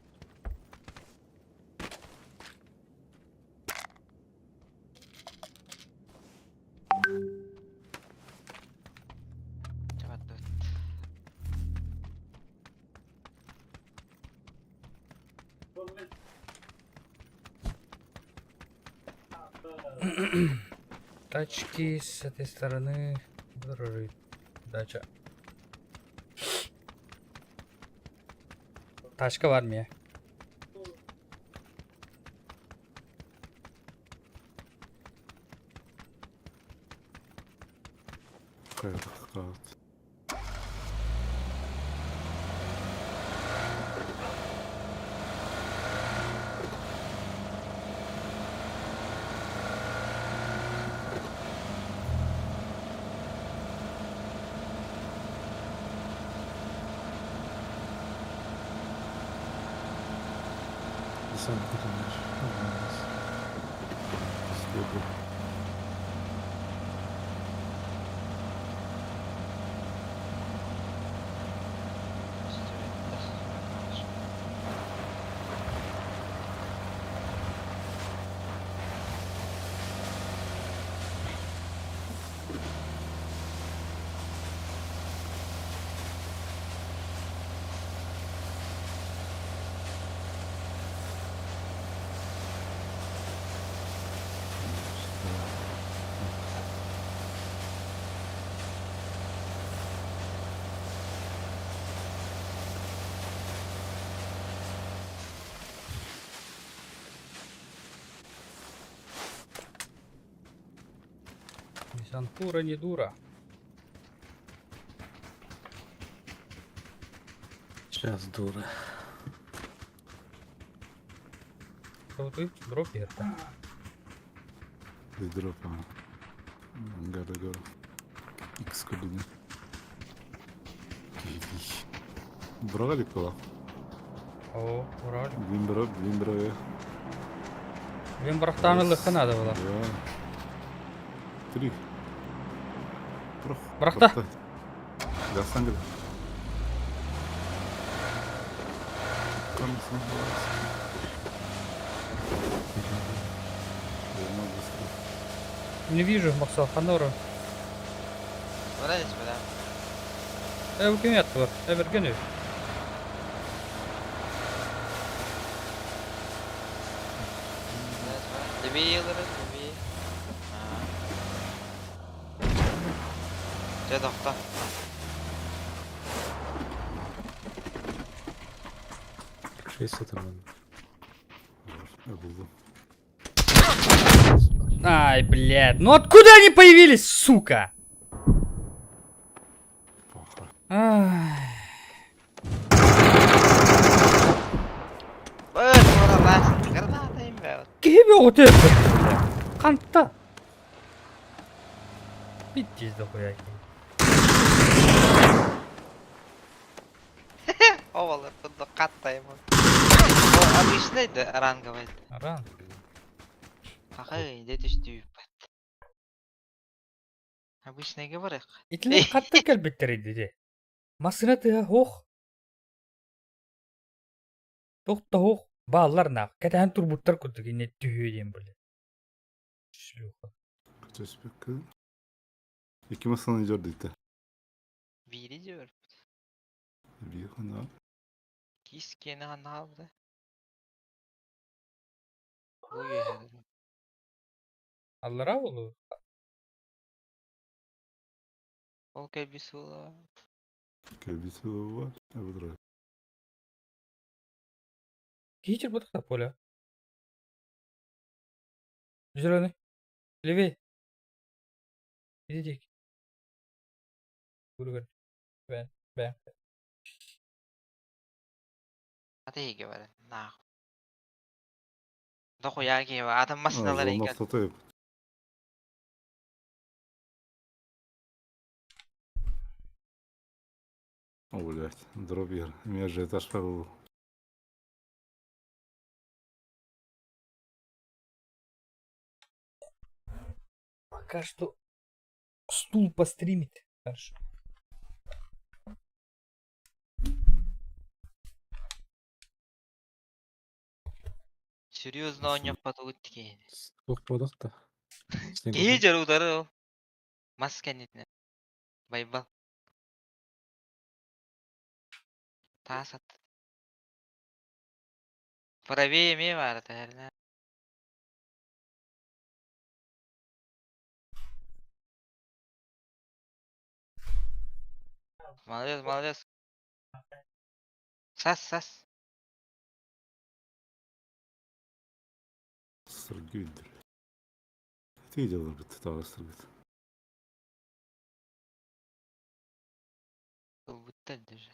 Speaker 2: Чэ бардыбыт.
Speaker 1: Тачки с этой стороны. Дрожит. Дача. Тачка в армии.
Speaker 4: Хайрхат.
Speaker 3: Десант наш.
Speaker 4: Следует.
Speaker 2: Стюардесса.
Speaker 1: Десантура не дура.
Speaker 3: Сейчас дура.
Speaker 1: Кто ты? Дропер.
Speaker 4: Дропа. Ангара гора. X кабина. Брали кого?
Speaker 1: О, ураль.
Speaker 4: Блин, бро, блин, бро.
Speaker 1: Мен бырахтаан ылыахха наада буолар.
Speaker 4: Два. Три. Бырах.
Speaker 1: Бырахта.
Speaker 4: Гасан гыда.
Speaker 1: Не вижу, Максал, Ханору.
Speaker 2: Бара здесь, бара.
Speaker 1: Э, бу ким ятты бар? Эберген ү.
Speaker 2: Левее ылырын, левее. Дьэ, тохто.
Speaker 3: Шесть сатаман.
Speaker 4: Булдум.
Speaker 1: Ай, блядь, ну откуда они появились, сука? Ай.
Speaker 2: Быр, бара, граната им бэ.
Speaker 1: Киһи бөҕөтө блядь. Ханта. Пиздец дохуя.
Speaker 2: Овалар курдук хаттайым. О, обычный да ранговый.
Speaker 1: Аран.
Speaker 2: Хахай, де түстүү бат. Обычныйга барык.
Speaker 1: Итилер хатта кэлбиттэр дии. Массыына тыаһа суох. Туох да суох. Бааллар наах. Кэтэһэн турбуттар курдук иннэ түһүө диэн блядь. Шлюха.
Speaker 4: Көтөспөккө. Икки массыына дьордуйта.
Speaker 2: Биири дьөр.
Speaker 4: Биир хана.
Speaker 2: Кис киэнэ ханна хаалбыта. Бу үөһэ.
Speaker 1: Аллара буолуо.
Speaker 2: Ол кэлбит суола.
Speaker 4: Кэлбит суола. Абыдра.
Speaker 1: Киһи чырбатах поле. Зеленый. Левей. Иди дик. Бургер. Бэн. Бэн.
Speaker 2: Ата иһигэ баран. Наах. Дохуя киһи атын массыыналар
Speaker 4: Зона
Speaker 2: иһигэр.
Speaker 4: автотоп. О, блядь, дробер. Меня же этаж был.
Speaker 1: Пока что стул постримит. Хорошо.
Speaker 2: Серьезно оонньоппотугут киһини.
Speaker 3: Туох буолуох да.
Speaker 2: Киһи дьөр утары ол. Мас кэннитинэн. Байбал. Таас ат. Правее эмиэ баара тэһэринэ. Молодец, молодец. Сас, сас.
Speaker 4: Сыргүйдір. Ты делал бы ты того сыргыт.
Speaker 2: Ылбыттар даже.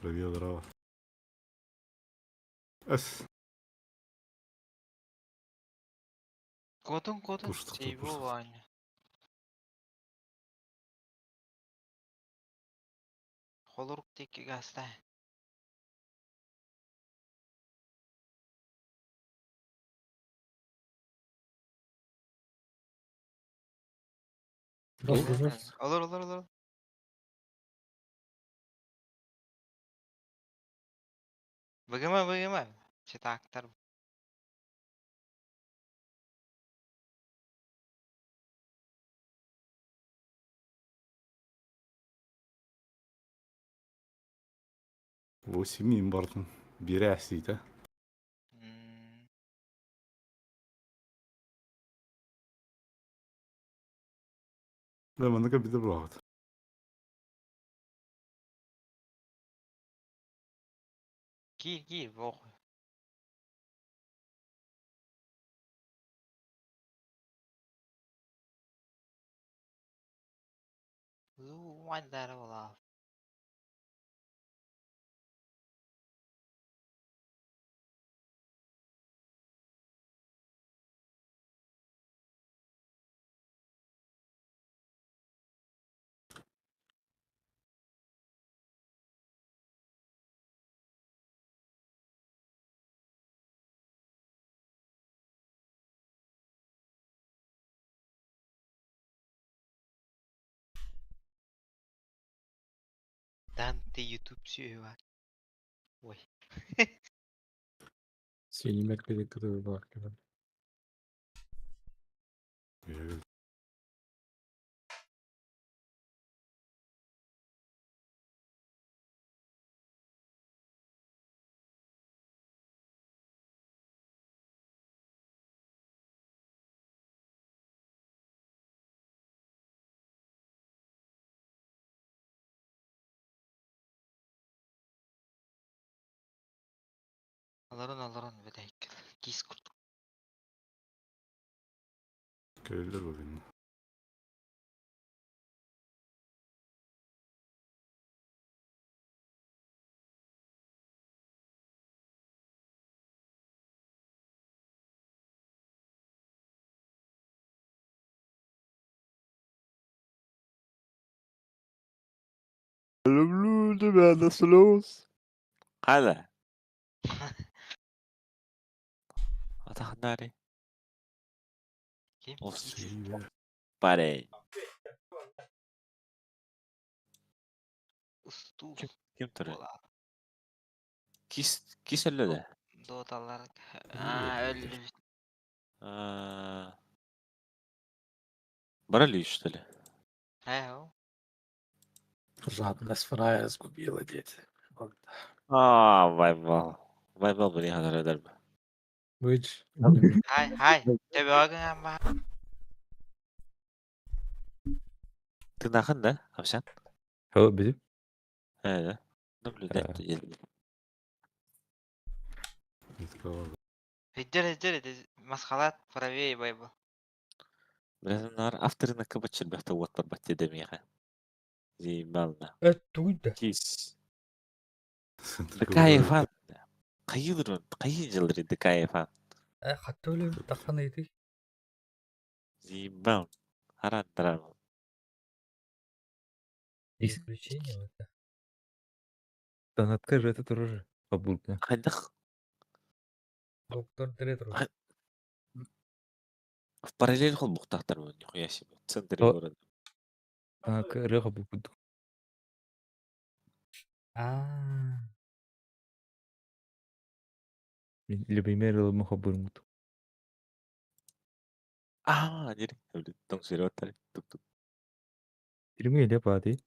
Speaker 4: Правее дрова. Эс.
Speaker 2: Куотун, куотун.
Speaker 4: Пуштық,
Speaker 2: Сейбу
Speaker 4: пуштық.
Speaker 2: Ваня. Холорук диэки гаста. Олор, олор, олор. Быгыма, быгыма. Читактар.
Speaker 4: Восемь им бартын. Бире әсейді.
Speaker 2: М.
Speaker 4: Да, маннык бите буолбут.
Speaker 2: Киир киир похуй. Лу Данте YouTube сүөһү баар. Ой.
Speaker 3: Синимек кытыы бар кэлэн.
Speaker 2: Олорон олорон бүтэһик киис курдук.
Speaker 4: Кэлэллэр буолуо.
Speaker 6: Хала. Атахнари.
Speaker 2: Ким?
Speaker 6: Ос.
Speaker 2: Киис.
Speaker 6: Парень.
Speaker 2: Устуу.
Speaker 6: Ким турар?
Speaker 2: Буолаа.
Speaker 6: Кис кис өллө да.
Speaker 2: Доталар. Аа өллүбүт.
Speaker 6: Аа. Брали, что ли?
Speaker 2: Ээ ол.
Speaker 3: Жадность фрая сгубила дети. Вот.
Speaker 6: Аа, вайбал. Вайбал били ханар
Speaker 3: Быч.
Speaker 2: Хай хай. Төбөөгүн амма.
Speaker 6: Ты нахын да, Амшан?
Speaker 1: Хо, били.
Speaker 6: Э, наблюдать дедим.
Speaker 2: Өйдөр өйдөр масхалат правее байбыл.
Speaker 6: Билен авторына кыбычыр бәхте уот бар бат демиға. Зейбална.
Speaker 1: Э, тугуйда.
Speaker 6: Кис. Дыкаеван. Кайылыр, кайын жылдыр Дыкаеван.
Speaker 1: Э, хатты өлө таххан ыйты.
Speaker 6: Зейбал. Харан даран.
Speaker 1: Исключение это.
Speaker 10: Донатка же это тоже побудно.
Speaker 6: Хайдах
Speaker 1: Доктор Дредро.
Speaker 6: в параллель хол буктактар бу нихуя себе. В центре
Speaker 10: О.
Speaker 6: города.
Speaker 10: Донатка рыха буду.
Speaker 1: Аа.
Speaker 10: Любимый мухабурмут.
Speaker 6: Аа, дир. Тоң сүрөттөр. Тук тук.
Speaker 10: Ирми эле бади.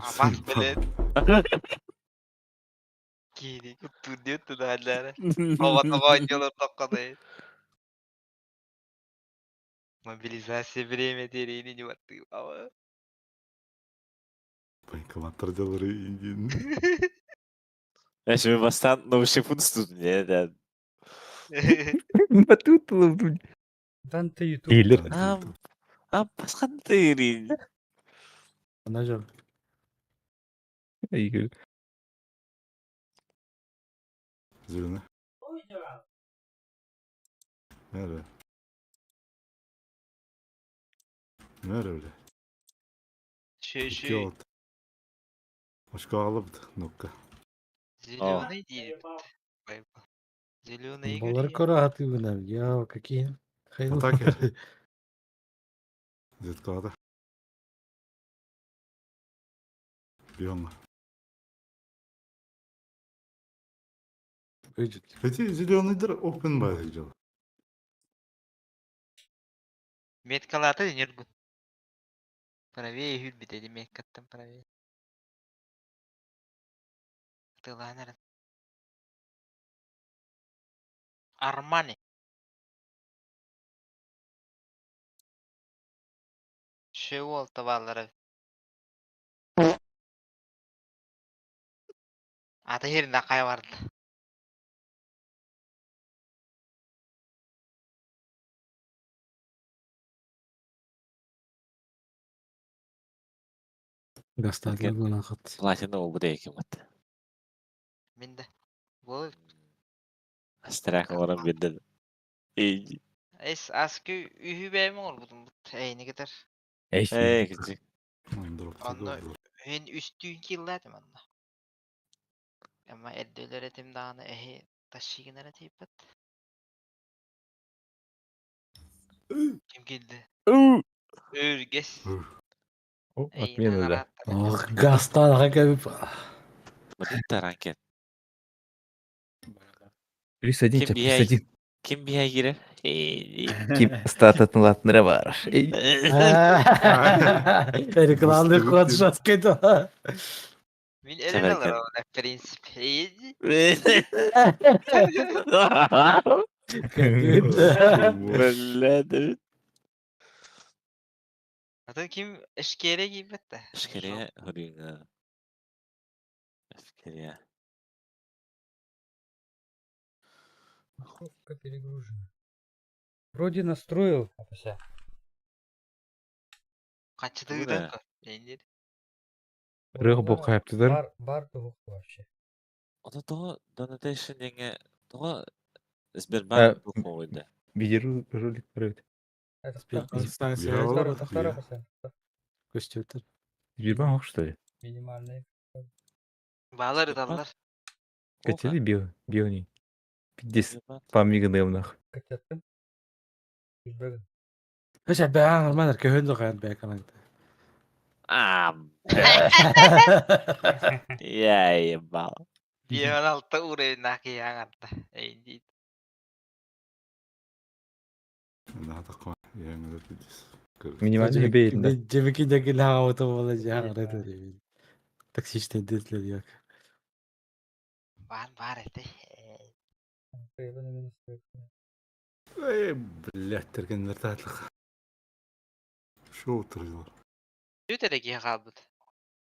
Speaker 2: Абас билет. Киини куттур диэт тудaallara. Ова дело токкодай. Мобилизация время терени не баттыы. Ава.
Speaker 4: Военкоматтар делары Индин.
Speaker 6: Знаешь, мы бастан новый пункт не, да.
Speaker 10: Батут ловдун.
Speaker 1: Данте YouTube.
Speaker 10: Илер.
Speaker 6: А, а баскан тыри.
Speaker 3: Она же.
Speaker 10: Игорь.
Speaker 4: Зеленый. Nerede? Nerede öyle?
Speaker 2: Шү
Speaker 4: İki
Speaker 2: шү.
Speaker 4: oldu. Başka alıp nokta.
Speaker 2: Зеленый диэбит. Байбыл. Зеленый
Speaker 3: Балар көрө атыгына. Я какие. Хайыл.
Speaker 4: Атака. Зеткада. Биома.
Speaker 3: Выйдет.
Speaker 4: Эти зеленыйдыр open by дел.
Speaker 2: Меткалаты нергун. Правее хүрбит эди меткаттан правее. Тыланар. Армани. Үсүө уолта бааллара. Ата иһиринэ хайа барда.
Speaker 3: Гастатлар буолаахыт.
Speaker 6: Платина буолбут эйкиммит.
Speaker 2: Мин да. Буол.
Speaker 6: Астрах олорон биэрдэ. Эй,
Speaker 2: Эс аскы үһү бэйэм оҥорбутум бут эйини кытар.
Speaker 10: Эй,
Speaker 6: эй, кичи.
Speaker 2: Онно үһүн үстүүн киллаатым онно. Ама эрдэ өлөр этим даҕаны эһи тащигинара тиийбэт. Ким киирдэ? Өргес.
Speaker 10: О, отмена да.
Speaker 3: Ох, гастан аха кэбип.
Speaker 6: Бытта ранкет.
Speaker 10: Плюс один,
Speaker 6: Ким
Speaker 10: ча, плюс
Speaker 6: бияй?
Speaker 10: один.
Speaker 6: Ким бияй кирер? Эй,
Speaker 10: Ким стататын латныра бар. Эй,
Speaker 3: Рекламный ход жесткий да.
Speaker 2: Мин элен
Speaker 6: Сәбәркән.
Speaker 2: алар в принципе. Эй,
Speaker 6: Бля, да.
Speaker 2: Атын ким эшкере кийбэт да.
Speaker 6: Эшкере хөрүҥэ. Эшкере.
Speaker 1: Парковка перегружена. Вроде настроил, апася.
Speaker 2: Качыдыгыдан көр. Эйнир.
Speaker 10: Рых бу хайптыдар.
Speaker 1: Бар, бар туһук вообще.
Speaker 6: Ото тоҕо донатейшн диэҥҥэ тоҕо
Speaker 10: Э,
Speaker 6: Сбербанк бу хоҕуйда?
Speaker 10: Видеоролик көрөбүт.
Speaker 1: Это
Speaker 3: Сбербанк
Speaker 4: Я
Speaker 1: Второй,
Speaker 4: вот,
Speaker 1: второй
Speaker 4: я.
Speaker 1: апася.
Speaker 3: Көстүөтөр.
Speaker 10: Сбербанк что ли?
Speaker 1: Минимальный.
Speaker 2: Баалар ыталлар.
Speaker 10: Качели био, биони. Пиздец,
Speaker 6: Сбербанк.
Speaker 10: памигневнах.
Speaker 1: Качаттым. Күлбэгин.
Speaker 3: Өсө бээн нормально көһөн дохайан бэканан.
Speaker 6: А, я ебал.
Speaker 2: Биэн алта уровень киһи Эйнир.
Speaker 4: Надо такое. Я не
Speaker 10: Минимальный бейт, да.
Speaker 3: Жемеки дәки лаға ота бола жаң рады. Таксист детлер як.
Speaker 2: Бар бар эти.
Speaker 4: Эй, блядь, тергенлер татлык. Шоу тұрдылар.
Speaker 2: Түт эрэ киһи хаалбыт.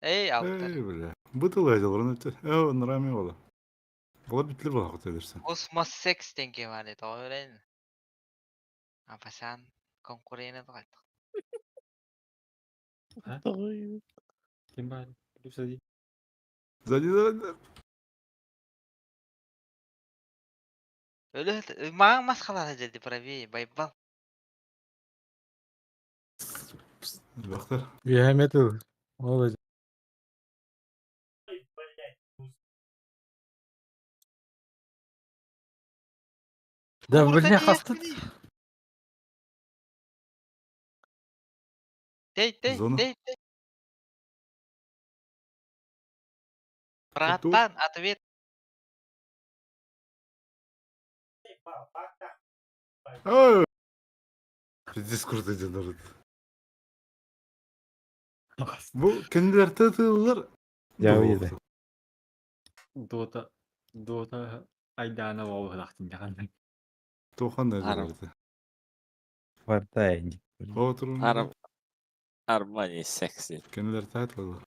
Speaker 2: Эй, алтар.
Speaker 4: Эй, бля. Бытылай дылар, оны өтө. Э, нрами бола. Бола битлер бола кот эдерсен.
Speaker 2: Космос секс тенке бар edi, öğren. Апасан конкурент кайттык.
Speaker 5: Ким бар? Плюс один.
Speaker 4: Сзади, сзади.
Speaker 2: Өлө маған масқалар деді правее, байбал.
Speaker 4: Бактар.
Speaker 3: Биямету. Ол Да, бля, хаста.
Speaker 2: Дей, дей,
Speaker 4: Зона.
Speaker 2: дей, дей. Братан, ответ.
Speaker 4: Ой! Пиздец круто идет народ. Бу кендилер тытылар.
Speaker 10: Я уеду.
Speaker 5: Дота, Дота Айдана болбалахтын жахан.
Speaker 4: Тохан да
Speaker 6: Арам.
Speaker 4: деді.
Speaker 10: Хватай.
Speaker 4: Отырun.
Speaker 6: Арам. Армани секси.
Speaker 4: Кендилер татылар.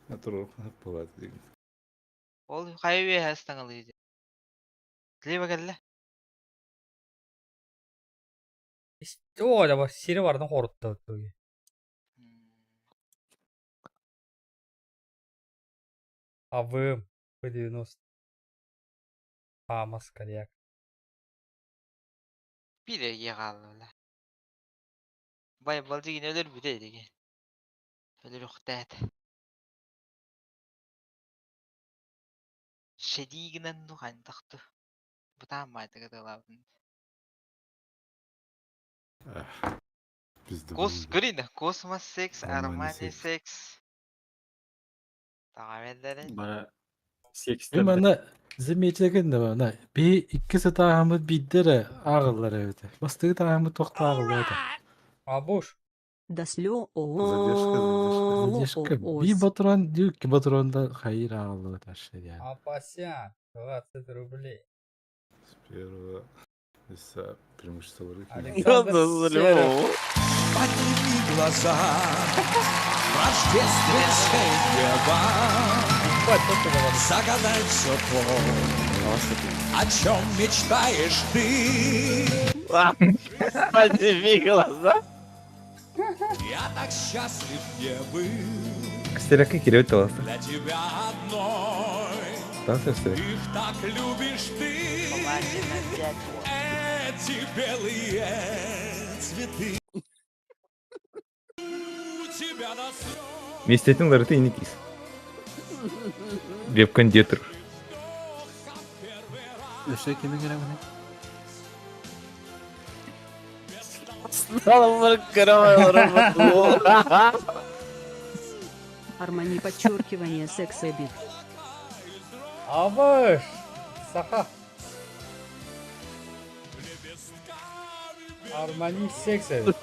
Speaker 4: Атыру болады деген.
Speaker 2: Ол хайвей хастаңалы еді. Лева келді.
Speaker 1: О, да, сири бардын хорутта өттүги. АВМ П90. Амас коряк.
Speaker 2: Bir erkeğe kaldı öyle. Байбал деген өлөр бүтэ деген. Өлөр уктаат. Шедигинен нухантахту. Бутаан майтыга тылабын.
Speaker 4: Пизда.
Speaker 2: Кос көрейін, космос секс,
Speaker 4: Армани
Speaker 2: Армани
Speaker 4: секс.
Speaker 2: секс. Тағамелдері.
Speaker 5: Бара секс.
Speaker 3: Мен ана заметилген да ана би иккisi таамыт биддере агыллар эбит. Бастыгы таамыт тохта агыллар это.
Speaker 1: Абуш.
Speaker 11: Даслё
Speaker 4: Задержка,
Speaker 3: Задержка. Би батрон, дюк батронда хайыр агыллар ташы yani.
Speaker 1: Апасян. 20 рублей.
Speaker 4: С первого лица преимущество
Speaker 1: Александр Серов.
Speaker 6: Серов.
Speaker 11: Подними глаза в рождественское небо. Загадай все то, о чем мечтаешь ты.
Speaker 6: Подними глаза.
Speaker 11: Я так счастлив не был
Speaker 10: Стераки киребит таласта.
Speaker 11: для тебя одной.
Speaker 10: Тасыр стерак.
Speaker 11: Их так любишь ты, эти белые цветы. У тебя на
Speaker 10: Миэстэтин уларыта ини киис. Веб-кондитер.
Speaker 3: Өссө кими кэлэбиний?
Speaker 12: Армани подчеркивание секс-эбит.
Speaker 1: Абыш! Саха! Армани секс эбит.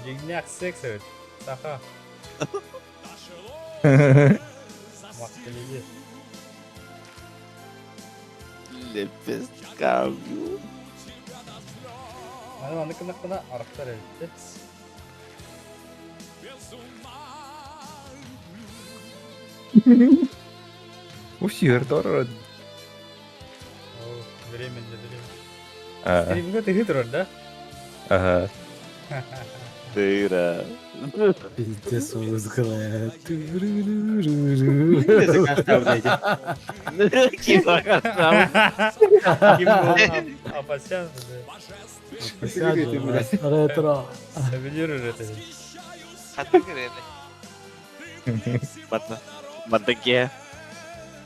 Speaker 1: Дьиҥнээх секс эбит. Саха. Махталиги.
Speaker 6: Лепестками.
Speaker 1: Аны маннык гыннахпына арахсар эбит.
Speaker 10: Усир дорор.
Speaker 1: Оо, временно, временно.
Speaker 10: А,
Speaker 1: Стримҥэ тыһы турар да?
Speaker 10: Ага.
Speaker 6: Тыра.
Speaker 3: Пиздец, взгляд.
Speaker 6: Ким
Speaker 1: Апасян,
Speaker 3: Ретро.
Speaker 1: Савелир это.
Speaker 2: Хатыгыр
Speaker 6: Батна. Матаке.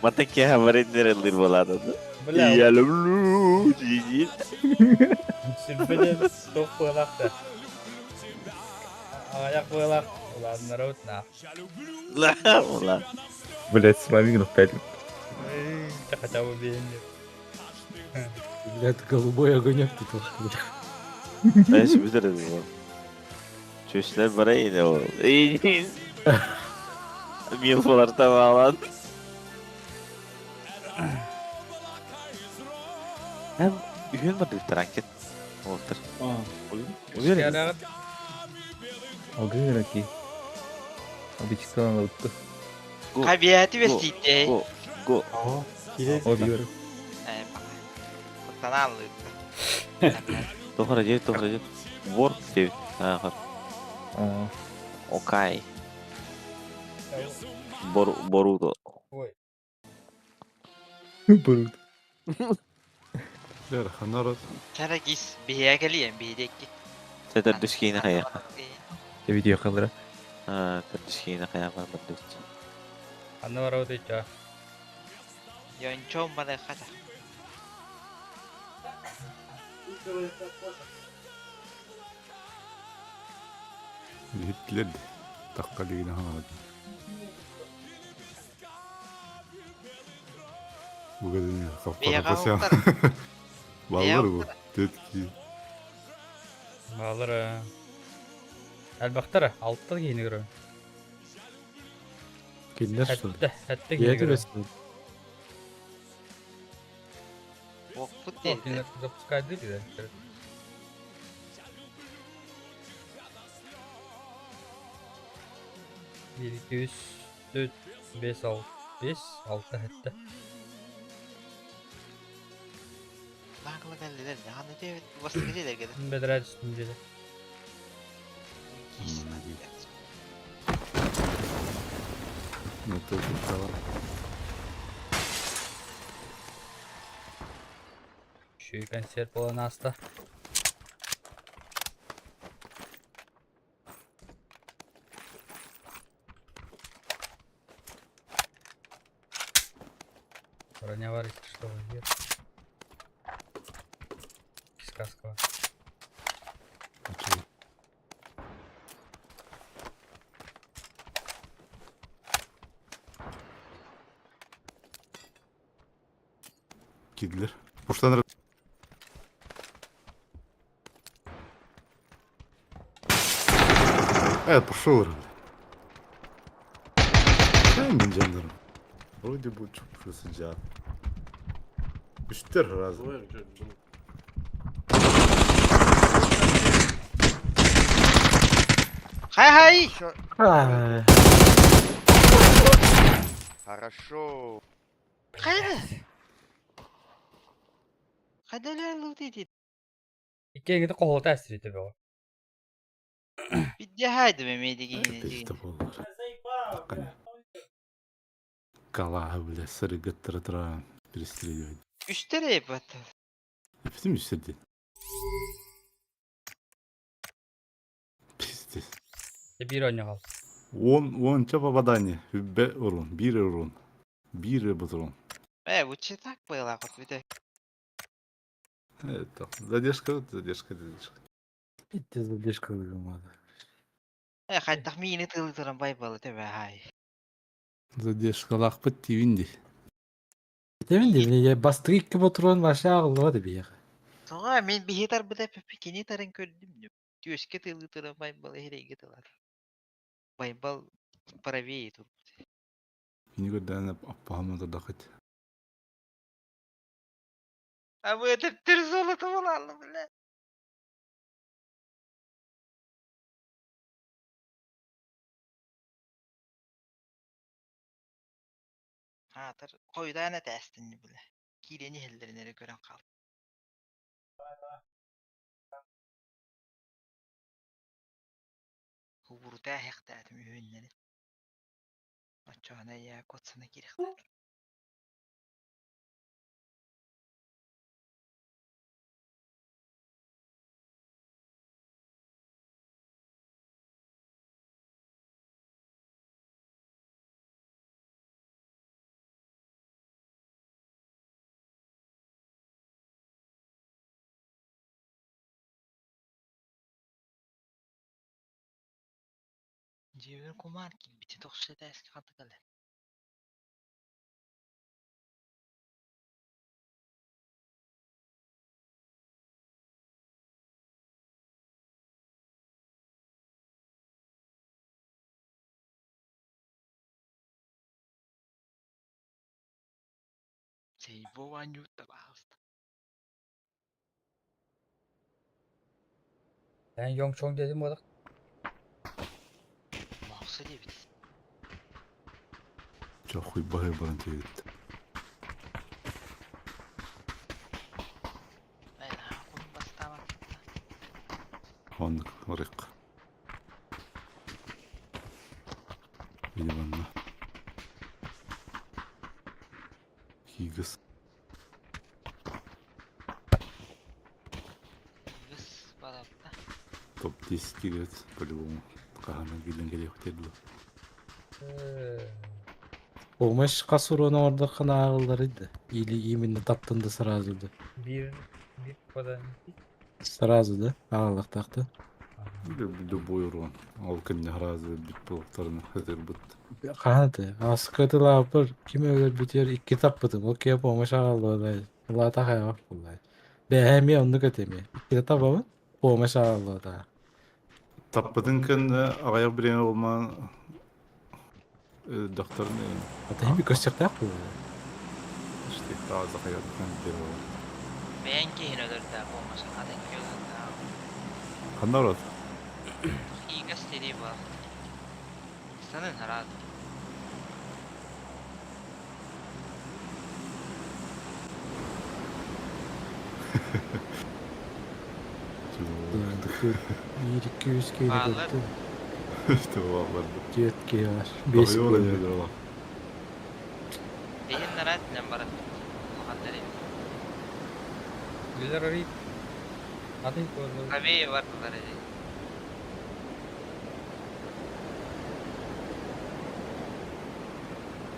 Speaker 6: Матаке говорит лир балада.
Speaker 1: Бля.
Speaker 6: Я люблю. Иди.
Speaker 1: Сүрбэнэн туох быһалаах да. Аҕыйах быһалаах улааннарабыт на.
Speaker 6: Ла.
Speaker 10: Блять, с вами ну пять.
Speaker 1: Эй, хотя бы биэн
Speaker 3: Блядь, голубой огонек тут.
Speaker 6: Знаешь, бүтэр это. Чөшлер бара ине ол. Милфолар табалан. Hem үһүн бар дип анкет. Олтыр. Уверен.
Speaker 10: Алгыраки. Обичкан лутты.
Speaker 2: Кабияти бестиите.
Speaker 6: Го. Го.
Speaker 10: Обиор.
Speaker 2: Куттанааллы.
Speaker 6: Тохара жеп, тохара жеп. Ворк деп. Ахыр. Окай. Бор Боруто.
Speaker 1: Ой.
Speaker 10: Боруто.
Speaker 4: Бля, ханарат.
Speaker 2: Чара кис биһиэ кэлиэн биһиэкки.
Speaker 6: Сетер дүскейне хая.
Speaker 10: Видео халра.
Speaker 6: А, дүскейне хая бар бандыч.
Speaker 1: Анна барабыт ича.
Speaker 2: Йончон баны хата.
Speaker 4: Гитлер. Такка деген ханарат. Бүгін
Speaker 2: Биһиэхэ
Speaker 4: Баллар бу. Тетки.
Speaker 1: Баллар. Элбэхтэр алта киһини көрөбүн.
Speaker 3: Кинилэр что ли?
Speaker 1: Сэттэ, сэттэ киһини
Speaker 3: Я
Speaker 1: көрөбүн.
Speaker 3: тебе
Speaker 2: Уоппут
Speaker 1: Ол кинилэр запускайды диде. Бир, икки, үс, төрт, бес, алты, бес, алта, сэттэ.
Speaker 2: Наакыла кэллилэр, ханна диэбит бастакы дьиэлэргэ да.
Speaker 1: Бэдэрээ түстүм диэри.
Speaker 2: Кис.
Speaker 4: Ну, тоже товар.
Speaker 1: Үчүгэй концерт буолан ааста. Броня варит, что вы нет. Сказка.
Speaker 4: Кидлер. Пуштан пошел. Мен жандарым. Вроде бы чупшу сидят. Үштер раз.
Speaker 2: Хай-хай!
Speaker 3: Ай.
Speaker 13: Хорошо.
Speaker 2: Хайда? Хайда өлөр лутит?
Speaker 1: Икки хоһуота эстирите бөҕө.
Speaker 2: Бидде хайдым эмиэ дигиһини.
Speaker 4: Это болар. Такая. Калаха, бля, сырыгыттыра перестреливать.
Speaker 2: Үстэр эбат.
Speaker 4: Эптим үстерди. Пиздец.
Speaker 1: Биир оонньоҕол.
Speaker 4: Уонча попадание. Үббэ урун. Биир урун. Биир бутрун.
Speaker 2: Э, лучше так было, вот види.
Speaker 4: Это задержка, задержка, задержка.
Speaker 3: Итте задержка выгымады.
Speaker 2: Э, хайдах миини тылытыран байбалы тебе хай.
Speaker 4: Задержкалаахпыт тиивин дии.
Speaker 3: Демин де я бастыгы икки ботурон баша агыллыга да биэхэ.
Speaker 2: Тоҕо мин биһи тарбыта пепе кини тарын көрдүм. Түөскэ тылытыран байбалы херейге тылар. Байбал правее тут.
Speaker 4: Кини көрдөөн аппаһаммыта дахыт.
Speaker 2: А вы это золото булаллы, бля. Хаатар хойдаан этээстин бile. Киирени хеллеринери көрөн кал. Кубурутаа хехтаатым үһүннери. Оччоона я котсана кирихтар. Дьиэбэр кумаар киирбитин тохсус этээскэ хантан кэллэ? Сейбо оонньуута баҕаста.
Speaker 1: Эн Йоҥчоҥ диэтим буолар.
Speaker 2: Мохсо диэбит.
Speaker 4: Чэ хуй баһы баран тиийбит.
Speaker 2: Ээ, кун бастаабат.
Speaker 4: Оннук барык. Видимо, Хигас.
Speaker 2: Хигас барапта.
Speaker 4: Топ-10 киирет по-любому. Хаһан киирэн кэлиэхтэр дуо?
Speaker 3: Помощь хас урона ордаххына ааҕыллар да. Или именно таптын да сразу да.
Speaker 1: Биир биир попадание.
Speaker 3: Сразу да ааҕыллахтаахта.
Speaker 4: Любой урон. Ол кэннэ сразу өлбүт буолуохтарына ытырбыт.
Speaker 3: Хаһан ты? Аскытылааппар ким өлөрбүтүгэр икки таппытым. Ол киһи помощь аҕаллыа Улаата хайаҕах буоллай. Бэйэ эмиэ оннук этэ эмиэ. Иккитэ табабын, помощь аҕаллыа
Speaker 4: Таппытын кэннэ аҕыйах бириэмэ буолмаан докторын
Speaker 3: Ата хими көстүөхтээх буолуо.
Speaker 2: Бэйэҥ киһини өлөрдөөх буолмасын, атын киһи өлөрдөөх.
Speaker 4: Ханна барат?
Speaker 2: Хигас сири буол. Санын хараат.
Speaker 3: Биир икки үс киһини
Speaker 2: Бааллар.
Speaker 3: көрдүм.
Speaker 4: Түөрт
Speaker 3: Түөрт киһи бар. Биэс буолла.
Speaker 2: Биһин нараат инэн барат. Улаханнар эбит.
Speaker 1: Билэр арый. Атын буолла.
Speaker 2: Правее бардылар эдик.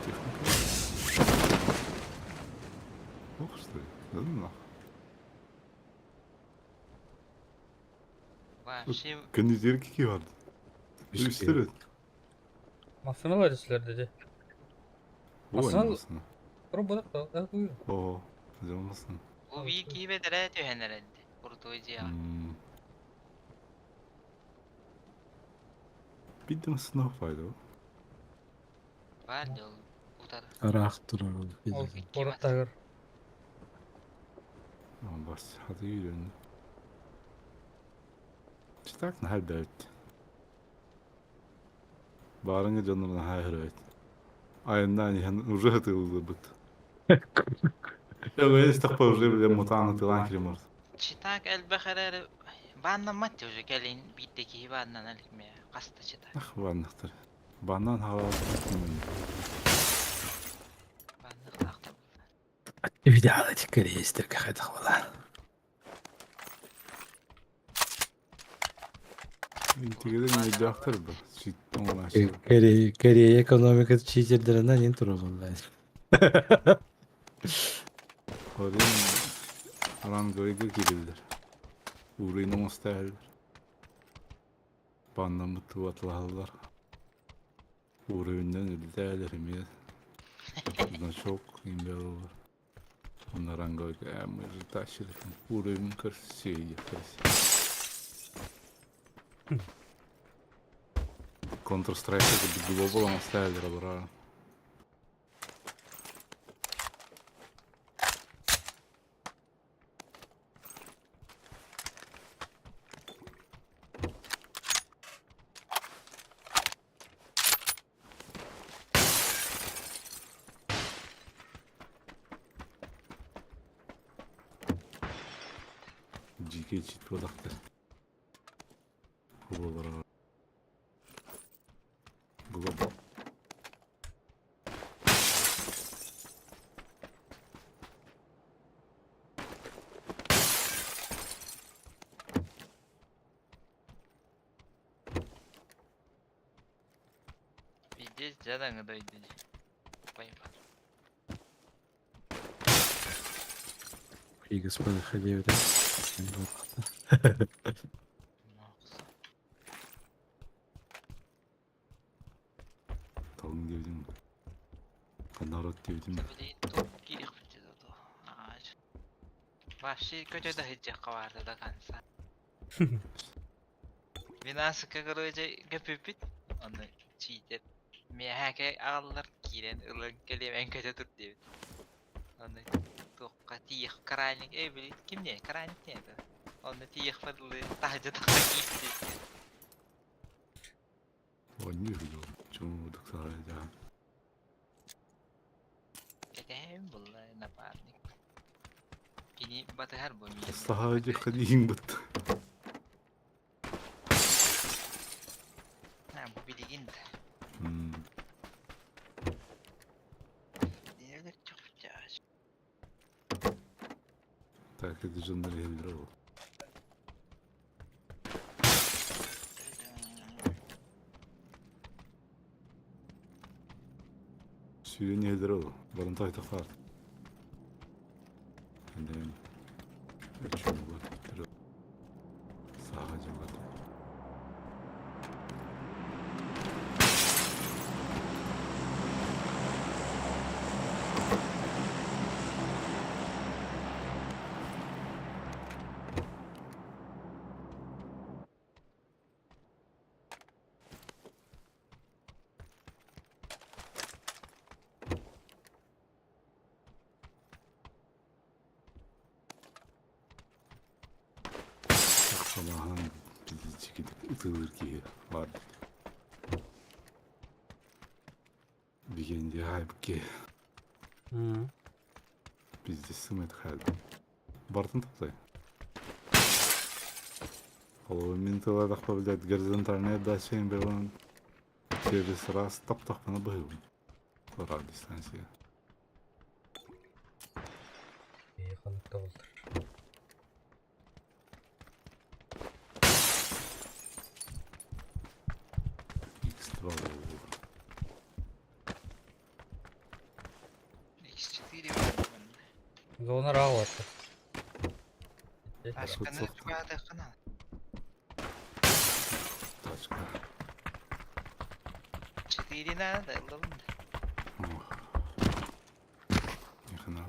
Speaker 4: Техника. Ох, что ли? Да ну нахуй.
Speaker 2: Вообще
Speaker 4: Күндүзер кики барды.
Speaker 3: Үс
Speaker 4: Үстер
Speaker 1: Массыналар үсүлэр деди.
Speaker 4: Ой,
Speaker 1: Массынал
Speaker 4: массына.
Speaker 1: Робот да кую.
Speaker 4: О, массына.
Speaker 2: бу биир киһи бэтэрээ түһэн эрэлди. Курутуой дьиэҕэ.
Speaker 4: Бидде массына пайда.
Speaker 2: Баар дьол утары.
Speaker 3: Ыраах турар ол.
Speaker 1: Ол куораттагыр.
Speaker 4: Бас, хаты үйрен. Читак на хайда. Баарыҥҥа дьоннор наһаа өһөрөбүт. Айаннаан иһэн уже ытыыллыбыт. Өҥөйө уже бile мутаан ытыылаан киримор.
Speaker 2: Читак элбэх эрээри бааннаммат дии уже кэлин биирдэ киһи бааннана илик мэ хаста читак.
Speaker 4: Ах бааннахтар. Бааннаан хаалаабыт.
Speaker 2: Баанныахтаах да
Speaker 3: Видео кэриэстэргэ хайдах буолар.
Speaker 4: Интигеден өйдөөхтөр бу. Чит оҥолааччы.
Speaker 3: Корея экономиката читердеринэн ин туруллар.
Speaker 4: Орин ранговыйга киириллэр. Уурайын оҥостаһаллар. Бааннаммыт туатылаһаллар. Уровеньнан үрдээлэр эмиэ. Значок имбэллэр. Онно ранговыйга мы же тащили. Уровень красивее, красивее. Counter-Strike глобал оставили бра. GK cheat product. Global. Global.
Speaker 2: Пиздец дьадаҥы дойду дии. Поймал.
Speaker 3: И господи, ходи
Speaker 4: Талын диэбитим. Народ диэбитим.
Speaker 2: Билигин туох киириэхпит дуу. Вообще көтө да сылдьыахха баарда до конца. Мин аасыкка короче көппүппүт. Онно чиитер. Миэхэ аҕаллар киирэн ылан кэлиэм эн көтө тур диэбит. Онно туохха тиийэх крайник эй били ким диэн крайник диэн этэ. Онно тиийэхпэр дылы таһырдьа тахсан киирдим.
Speaker 4: Оонньуу үһү чуҥ саҕа
Speaker 2: Кэтэһэбин булла напарник. Кини батыһар бу миигин.
Speaker 4: Саха диэххэ быт.
Speaker 2: А, бу билигин да.
Speaker 4: Так, это дьоннор иһэллэр ол. Сүүрэн иһэллэр ол. Баран тайтахтаар. And Саха дьыллат. Сахалаһан чикитик ытыылыр киһи баар. Бигенди хайбки. Пиздец сымайт хайлы. Бартын таптай. Ол мин тыладахпа блядь горизонтальная дача им через раз таптахпына быһыыбын. Тура дистанция.
Speaker 1: Ханыкта болдыр.
Speaker 4: X2 болду.
Speaker 2: X4 бар манна.
Speaker 1: Зона раалатты.
Speaker 2: Тачканы тугаатыаххына.
Speaker 4: Тачка.
Speaker 2: 4 надо ыллабын да.
Speaker 4: Ох. Ни хана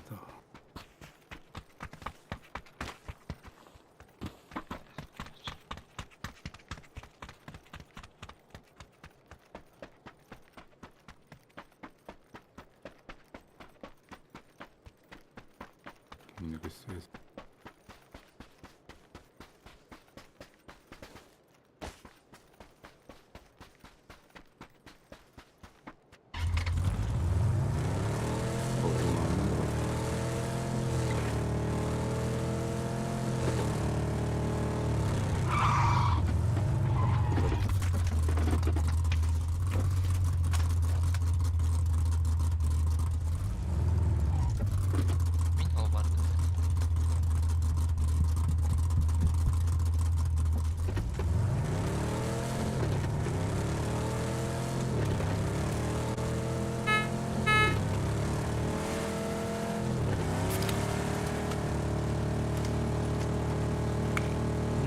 Speaker 4: Мне связь.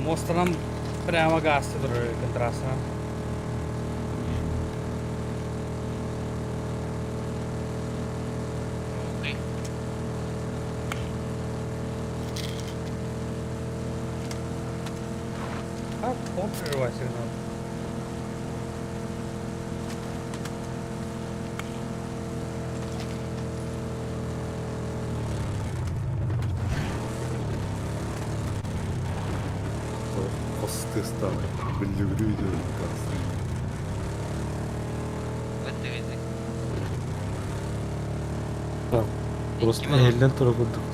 Speaker 1: Муостанан прямо гаасты турар эбиккин трассанан.
Speaker 2: Окей.
Speaker 1: Как он прерывает сигнал?
Speaker 4: Хос тыастаах биллигирүү диэн газ.
Speaker 2: Быттыгыты.
Speaker 3: Просто
Speaker 2: Икки баллон.
Speaker 3: эллен тура курдук.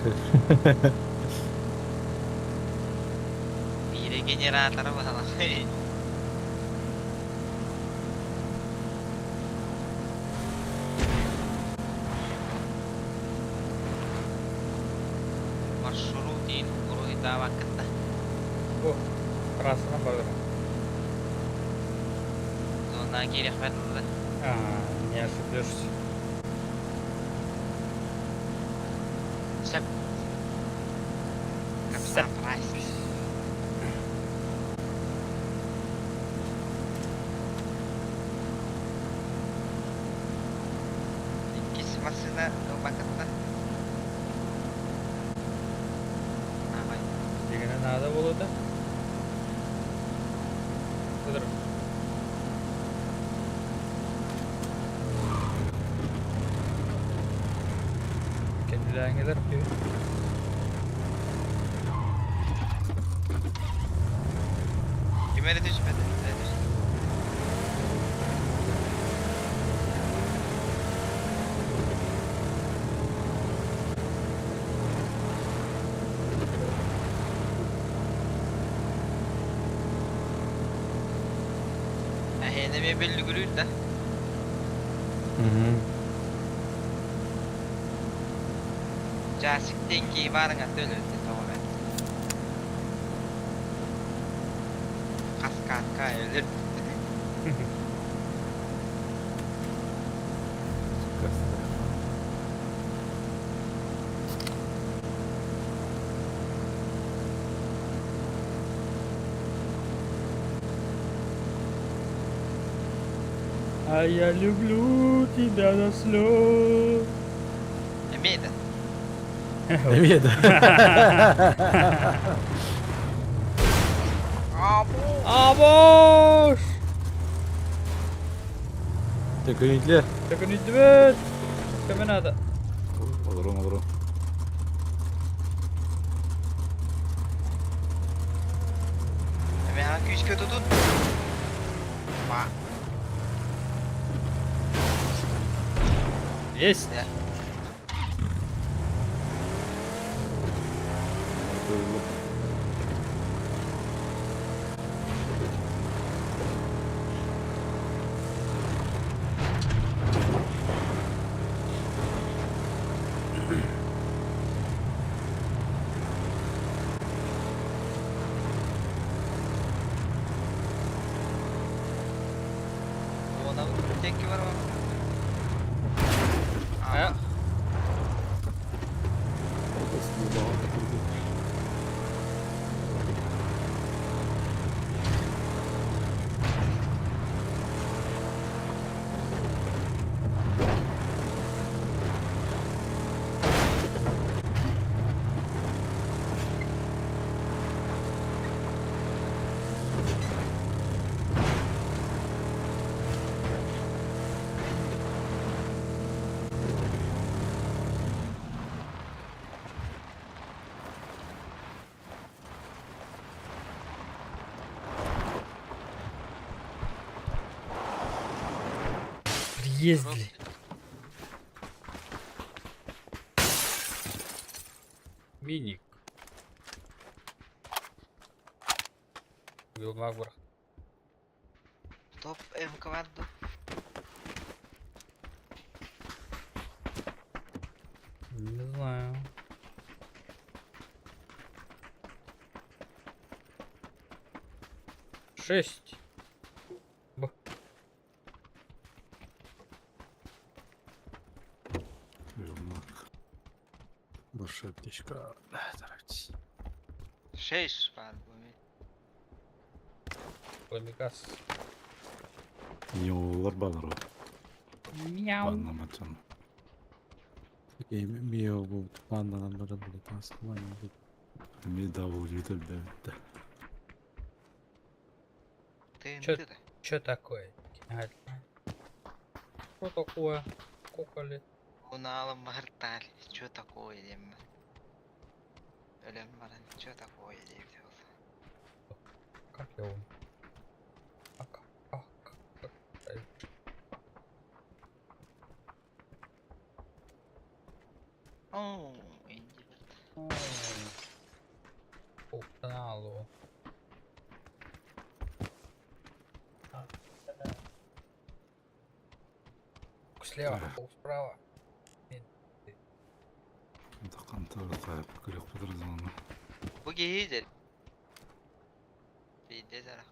Speaker 2: Биири генератора баһалах. Маршрутин уруһуйдаабаккын да.
Speaker 1: Бу трассанан барар.
Speaker 2: Зона киириэхпэр дылы.
Speaker 1: А, не ошибешься.
Speaker 2: Сөп. Капитан Прайс. Иккис массыына ылбаккын да. Аҕай.
Speaker 1: Дегене надо было да? Кыдыр. Кендилээҥилэр
Speaker 2: Ким эрэ түспэтэ? Эрэ түстэ. Эһиэнэ эмиэ биллигүрүүр да. Жасик диэн киһи баарыҥ аты өлөрдө тоҕо бэрт. Каскадка өлөр.
Speaker 1: А я люблю тебя до слез.
Speaker 2: Эмиэ да.
Speaker 3: Эмиэ да.
Speaker 1: Абош!
Speaker 3: Төкүнүйдүлэр.
Speaker 1: Төкүнүйдүбүт! Көмө надо.
Speaker 4: Олорон олорон.
Speaker 2: Эмиэ күүскэ тутут. Ба.
Speaker 1: Есть!
Speaker 2: Уонабыт текки бар
Speaker 1: А? Приездили. Миник. Вилмагур.
Speaker 2: Топ МК-ду.
Speaker 1: Не знаю. Шесть. Б.
Speaker 3: Большая аптечка. Торопитесь.
Speaker 2: Шесть бар бу.
Speaker 1: Ламикас.
Speaker 4: Йоллар балар ол.
Speaker 1: Мяу.
Speaker 4: Баннамачан.
Speaker 3: Мио бу банданан баран бile таскалан.
Speaker 4: Ми W төлбөттө.
Speaker 1: Чё,
Speaker 2: ТНТ да.
Speaker 1: чё такое? Гениально. Что такое? Сколько лет?
Speaker 2: Унаалым баһыртаал, чё такое диэммин. Өлөн баран, чё такое диэбитэ буолла.
Speaker 1: Как я умер? А как? А как? Как? Ай,
Speaker 2: Оо, индивид.
Speaker 1: Узнал. Слева, справа.
Speaker 4: Кырык подразделение.
Speaker 2: Бу киһи дэр. Биирдэ зарах.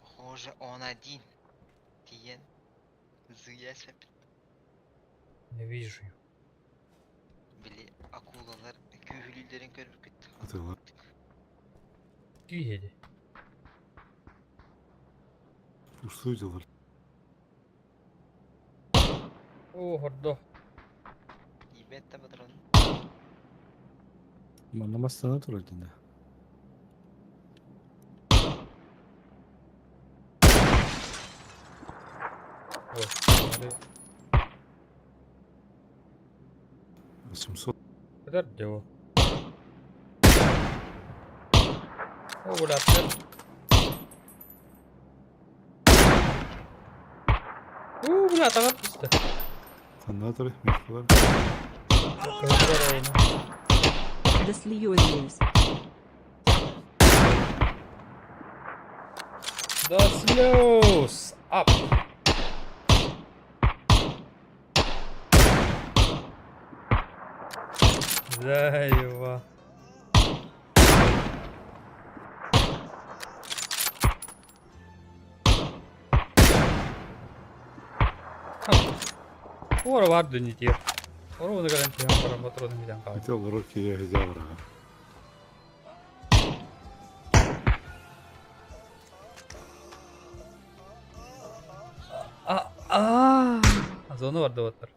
Speaker 2: Похоже, он один. Тиийэн. Зыйа сөп.
Speaker 1: Не вижу.
Speaker 2: Били акулалар күүһүлүүллэрин көрбүккүт.
Speaker 4: Атыла.
Speaker 1: Киһи.
Speaker 4: Услудилар.
Speaker 1: О, хордо.
Speaker 2: Тиийбэт да патрон.
Speaker 3: Манна массыына турар дии.
Speaker 1: Вот, смотри.
Speaker 4: 800.
Speaker 1: Это дело. О, бля, опять. У, бля, там пусто.
Speaker 4: Канаторы, мехлар.
Speaker 12: Да слез.
Speaker 1: До слез! Ап! Заева. Ора бар дүнитир. Ора оны гарантия барам патроны мидан кал.
Speaker 4: Хотел руки я взял врага.
Speaker 1: А, а, зона бар деп отыр.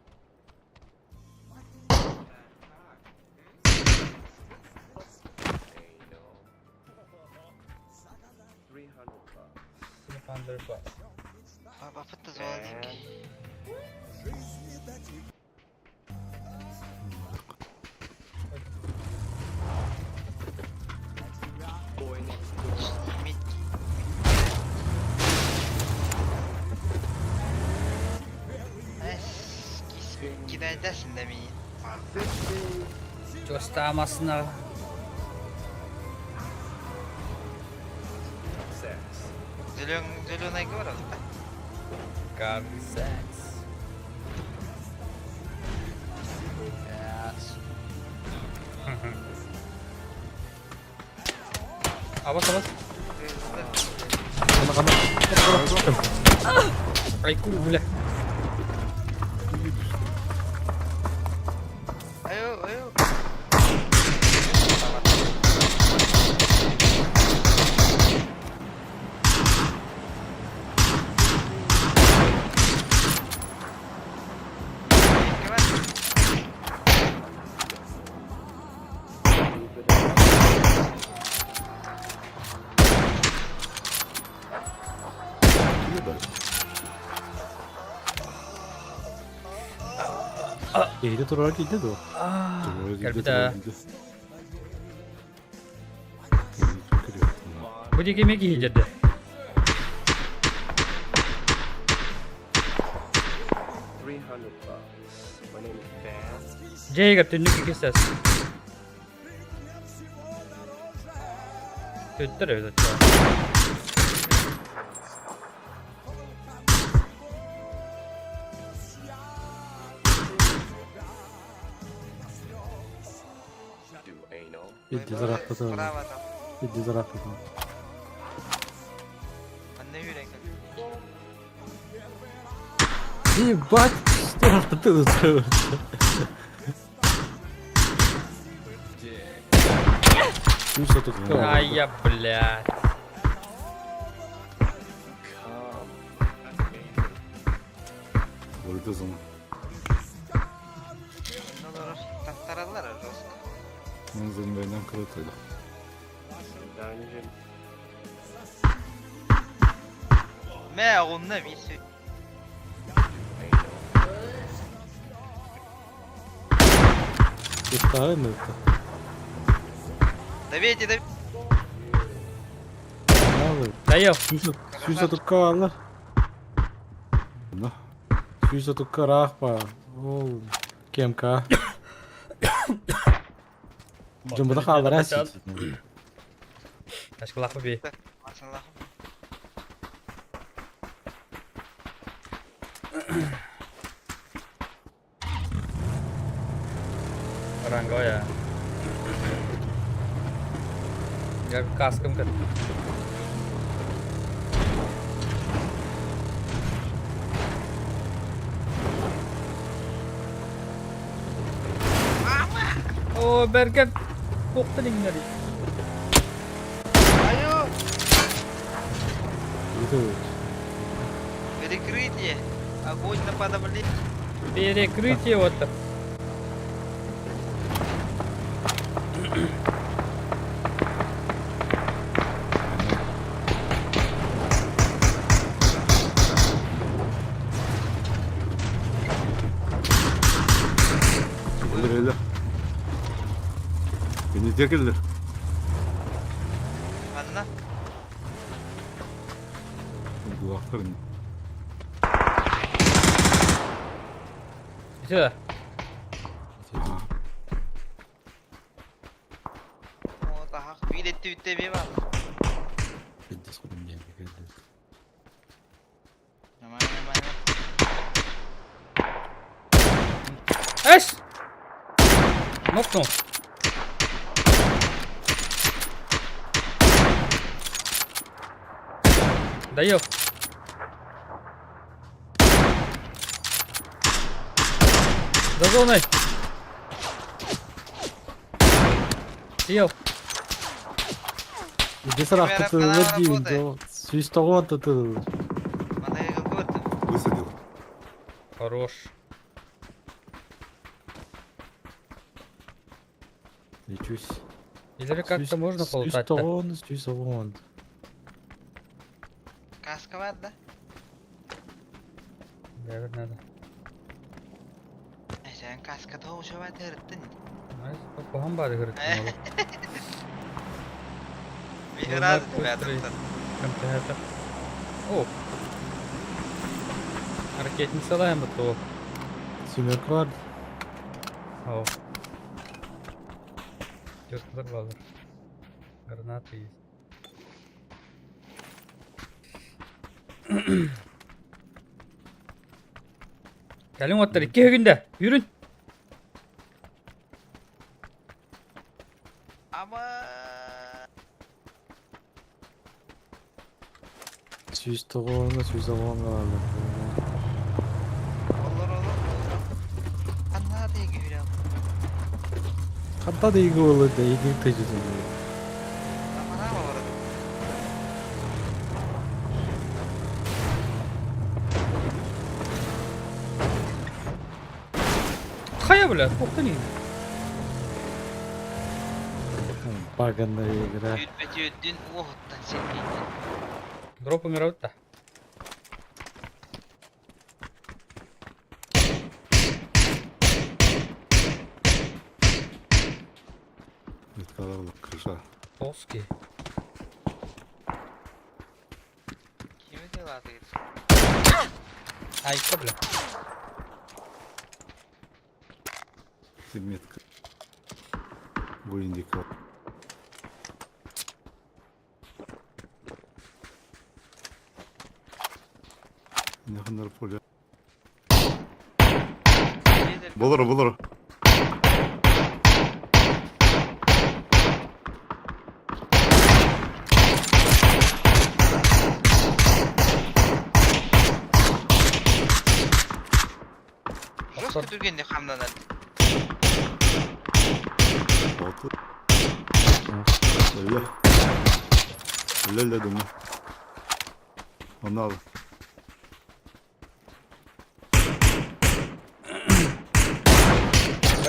Speaker 2: Бапыт да зона диэки. Метки. Кидайдасың да миин.
Speaker 1: Чостамасына.
Speaker 2: Зеленый город, да?
Speaker 1: Карсекс. Yes. Абас, абас. Айку, бля.
Speaker 2: Айо, айо.
Speaker 3: Эйде турар кийде дуо?
Speaker 1: Кэлбитэ. Бу диэки эмиэ киһи дьэрдэ. Дьэ түннүк иккис Төттөр эбит оччоҕо.
Speaker 3: Илдьи тараппыта.
Speaker 2: Справа там.
Speaker 3: Илдьи тараппыта.
Speaker 2: Манна үүрэн кэл.
Speaker 3: Ебать, что ты устроил? Пусть тут
Speaker 1: Ай я, блядь.
Speaker 4: Вроде зона.
Speaker 2: Онно олорор таттараллар жестко.
Speaker 4: Он за война круто.
Speaker 9: Да, они же
Speaker 2: Мэ оҕунна биир сү.
Speaker 3: Куттаҕын ыытта.
Speaker 2: Добейте, добейте.
Speaker 1: Доел.
Speaker 3: Сүүс отукка бааллар.
Speaker 4: Да.
Speaker 3: Сүүс отукка ыраах баар. Ол КМК. Дьоммута хааллара
Speaker 1: Ашкалахпы би.
Speaker 2: Масалах.
Speaker 1: Ранговая. Я каском как. О, Берген. Туохтан иҥнэри.
Speaker 2: Айуу!
Speaker 3: Ыытыбыт.
Speaker 2: Перекрытие! Огонь на подавление!
Speaker 1: Перекрытие вот.
Speaker 4: Кэллэр кэллэр. Кэннитигэр кэллэр.
Speaker 2: Манна
Speaker 4: Дулахтар
Speaker 1: Сюда.
Speaker 2: О, таһах биир өттүбүттэ бие баар.
Speaker 3: Пиздец, куда мне кэллэр.
Speaker 2: Нормально, нормально.
Speaker 1: Эш! Нокнул. Доел. За зоной. Съел.
Speaker 3: Иди сарахта тылылар диибин. Сүүс тоҕуон тытылылар.
Speaker 2: Манна көрдүм.
Speaker 4: Высадил.
Speaker 1: Хорош.
Speaker 3: Лечусь.
Speaker 1: Или как-то можно
Speaker 3: Сүүс
Speaker 1: полутать-то?
Speaker 3: тоҕуон, сүүс оҕуон.
Speaker 2: Каска бар да?
Speaker 1: Наверное, надо.
Speaker 2: Сен каска тоҕу тырыттын.
Speaker 1: Куһаҕан баар говорит.
Speaker 2: Биир раз ребята.
Speaker 1: Компьютер. О! Ракетницалаем то.
Speaker 3: Семерка бар.
Speaker 1: О. Черт взорвал. Гранаты есть. Кэлиҥ уоттар икки күндэ. Yürün.
Speaker 2: Ама
Speaker 3: Сүүс тоҕуоҥҥа, сүүс оҕуоҥҥа бааллар.
Speaker 2: Олор олор. Анна да күрәм.
Speaker 3: Ханта да иги буолла да иги тыжы.
Speaker 2: Амана бар.
Speaker 1: Хайа бля, туохтан
Speaker 3: Баганная игра.
Speaker 2: Үтбәтүөдүн уоһуттан сэргийтин.
Speaker 1: Дроп умирает-то.
Speaker 4: Меткалар крыша.
Speaker 1: Плоский.
Speaker 2: Кими делады?
Speaker 1: Айка, бля.
Speaker 4: Ты метка. Буиндика. Нахандар поле. Болор, болор.
Speaker 2: Жестко түргенде хамнанар.
Speaker 4: Алты. Өлө. Өлө думаю. Онал.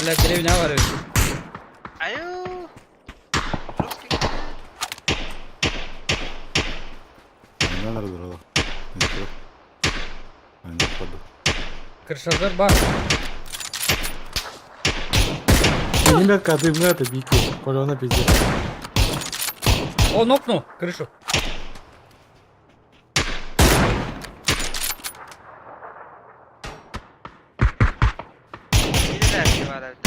Speaker 1: Блядь, деревня бар эбит.
Speaker 2: Аю! Русский.
Speaker 4: Не надо дорога. Не походу.
Speaker 1: Крышазар бар.
Speaker 3: Минимятка дымная это бики. Колена пиздец.
Speaker 1: О, нокнул крышу.
Speaker 2: Biri de erkeği var evde.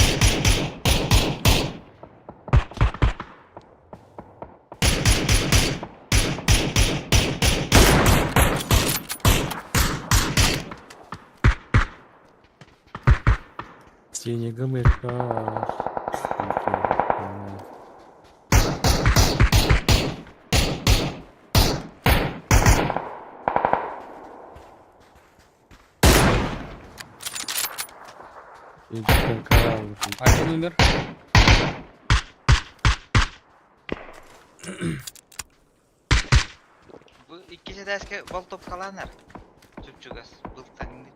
Speaker 3: Снегом и каш.
Speaker 1: Один умер.
Speaker 2: Бу иккис этээскэ болтуопкалаанар. Чуп-чугас былтаҥныыр.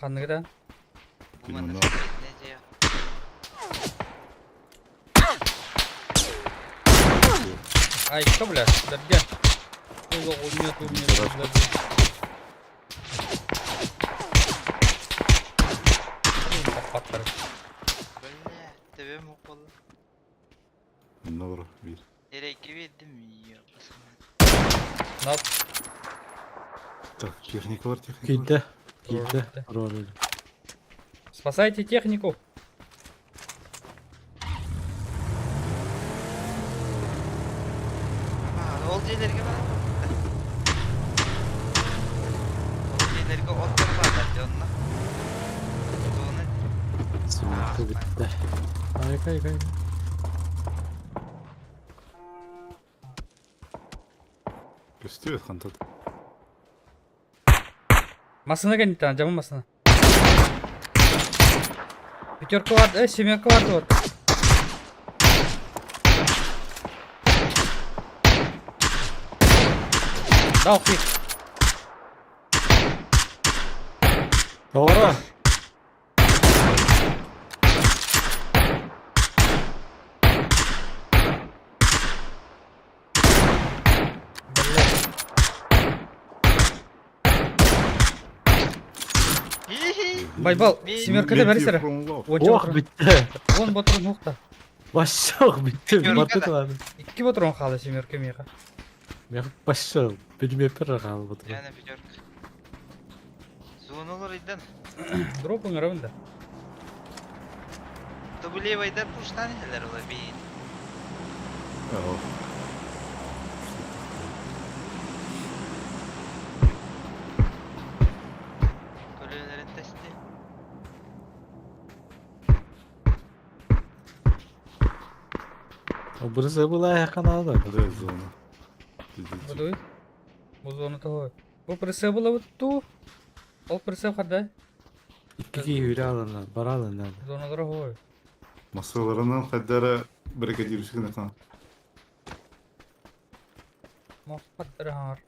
Speaker 1: Ханныгы да?
Speaker 2: Бу манна
Speaker 4: Именно.
Speaker 2: сэтинэ дьиэ.
Speaker 1: Ай, что, бля, дорге. Нету, нету, блядь. Паттар.
Speaker 2: Бля, төбөм уколу.
Speaker 4: Надо бир.
Speaker 2: Эрэйгэ биэрдим, ёпасаман.
Speaker 1: Нап.
Speaker 4: Так, техника бар, техника бар.
Speaker 3: Кийдэ. Кийдэ. Роль.
Speaker 1: Спасайте технику.
Speaker 2: Ол дьиэлэргэ баар Ол дьиэлэргэ оттор бааллар дьэ онно. Зона
Speaker 3: Сумка бүттэ. Ай, кай, кай.
Speaker 4: Көстүбэт хантат.
Speaker 1: Массыына кэнниттэн, дьамы массыына. Пятерка бар, семерка бар вот. Дал хит.
Speaker 3: Ора!
Speaker 1: Блядь. Байбал, семерка да бәрісірі.
Speaker 3: Ох, бүттэ.
Speaker 1: Он батырын оқта.
Speaker 3: Вообще бүттэ.
Speaker 2: Пятерка
Speaker 3: Барды
Speaker 2: да.
Speaker 3: ладно.
Speaker 1: Икки батырын қалы семерка меха.
Speaker 3: Мен вообще билмеппер хаалбыт батыр.
Speaker 2: Яна пятерка. Зоналар идан.
Speaker 1: Дроп ыңырабын да.
Speaker 2: Тобулевайдар пуштан этелер ола бейин. Көлөлөрүн тести.
Speaker 3: Бырсы была каналда.
Speaker 4: Да, зона.
Speaker 1: Будуй. Бу зона того. Бу присел было вот ту. Ол присел хада.
Speaker 3: Икки хүрэ алына, бара алына.
Speaker 1: Зоналар хой.
Speaker 4: Масаларынан хаддара бригадир хан.
Speaker 1: Мохпаттар хар.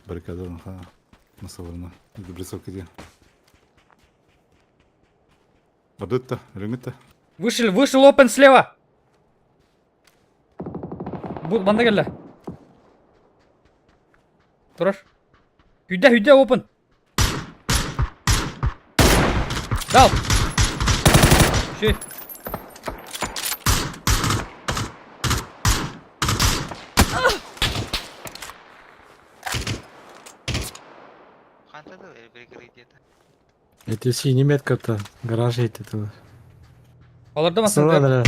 Speaker 4: Баррикадан хан. Масаларына. Добросовка где? Бардытта, рүңүтта.
Speaker 1: Вышел, вышел опен слева. Бу банда келді. Турар. Хүдә, хүдә опен. Дал. Шей.
Speaker 2: Хантада бригадир.
Speaker 3: Это синий метка-то. Гараж это.
Speaker 1: Аларда масында.
Speaker 3: Сыланра.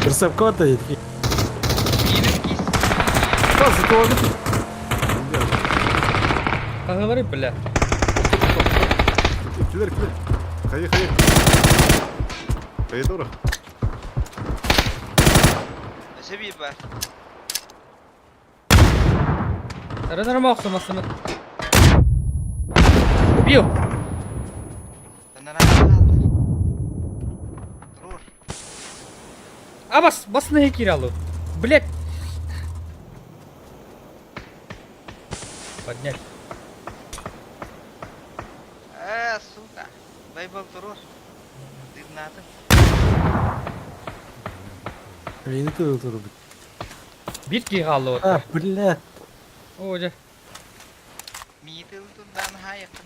Speaker 3: Присапка то едки.
Speaker 1: Кагылары бля.
Speaker 4: Килер, килер. Хайы, хайы. Хайы дура.
Speaker 2: Өсө бир бар.
Speaker 1: Сарынар мохсу масына. Убил. А бас, бас на киралу. Блять. Поднять.
Speaker 2: Э, сука. Байбал туруор. Дырнаатын.
Speaker 3: Мени тыл турбут.
Speaker 1: Бир киһи хаалла
Speaker 3: А,
Speaker 1: вот.
Speaker 3: блядь.
Speaker 1: О, дьэ.
Speaker 2: Мии тыл турдаан хаайыккын.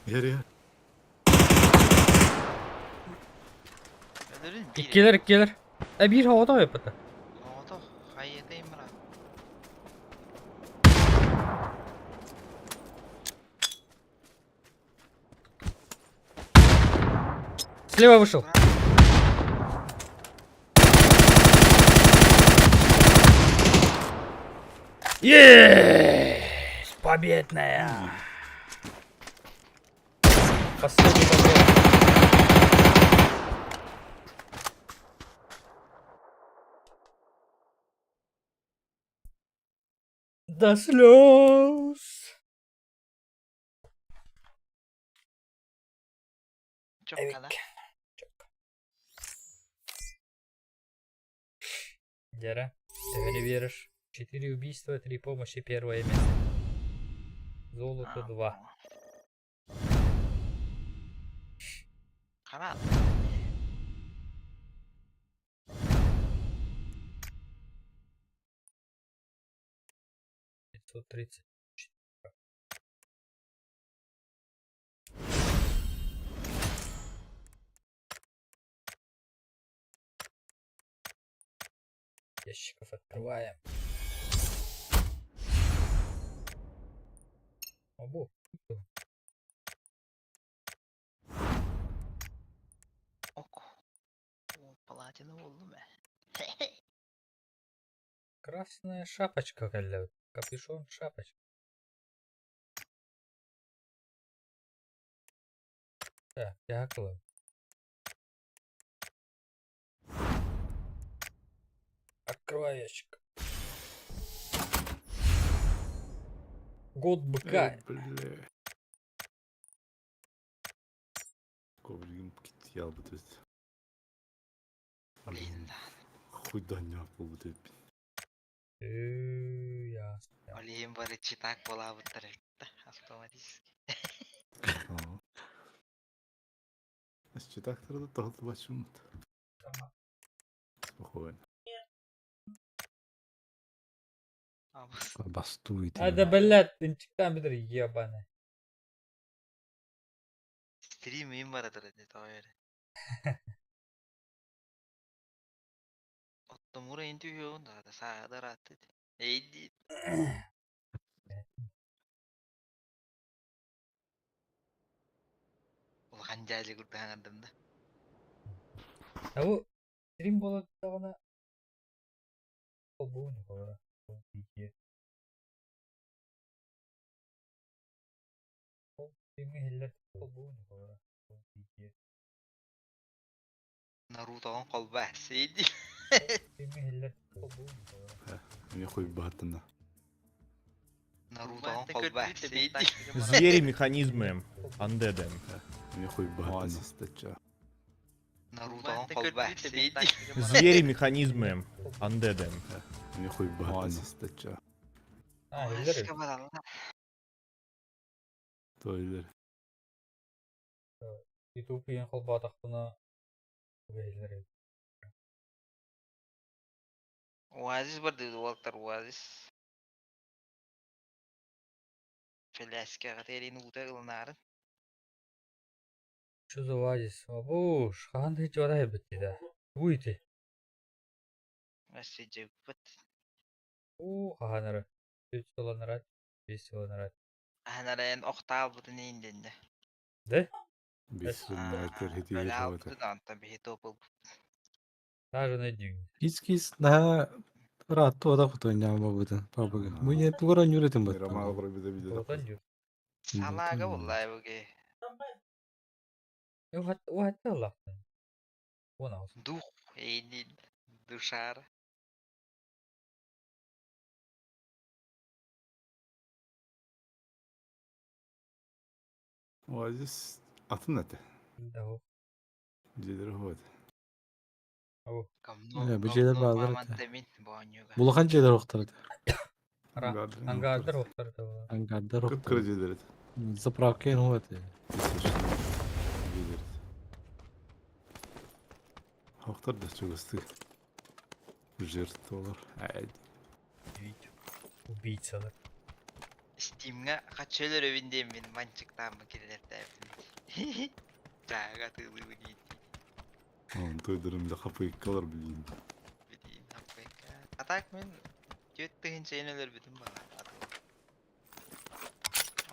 Speaker 4: Гeri.
Speaker 2: Өлөрүн биир.
Speaker 1: Иккилэр, иккилэр. Э, биир оҕото yapпыта.
Speaker 2: Оҕото хайытайым брат.
Speaker 1: Слева вышел. Есть! Победная! Последний патрон. До слез!
Speaker 2: Çok kadar.
Speaker 1: Дера, ты не веришь. Четыре убийства, три помощи, первое место. Золото 2.
Speaker 2: Канал.
Speaker 1: 530. Ящиков открываем. Обо.
Speaker 2: Ok. O platina oldu be.
Speaker 1: Красная шапочка, Галя. Капюшон шапочка. Так, дякую. Открывай ящик. Год быка.
Speaker 4: Э, бля. Ковригин ялбыт өт. Хуйданя болбут өт.
Speaker 1: Э, я.
Speaker 2: Олейм бары читак болабыттар автоматически.
Speaker 4: Читактарды тоғылты бачым. Спокойно.
Speaker 3: Бастует.
Speaker 1: А да блядь, инчиктан битер ебаный.
Speaker 2: Стрим им баратыр эди тоғайры. Оттомура инти үйөөн да саадар атты. Эйди. Улахан жаажы курдаан да.
Speaker 1: А бу стрим болады даҕаны холбуу не болора. Ол стримҥэ иһиллэр холбуу не болора.
Speaker 2: Нарутоҕун холбаас. Эйди.
Speaker 1: Стримҥэ иһиллэр холбуу не болора.
Speaker 4: Мне хуй баттана.
Speaker 2: Нарутоҕун холбаас. Эйди.
Speaker 9: Звери, механизмы, андеды.
Speaker 4: Мне хуй баттана.
Speaker 2: Нарутоҕун холбаас. Эйди.
Speaker 9: Звери, механизмы, андеды.
Speaker 4: Мне хуй баттана.
Speaker 1: А, иһиллэр эбит.
Speaker 4: Тойлер.
Speaker 1: Ютуб иһин холбоотохпуна иһиллэр эбит.
Speaker 2: Оазис бар деди уолтар Оазис. Феләскә гәтерин ута ылнарын.
Speaker 1: Что за оазис? Абуш, хаһан да һич барай эбит да. Буйте.
Speaker 2: Мәсҗид бит.
Speaker 1: Уу, хаһан эрэ. Үс сыланарат, бес сыланарат.
Speaker 2: Аһанарайын охтаал бутун инденде.
Speaker 1: Да?
Speaker 4: Бес
Speaker 2: Бәлә бутун анта бихи топыл.
Speaker 1: Даже на дюйм.
Speaker 3: Кис-кис на рату ода кутойняма бутын папага. Муне тугара нюретин бат.
Speaker 2: Салага буллай буге.
Speaker 1: Уһатта лахтан. Вон аус.
Speaker 2: Дух эйдин душар.
Speaker 4: Оазис атын әті.
Speaker 1: Да.
Speaker 4: Жедері ходы.
Speaker 1: О.
Speaker 2: Говно,
Speaker 3: Бу дьиэлэр
Speaker 2: говно
Speaker 3: бааллар этэ.
Speaker 2: мамонта мин боонньуга.
Speaker 3: Улахан дьиэлэр охтор этэ.
Speaker 1: Ангардар охтор этэ.
Speaker 3: Ангардар
Speaker 4: Как
Speaker 3: охтор.
Speaker 4: крадилер это?
Speaker 3: Заправка ну это.
Speaker 4: Охтор да чугасты. Жертвалар. Ай.
Speaker 1: Убийцалар.
Speaker 2: Steam'ҥа хаччы өлөрөбүн диэммин манчыктааммын киллэртээбитим. Дьаага атыылыыбын иитии.
Speaker 4: Он тойдырым да хапыйкалар блин.
Speaker 2: Билиин хаппайка. А так мин 4000 өлөрбүтүм баҕар.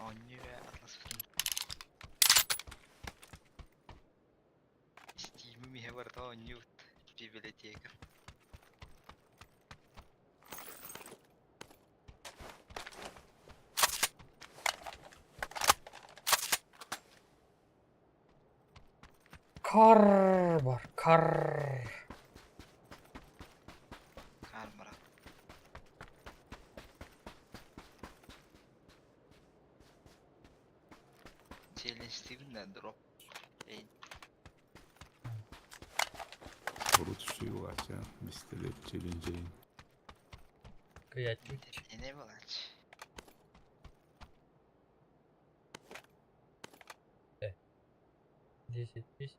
Speaker 2: Оонньуу ээ атласпытым. Steam'им иһэ барыта оонньуубут. Библиотека.
Speaker 1: Kar var, kar.
Speaker 2: Kar mıra. Challenge да дроп. Эй,
Speaker 4: Урут шуйлача, бистелет челленджейн.
Speaker 1: Кыячуч.
Speaker 2: не булач.
Speaker 1: 10 тысяч.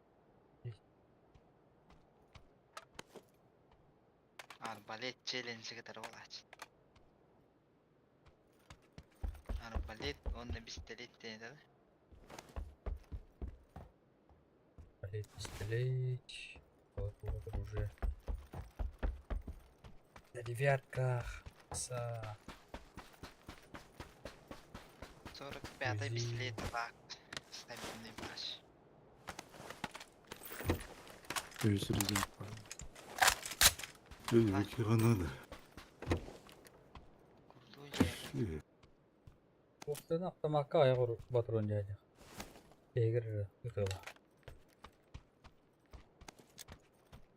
Speaker 2: Арбалет челленджи кытары булач. Арбалет, онно пистолет диэн да?
Speaker 1: Арбалет, пистолет. Вот, вот оружие. На девятках. С
Speaker 2: 45-й
Speaker 1: Узи.
Speaker 2: пистолет так. Стабильный баш.
Speaker 3: Görüşürüz.
Speaker 4: Эй, нахера надо?
Speaker 2: Курдуу же.
Speaker 1: Уохтан автомакка аяғыр батырон жайды. Егер ытыла.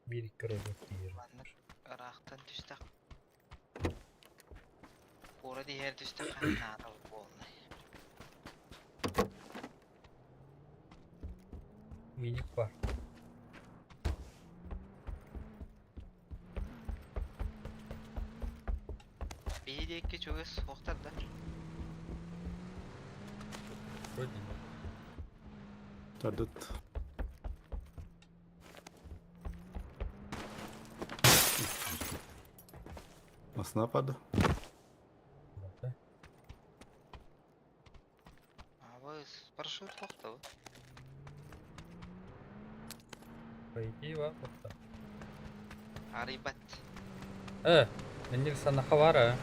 Speaker 1: Bir kırıldı diyor.
Speaker 2: Маннык ыраахтан түстэх. Куора диһэр түстэх наада буолла.
Speaker 1: Minik var.
Speaker 2: Биһи диэки чугас суохтар да.
Speaker 1: Вроде.
Speaker 4: Тадат. Нас напад?
Speaker 1: Да.
Speaker 2: А вы парашют суохтабыт.
Speaker 1: По идее var. Вот
Speaker 2: Арыйбат.
Speaker 1: Меник санаха var ha.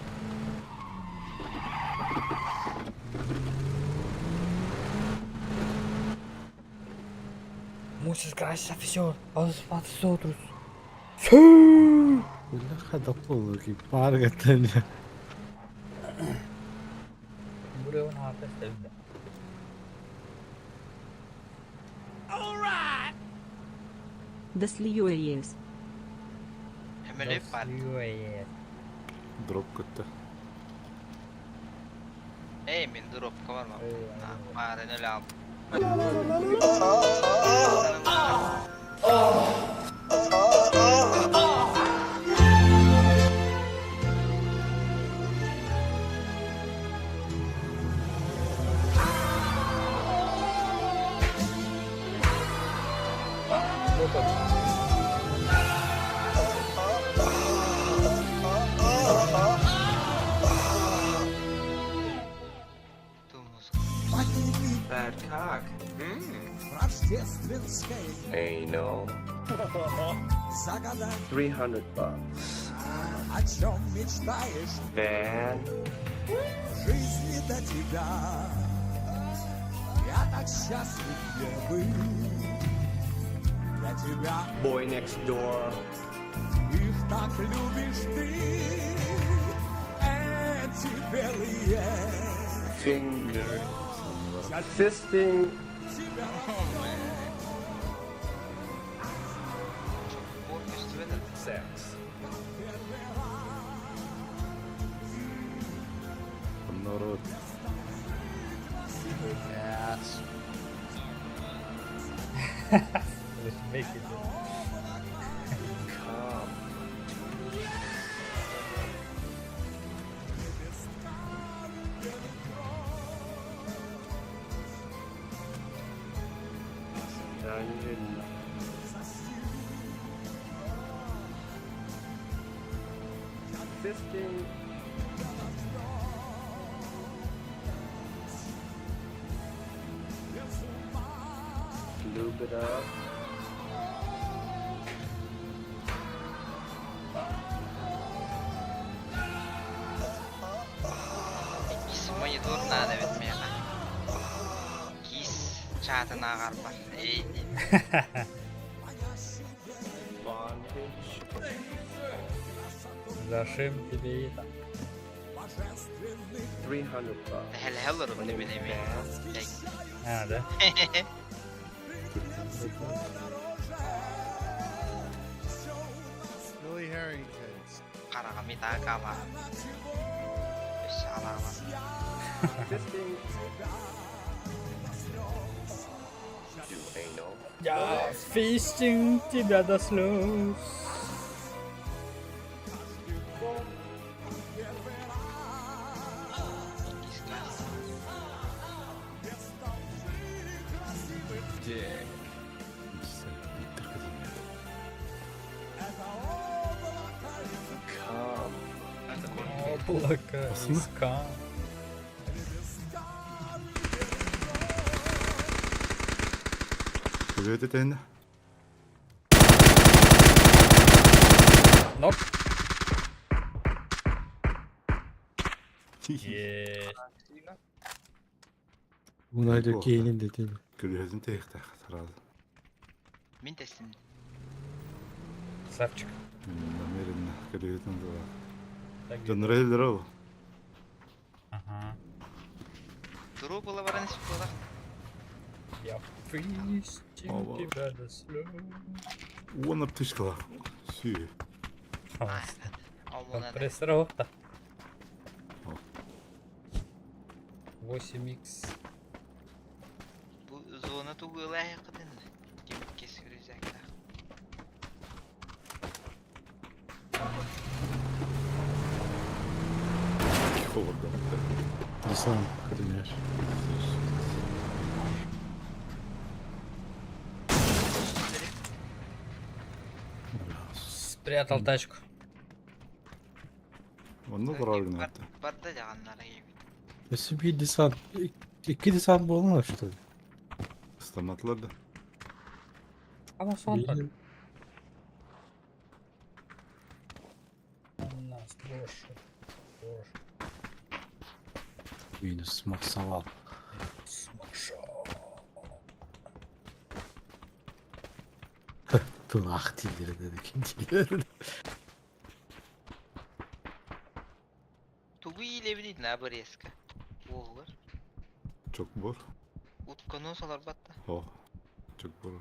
Speaker 1: Muchas gracias, afición. A nosotros.
Speaker 3: Бля, хадапол ки паргаттан.
Speaker 1: Buraya onu harfes de.
Speaker 12: Дослиюэс.
Speaker 2: Өмөлөп бар.
Speaker 4: Дроп көттө.
Speaker 2: Эй, мин дропка бар ма? Баарын өлө алып.
Speaker 13: Bad cock. Anal. $300.
Speaker 11: О чем мечтаешь?
Speaker 13: Van.
Speaker 11: В жизни до тебя. Я так счастлив не был. Для тебя.
Speaker 13: Boy next door.
Speaker 11: Их так любишь ты. Эти белые.
Speaker 13: Finger. Fisting.
Speaker 2: Бор көстүбөт.
Speaker 13: Sex.
Speaker 4: Народ.
Speaker 13: Ass.
Speaker 1: Make it.
Speaker 13: Намеренно. Fisting. Lube it up.
Speaker 2: Иккис монитор наада эбит миэхэ. Киис чаатын ааҕарбар. Эй диэн.
Speaker 13: Bondage.
Speaker 1: Зашим тебе это.
Speaker 13: $300.
Speaker 2: Тэһэлэһэ олорбут
Speaker 13: My name
Speaker 2: мин
Speaker 13: is
Speaker 2: эмиэ.
Speaker 13: Bass.
Speaker 1: А, да?
Speaker 4: Billy Harrington.
Speaker 2: Хараҕым итаакала. Өссө алаабар.
Speaker 13: Fisting. Do anal.
Speaker 1: Я фистинг тебя до слез.
Speaker 2: Иккис газ.
Speaker 13: Dick.
Speaker 4: Виктор Казимир.
Speaker 13: Cum.
Speaker 1: Облако из кам.
Speaker 4: Привет, это
Speaker 1: Нок. Есть.
Speaker 3: Унайда кейнин дедин.
Speaker 4: Күлүһүн тиэхтээх сразу.
Speaker 2: Мин тэстим.
Speaker 1: Красавчик.
Speaker 4: Намеренно күлүһүн дала.
Speaker 1: Так,
Speaker 4: Донреллер ол.
Speaker 1: Ага.
Speaker 2: Туру була баран испит буолар.
Speaker 1: Я фистинг
Speaker 4: Ова.
Speaker 1: тебя до слез.
Speaker 4: Уон аптечкалар. Сүй.
Speaker 2: Омуна.
Speaker 1: Компрессор-то.
Speaker 4: О.
Speaker 1: 8х.
Speaker 2: Бу зона тугула кытын. Ким кес рюкзактах.
Speaker 4: Холодно.
Speaker 3: Десант, конечно.
Speaker 1: Спрятал тачку.
Speaker 4: Онно правильно это.
Speaker 2: Барда жаганнара кебит.
Speaker 3: Өссө биир десант, икки десант буолан что ли?
Speaker 4: Стоматлар да.
Speaker 1: А сон так.
Speaker 3: Биир-
Speaker 1: У нас больше. Больше.
Speaker 3: Минус максовал.
Speaker 1: Смашал.
Speaker 3: Тылах тилер dedi.
Speaker 2: Тугу илебин на обрезка. Буолар.
Speaker 4: Çok bor.
Speaker 2: Уткану солар батта.
Speaker 4: О. Çok bor.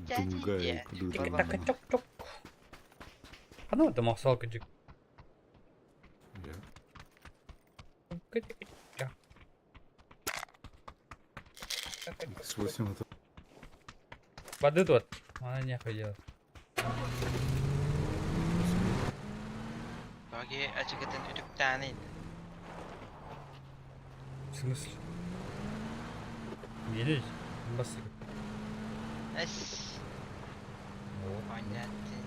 Speaker 4: Дунгай.
Speaker 1: Так, чок, чок. А ну это махсалка дик.
Speaker 4: Я. X8 это.
Speaker 1: Воды тут. Она нехуй делать.
Speaker 2: Баги ачыгытын үтүктааны.
Speaker 1: В смысле? Видишь? Басы.
Speaker 2: Эс.
Speaker 1: Вот.
Speaker 2: Понятно.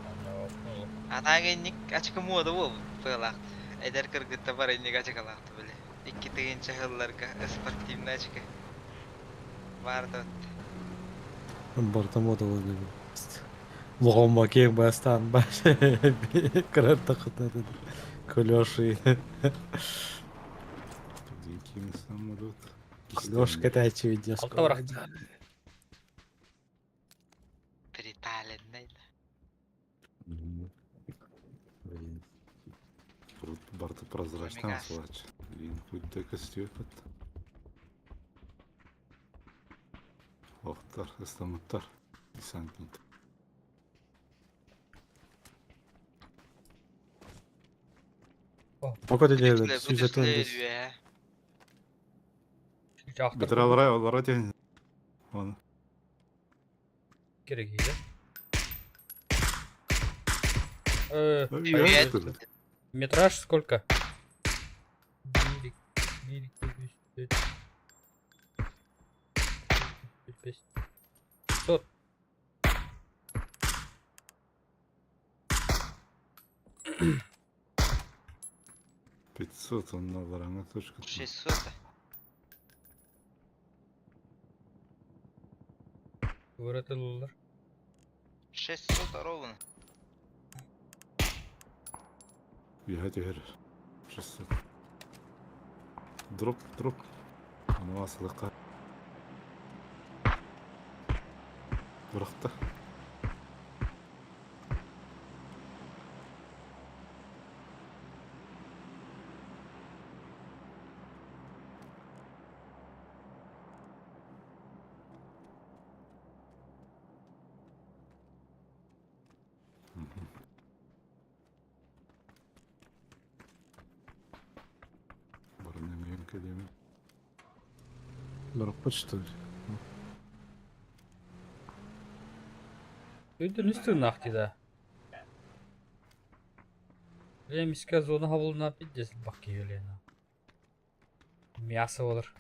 Speaker 1: Понятно.
Speaker 2: Атаагенник ачыгы муода бол быылаахт. Эдэр кыргытта бар инник ачыгалаахты биле. Икки тыгынча хылларга спортивный ачыгы. Барды.
Speaker 3: Барта мода болды. Лоғым кең бастан баш. Кырар тақыта Клёши.
Speaker 4: Дикий самолет.
Speaker 3: Клёш катачи видео.
Speaker 1: Алта барах.
Speaker 2: Приталенный.
Speaker 3: Блин.
Speaker 4: Барта прозрачная
Speaker 2: Мегас.
Speaker 4: свач. Блин, хоть так степет. Охтар, астаматтар. Десантник.
Speaker 3: Пока делали, сюжет
Speaker 4: Бетер алара, алара тен. Он.
Speaker 1: Керек еді.
Speaker 2: Привет.
Speaker 1: Метраж сколько? Мирик, мирик, мирик.
Speaker 4: 500 он на варана точка.
Speaker 2: 600.
Speaker 1: Уратылылар.
Speaker 2: 600 ровно.
Speaker 4: Я теперь 600. Дроп, дроп. Аны асылыққа. Бұрақта. Баран эмиэн кэлиэмин.
Speaker 3: Дроппут что ли?
Speaker 1: Өйдөн үстүн да. Лемиска зона хабылына пиздец бак киелена. Мясо болар.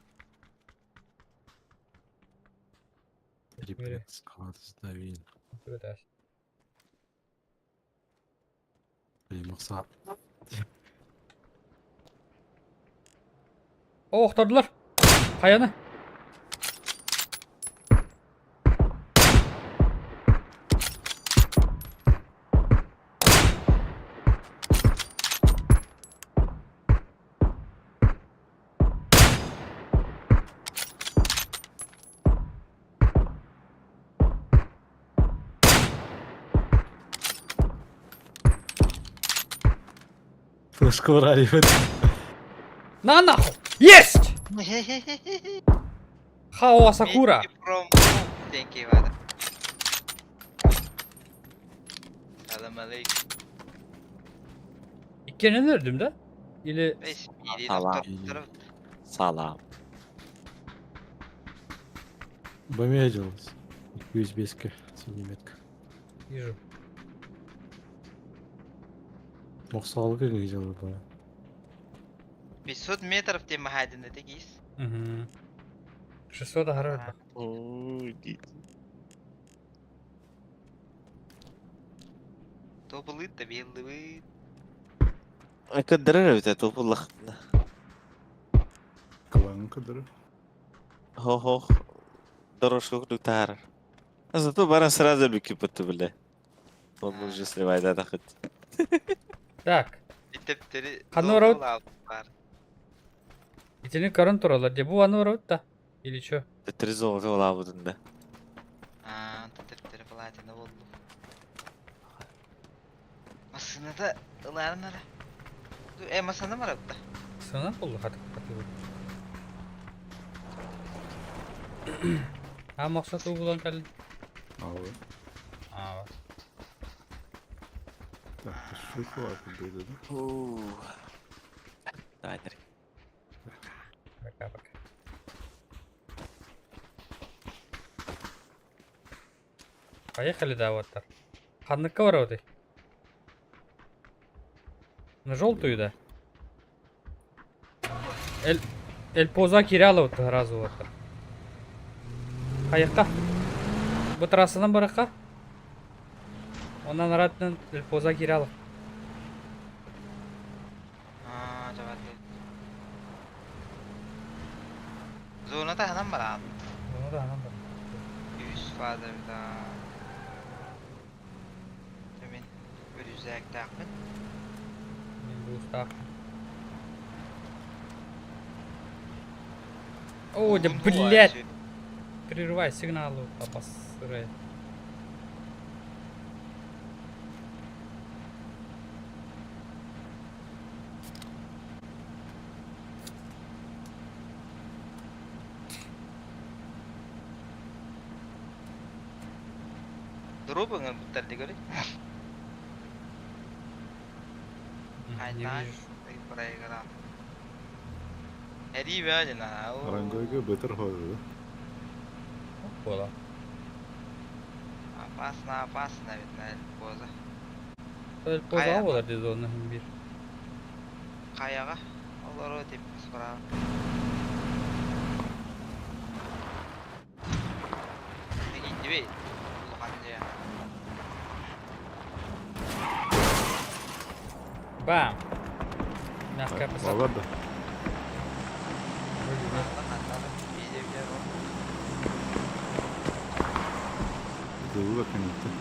Speaker 3: Три склад сдавили. Мақсат.
Speaker 1: О, охтордулар. Каяны.
Speaker 3: Флешка варали.
Speaker 1: На нахуй! Есть! Хао Сакура!
Speaker 2: Thank you, brother. Salam aleyküm.
Speaker 1: Иккенен öldüm да? Или...
Speaker 2: Beş yedi
Speaker 6: Salam.
Speaker 2: doktor.
Speaker 6: Salam.
Speaker 3: Помедлилось. USB-ска, сантиметка.
Speaker 1: Вижу.
Speaker 3: Мохсалгы видел бы.
Speaker 2: 500 метров ты махадин это гис.
Speaker 1: Угу. 600 гораздо.
Speaker 2: Тобылыт да беллыбыт.
Speaker 6: Кыдырыр бит топуллах.
Speaker 4: Кылаң кыдыры.
Speaker 6: Хо-хо. Дорожка курдук таар. Зато баран сразу люки бутты бля. Он уже сливает да хоть.
Speaker 1: Так.
Speaker 2: Битептери
Speaker 1: Ханна барабыт?
Speaker 2: бар.
Speaker 1: Итини көрөн туралар. Де бу аны барабыт да. Или чё?
Speaker 6: Три золото олабытын да.
Speaker 2: Аа, тептери платина болду. Масынада ыларнара. Э, масана барабыт да.
Speaker 1: Сына болду хаты хаты. А максат булан калын.
Speaker 4: Алы.
Speaker 1: А,
Speaker 4: Так, шоколад будет, да?
Speaker 6: Давай, Дарик.
Speaker 1: пока пока. Поехали, да, вот так. Ханныкка барабыт. На желтую, да? Эль, Эль поза кирялы вот сразу вот. Каякка? Бу трассадан баракка? Онан аратынан Эль поза кирялы.
Speaker 2: Аа, жабат. Зона та ханан барабыт.
Speaker 1: Оны да анан бар.
Speaker 2: 100 фаза да. Мен үрүзәк тақпын.
Speaker 1: Мен бу устақ. О, да блядь! Прерывай сигналы, обосрать.
Speaker 2: Дробыңын буттар дегөрі.
Speaker 1: Не
Speaker 2: Хайна
Speaker 1: вижу.
Speaker 2: проиграл. Эри бәлина.
Speaker 4: Рангойга бетер ходы, да?
Speaker 1: Бола.
Speaker 2: Опасно, опасно ведь на поза.
Speaker 1: Эль поза
Speaker 2: Кая?
Speaker 1: болар деди оны бир.
Speaker 2: Каяга. Олар өтеп справа. Иди Улахан же.
Speaker 1: Бам! Мягкая посадка.
Speaker 4: Балар да.
Speaker 1: Вроде нет.
Speaker 4: Дылы кэнниттэн.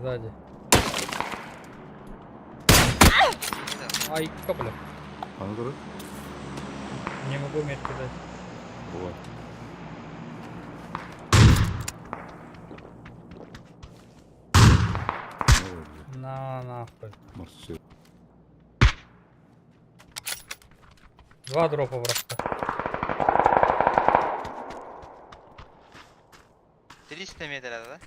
Speaker 1: Сзади. Ай, капля.
Speaker 4: Аны турар.
Speaker 1: Не могу метки дать.
Speaker 4: Бывает.
Speaker 1: На нахуй.
Speaker 4: Маршрут.
Speaker 1: Два дропа просто.
Speaker 2: 300 метр, да?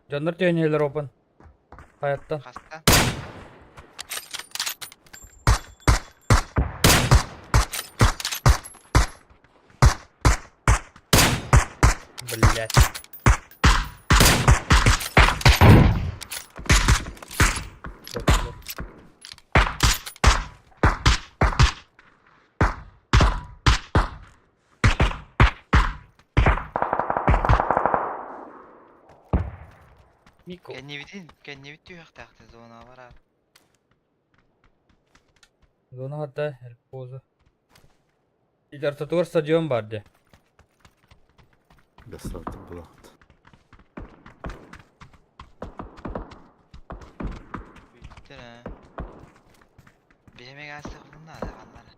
Speaker 1: Дьоннор тиэнэлэр open. Хайаттан.
Speaker 2: Хаста.
Speaker 1: Блять. Мико.
Speaker 2: Кэннибитин, кэннибит түһүөхтээхтэ зона барар.
Speaker 1: Зона хатта элпоза. Ортотугар стадион бар де.
Speaker 4: Бесалты булахыт.
Speaker 2: Бүттэр ээ. Биһиэхэ астык наада халлара.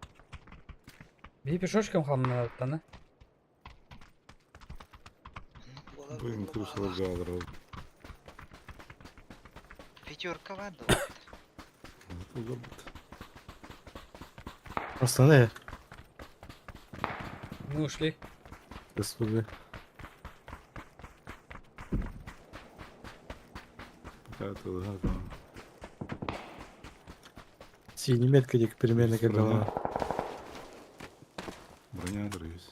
Speaker 1: Биһи пешочком хамнаттан,
Speaker 4: Бүгүн крышалар жаалар.
Speaker 2: Пятерка бар да.
Speaker 3: Пацаны,
Speaker 1: Мы ушли.
Speaker 3: господи.
Speaker 4: Пока это да, там.
Speaker 3: Синий метка дик примерно как
Speaker 4: Броня.
Speaker 3: была.
Speaker 4: Броня дорогись.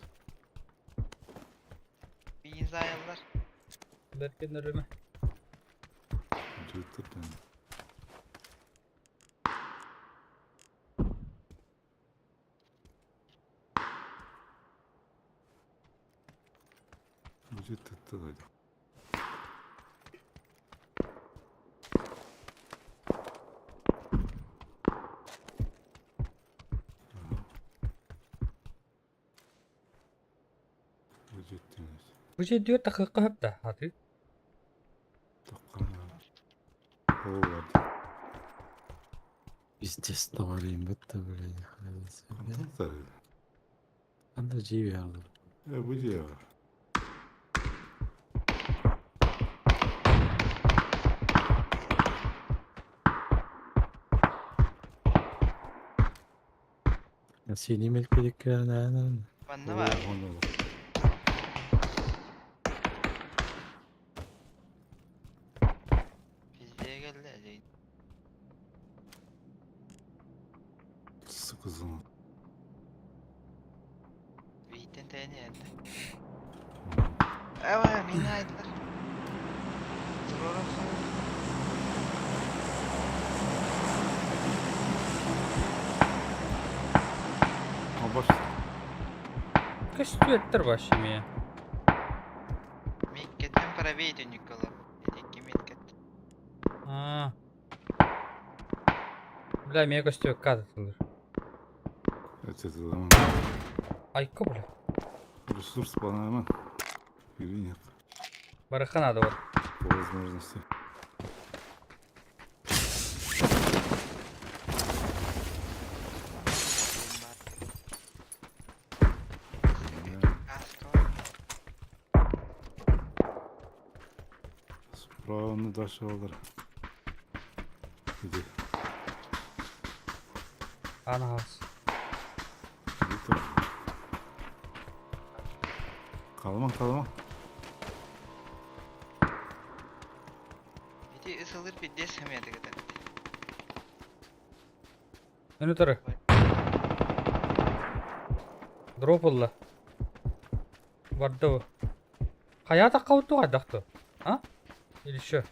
Speaker 2: Бензин
Speaker 1: Бәркен өріме.
Speaker 4: Жігіттер там. Жігіттер да. Жігіттер.
Speaker 1: Бу же дүр тақыққа хөпті. Аты.
Speaker 4: О, ладно.
Speaker 3: Пиздец, товарим, будто, блин, нихуя себе.
Speaker 4: Антон
Speaker 3: Анда жиби алыр.
Speaker 4: Э, бу дьиэ.
Speaker 3: Синий метка дик на на.
Speaker 2: Манна бар. Пиздeye geldi.
Speaker 4: Сука, зона.
Speaker 2: Биһиттен тэйэн иһэллэр. Эва, мин айдылар. Турором
Speaker 4: Абаш.
Speaker 1: Көстүеттер башы ме.
Speaker 2: Миккеттен правее Никола. Эти миккет.
Speaker 1: А. Бля, мен көстүөк катылыр.
Speaker 4: Это там.
Speaker 1: Айка, бля.
Speaker 4: Ресурс по-моему. Или нет?
Speaker 1: Барыха надо вот.
Speaker 4: По возможности. Справа на дальше алыр. Иди.
Speaker 1: Анас.
Speaker 4: Иди тур. Kalma kalma.
Speaker 2: Ити ысылыр пиздец хэмиэты кытар.
Speaker 1: Өнү тұры. Дроп олла. Барды бу. Хая таққа өтту қайдақты? А? Или еще?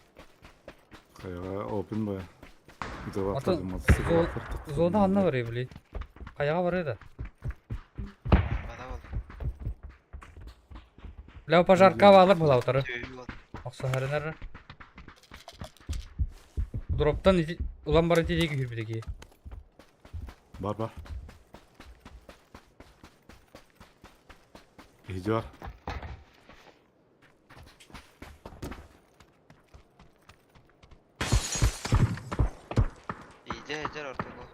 Speaker 4: Кайга open бай.
Speaker 1: Атын зона анна бар били. Каяга бар еді.
Speaker 2: Бада бол.
Speaker 1: Бля, пожарка баалар буолаутары. Охсоһарынар. Дроптан ити улан баран тириги күүрбүтэ киһи.
Speaker 4: Бар бар. Иһдьи бар.
Speaker 2: Иде эдер ортого.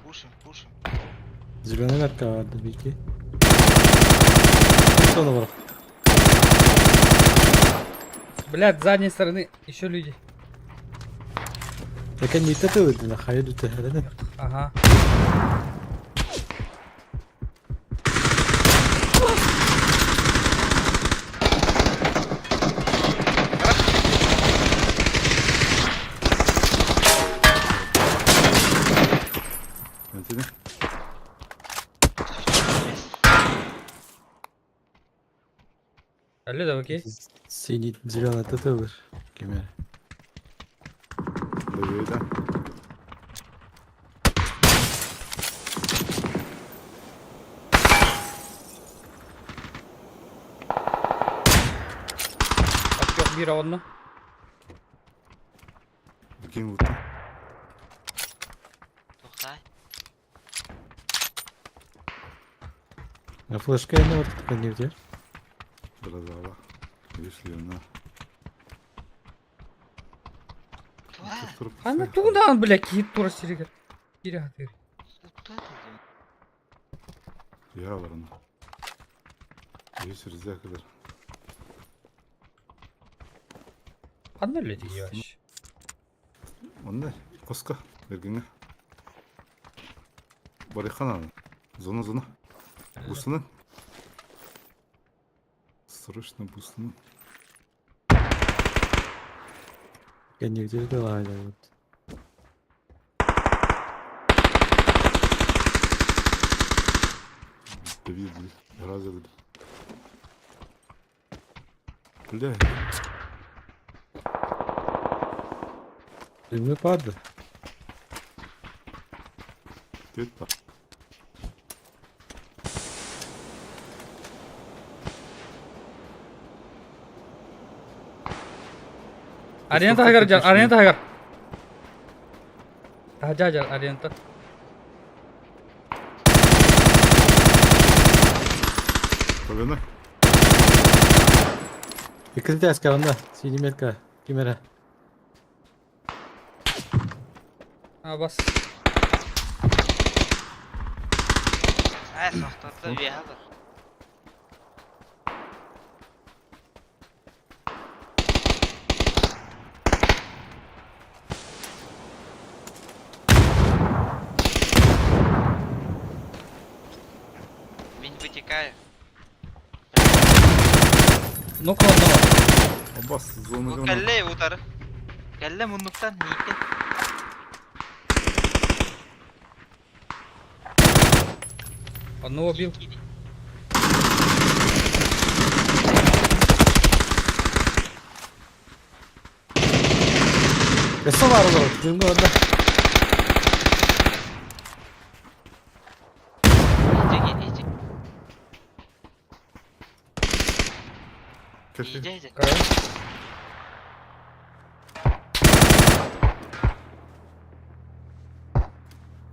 Speaker 2: Пушим, пушим.
Speaker 3: Зеленый метка барды бики. Соны бар.
Speaker 1: Блядь, с задней стороны еще люди.
Speaker 3: Экен ниtte төвөдүнэ хайы дүтэ хәрәнэ.
Speaker 1: Ага.
Speaker 4: Антини.
Speaker 1: Әлле да окей.
Speaker 3: Синий зеленый төвөр. Кемер.
Speaker 4: Левее, да.
Speaker 1: Yok bir onunla.
Speaker 4: Ким вот.
Speaker 2: Тоқтай.
Speaker 3: А флешка не вот такая не где.
Speaker 4: Бразала. Видишь ли, на.
Speaker 2: Тура.
Speaker 1: Аны тугундаан бля киит тура сиригер. Кире хатыр.
Speaker 4: Я варна. Видишь, резя кадр.
Speaker 1: Ханна эле тиги вообще.
Speaker 4: Онда коска бергенге. Барихана. Зона зона. Бусына. Срочно бусына.
Speaker 3: Я нигде была, вот.
Speaker 4: Давид, раза. Бля,
Speaker 3: Дымы падает.
Speaker 4: ты это.
Speaker 1: Арена тагар жар, арена тагар. Тажа жар арена.
Speaker 4: Погнали.
Speaker 3: Икки тәскә анда, синий метка. Кемера.
Speaker 1: А бас.
Speaker 2: Ә, соқтарда бияға бар. Мин вытекаю.
Speaker 1: Ну колонна.
Speaker 4: Абас, зона
Speaker 2: Бу
Speaker 4: зона.
Speaker 2: кәлле утары. Кәлле муннуктан нике.
Speaker 1: Одного убил.
Speaker 3: Эссе бар олар, дымы анда.
Speaker 2: Иде иде.
Speaker 4: Кафе.
Speaker 2: Иде иде.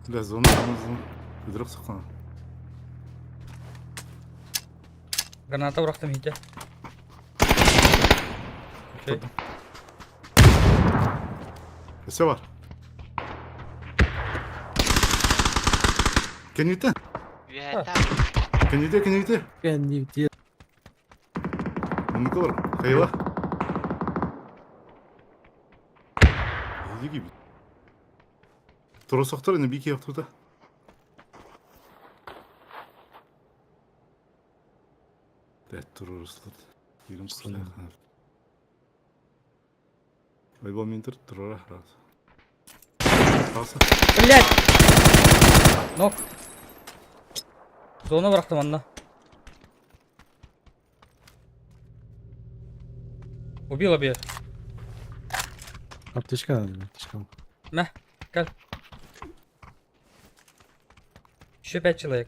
Speaker 4: Бля, зона, зона, зона. Өдөрөк саккан.
Speaker 1: Граната бырахтым хите. Окей.
Speaker 4: Эссе бар. Кените.
Speaker 2: Үйәтә.
Speaker 4: Кените, кените.
Speaker 3: Кенните.
Speaker 4: Муну бар. Хайла. Иди gibi. Тура соқтар, не бики яқтырда. Дәт тура руслар. Ирим курсайхан. Ойбол мен тұр, тура рас. Қалса.
Speaker 1: Блядь! Нок. Зона бырахтым анна. Убил обеих.
Speaker 3: Аптечка надо, аптечка.
Speaker 1: Мә, кел. Еще 5 человек.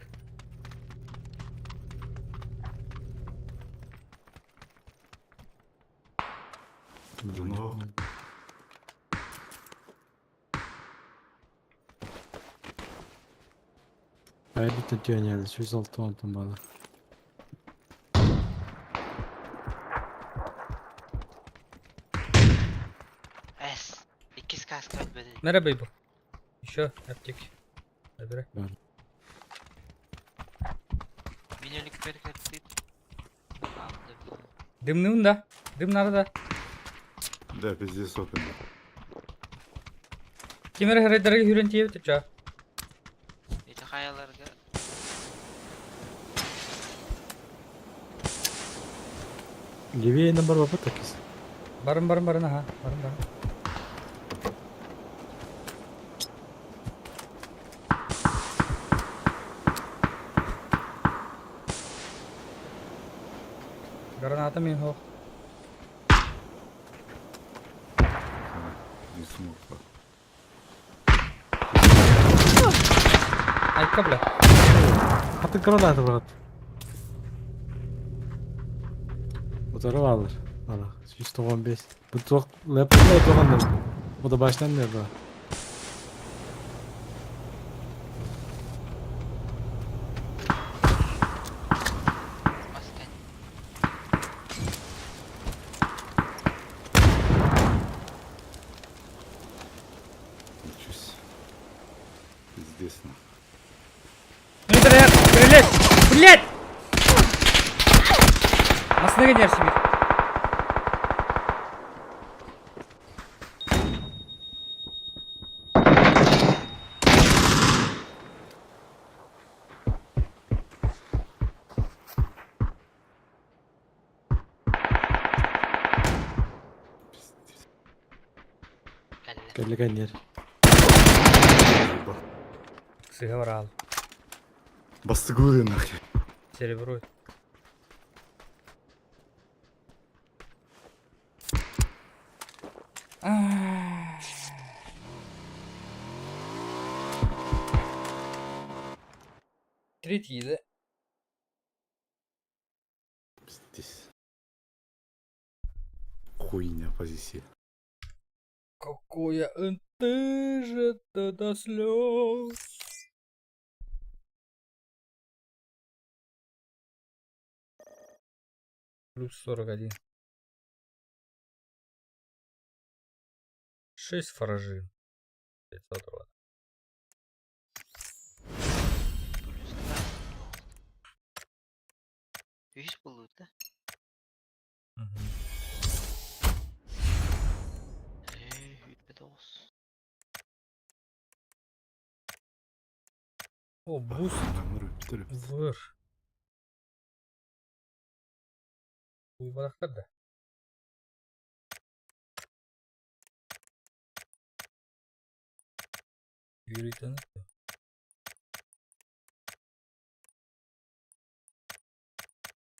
Speaker 4: Ну,
Speaker 3: Хайбит өтүөнелі, 106 алтын бала.
Speaker 2: Эс. Иккис каска өлбөтө.
Speaker 1: Merhaba bu. Еще аптек. Добре.
Speaker 2: Мин өлүкпэр кэртит.
Speaker 1: Дымным да. Дым надо да.
Speaker 4: Да, пиздец, опен.
Speaker 1: Кимер хәрәдәргә хүрен тиеп типча.
Speaker 2: Ити хаяларга
Speaker 3: Левее бар бапа такис.
Speaker 1: Барын барын барын аха. Барын барын. Граната мин хох.
Speaker 4: Не смог. па.
Speaker 1: Айка бля.
Speaker 3: Аты граната брат. Утары алыр. Ана, 195. Bu çok laptopla oturganlar. Bu da baştan nerede?
Speaker 2: маска
Speaker 4: Ничего себе. Пиздец, нахуй.
Speaker 1: Блять! Блять! Масына нерсі бит.
Speaker 4: Пиздец.
Speaker 2: кэллэ.
Speaker 3: Келген yer.
Speaker 4: Заебал.
Speaker 1: Сыға бар ал.
Speaker 4: Бастыгуры, нахуй.
Speaker 1: Серебро. Третий, да?
Speaker 4: Пиздец. Хуйня позиция.
Speaker 1: Какое энтыжит до слез. Плюс 41. 6 фаражи. 500 ватт.
Speaker 2: Плюс два. Үс булута.
Speaker 1: Мгм.
Speaker 2: Ээ, үтпет оҕус.
Speaker 1: О, буст. Выр. Уйбарахтар да. Yürüyten.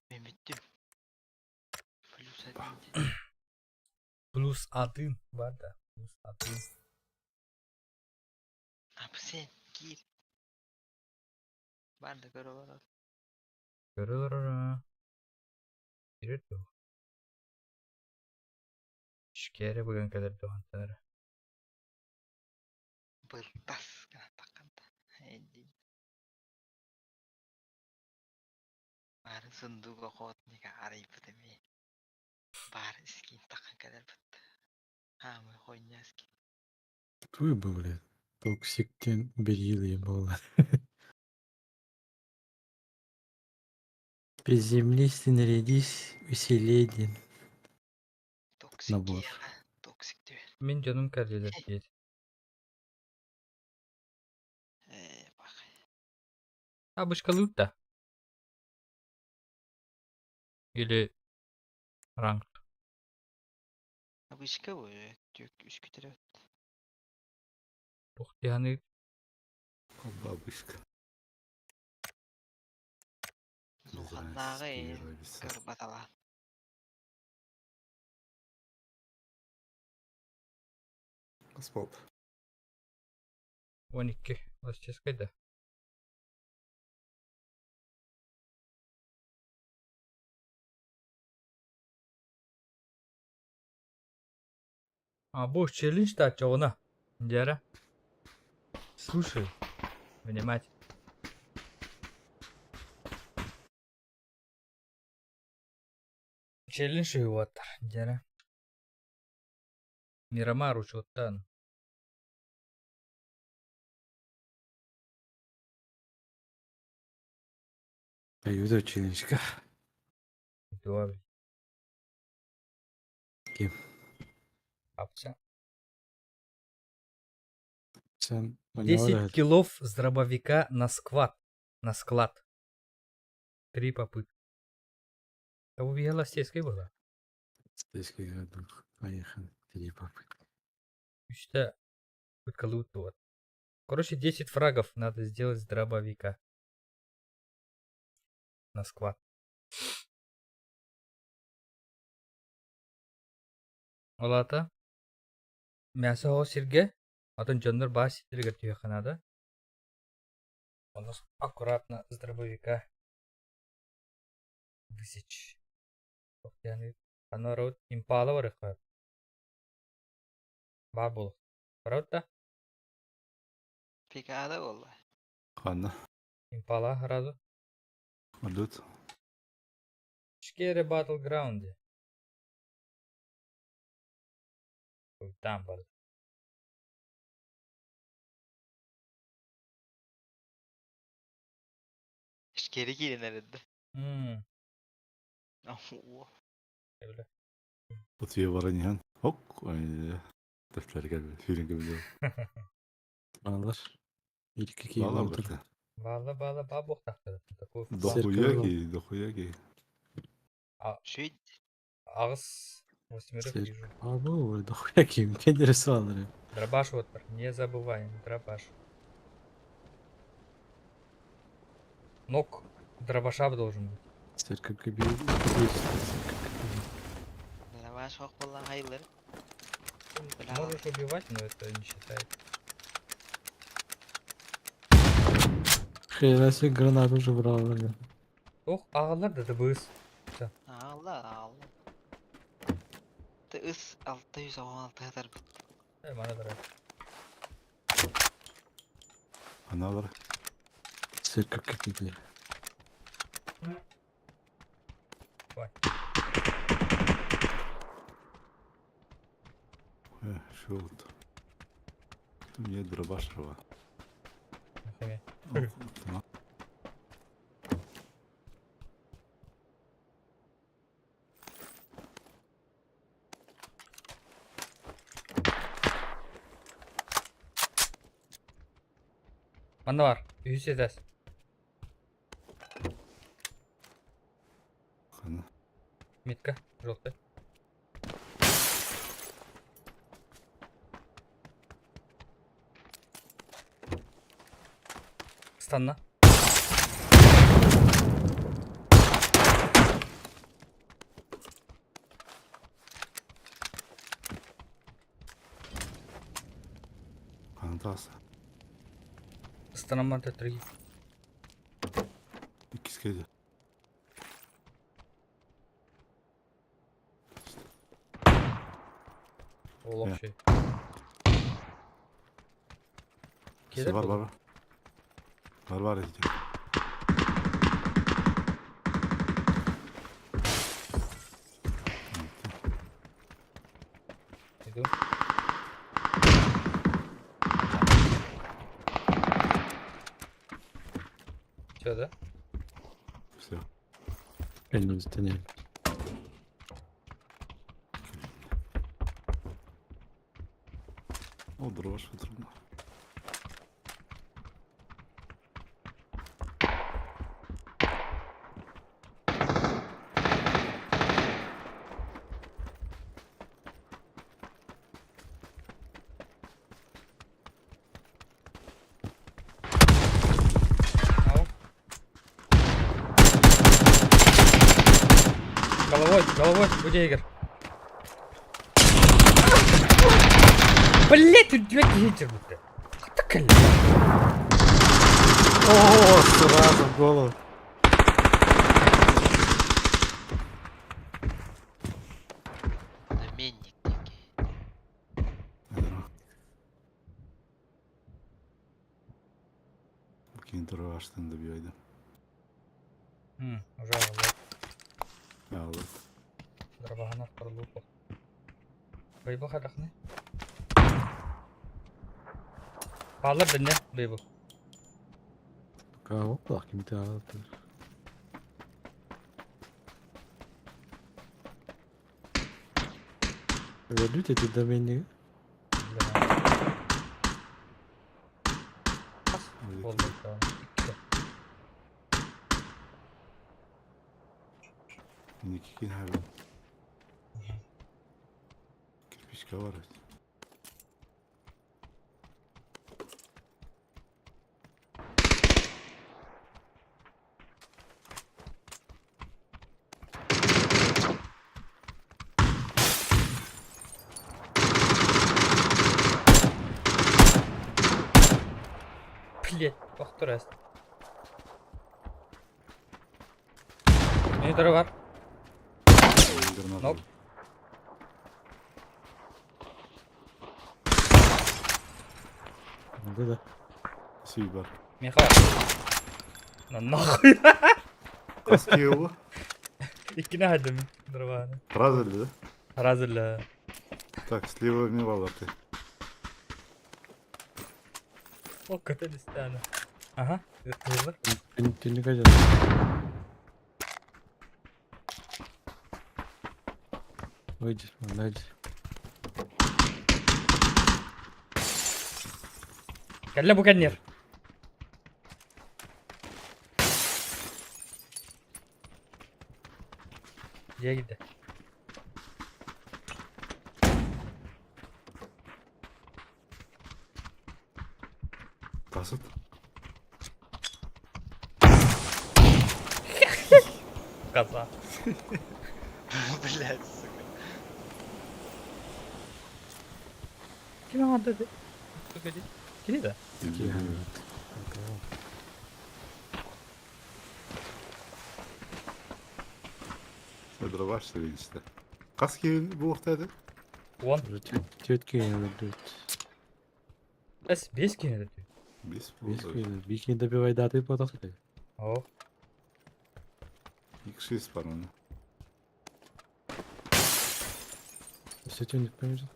Speaker 2: Мен бүттүм. Плюс один.
Speaker 1: Плюс один бар да. Плюс один.
Speaker 2: А сен киир. Бар да көрө олорор.
Speaker 1: Görülür. Yürüt. Şikere bugün kadar doğanlar.
Speaker 2: Былтас гына такканда. Эдди. Бары сундук охотника арыйбыт эми. Бар скин таккан кэлэр бут. Хаамы хойня скин.
Speaker 3: Туй бы, блядь. Токсиктен берилием было. Приземлись, нарядись, усиление.
Speaker 2: Токсик
Speaker 3: Набор.
Speaker 2: киэхэ. Токсик түөр.
Speaker 1: Мен жаным кәлелер дейді.
Speaker 2: Ээ, бах.
Speaker 1: Бабушка лут да. Или ранг.
Speaker 2: Обычка бу түк үс күтэрэ.
Speaker 1: Тухтияны
Speaker 4: Бабушка.
Speaker 2: Зуханнааҕы ээ кырбатала.
Speaker 4: Спал.
Speaker 1: 12. Классическай да. А бу челлендж да чоҕуна. Дьэрэ. Слушай. Внимать. Челлендж уһуоттар. Дьэрэ. Мирамар учуоттаан.
Speaker 3: Аюда челленджка.
Speaker 1: Дуо.
Speaker 3: Ким?
Speaker 1: Апча.
Speaker 3: Sen
Speaker 1: 10 килов с дробовика на склад. На склад. Три попытки. Да убегала стеской была.
Speaker 3: Поехали. Три попытки.
Speaker 1: Үстэ вот. Короче, 10 фрагов надо сделать с дробовика. На склад. Ол аата мясо оҕо сиргэ, атын дьоннор баар сирдэригэр түһүөххэ наада. Ону аккуратно с дробовика высечь. Аны роут импала барыахха баар буолуох. Правда?
Speaker 2: Пикада буолла.
Speaker 4: Ханна?
Speaker 1: Импала сразу.
Speaker 4: Идут.
Speaker 1: Шкере Battleground. Там бар.
Speaker 2: Işkeri киирэн эрэрдэ.
Speaker 1: М,
Speaker 2: Оо.
Speaker 1: Öyle.
Speaker 4: Утуйа баран иһэн. Ок. Дэфтэр кэлбит. Сүүрэн кэбилэр.
Speaker 3: Алар. İlk iki
Speaker 4: Бала
Speaker 3: oldu.
Speaker 4: барда.
Speaker 1: Баала баала баа буохтаахтар. Такой
Speaker 4: Дохуя ки, дохуя ки.
Speaker 2: Шүй
Speaker 1: Аҕыс восьмерых
Speaker 3: Сир.
Speaker 1: вижу.
Speaker 3: Абу, дохуя ким? Кендерisi алар.
Speaker 1: Дробаш вот, не забываем, дробаш. Нок дробаша должен быть.
Speaker 3: Церковь bir bir
Speaker 2: Лаваш ох буолла хайлар. Бля.
Speaker 1: Можешь убивать, но это не считает.
Speaker 3: Хрена себе гранату уже брал. блин.
Speaker 1: Ох, аҕалар да дыбыс.
Speaker 2: Аалла аалла. Ты ыс 616 хатарбыт.
Speaker 1: Э, мана дара.
Speaker 4: Аналар.
Speaker 3: Церковь какие
Speaker 4: Э, шелт. Мне дробаш рва.
Speaker 1: Нахуя. Манна бар. Үһүс этээс.
Speaker 4: Хана.
Speaker 1: Метка. Желтый. Станна.
Speaker 4: Хана таас.
Speaker 1: Станаммар төттөрү.
Speaker 4: Иккис кэллэ.
Speaker 1: Ол
Speaker 4: Э.
Speaker 1: вообще. Келер
Speaker 4: Бар
Speaker 1: бұл.
Speaker 4: бар бар. Бар бар эти.
Speaker 1: Иду. Все, да?
Speaker 4: Все.
Speaker 3: Эльмизтен.
Speaker 4: О, дробаш утром.
Speaker 1: Ау. Головой, головой, будь Игорь. Блять, тут две гитер будто.
Speaker 3: О, сразу в голову.
Speaker 2: Доменник такие.
Speaker 4: Кини туругаштан да бүйөйдüm.
Speaker 1: Уже алла.
Speaker 4: Алла.
Speaker 1: Дробаһанар торлук. Быйбы хадахны. Палар дэнне быйбы.
Speaker 3: Пока опа, ким-то алды. Өлөрдү эти доменниги.
Speaker 1: Болду.
Speaker 4: Никикин хабы. Кирпичка бар.
Speaker 1: Блять, повторясь. Монитор бар. Ноп.
Speaker 3: Да да.
Speaker 4: Сүй бар.
Speaker 1: Меха. На нахуй.
Speaker 4: Каски его.
Speaker 1: Иккини хадым. Дробаһаны.
Speaker 4: Разили, да?
Speaker 1: Разили.
Speaker 4: Так, слева мивала ты.
Speaker 1: О, көтөн истээнэ. Ага, ыттыылар.
Speaker 3: Түннүк ажар. Ойдыр, ойдыр.
Speaker 1: Кэллэ бу кэннир. Дьиэ киирдэ.
Speaker 4: Тасыт.
Speaker 1: Коза.
Speaker 2: Блять, сука.
Speaker 1: Ким аҕалда дии? Кини да?
Speaker 4: Дробаш işte. Кас bu ортады?
Speaker 1: Уон.
Speaker 3: Түөт киһи өлөрдүбүт.
Speaker 1: Эс бес киһи өлөрдү.
Speaker 4: Бес
Speaker 3: Бес киһи. Бикин добивай даты потохты.
Speaker 1: О.
Speaker 4: X6 бар оны.
Speaker 3: Өссө түннүк пэмжет.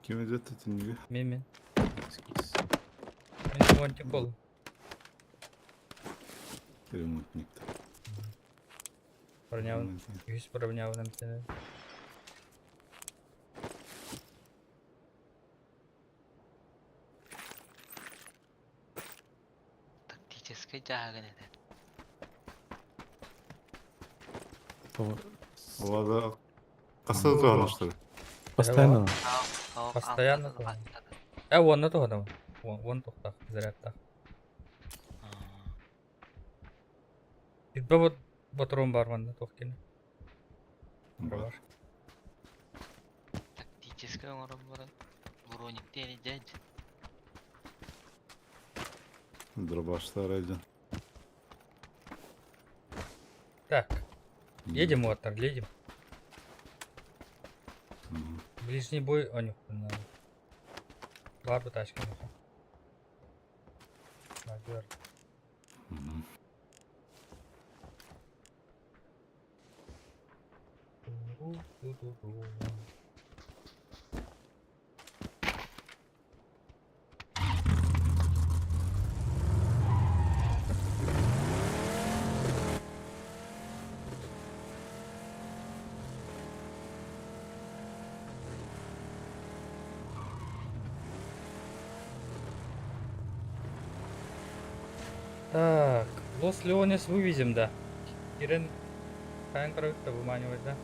Speaker 4: Ким өтті түннігі?
Speaker 1: Мен мен. Мен ремонтник болдум.
Speaker 4: Ремонтник.
Speaker 1: Бронявын. Үс бронявын эмсene.
Speaker 2: Тактический жаагын это.
Speaker 4: Олада қасада туғаныштыр.
Speaker 3: Постоянно.
Speaker 1: Постоянно. Э, уонна туһанабын. Уон тухтаах, зарядтаах. Итбэ бот ботурун бар манна туох кини. Бар.
Speaker 2: Тактический оҥорон баран броник диэни дьэ.
Speaker 4: Дробаштар один.
Speaker 1: Так. Едем, Уоттер, едем. Ближний бой, а надо. Бар тачка. Бер. Так, Лос Леонес вывезем, да. Кирен Кайын кровь-то выманивать, да?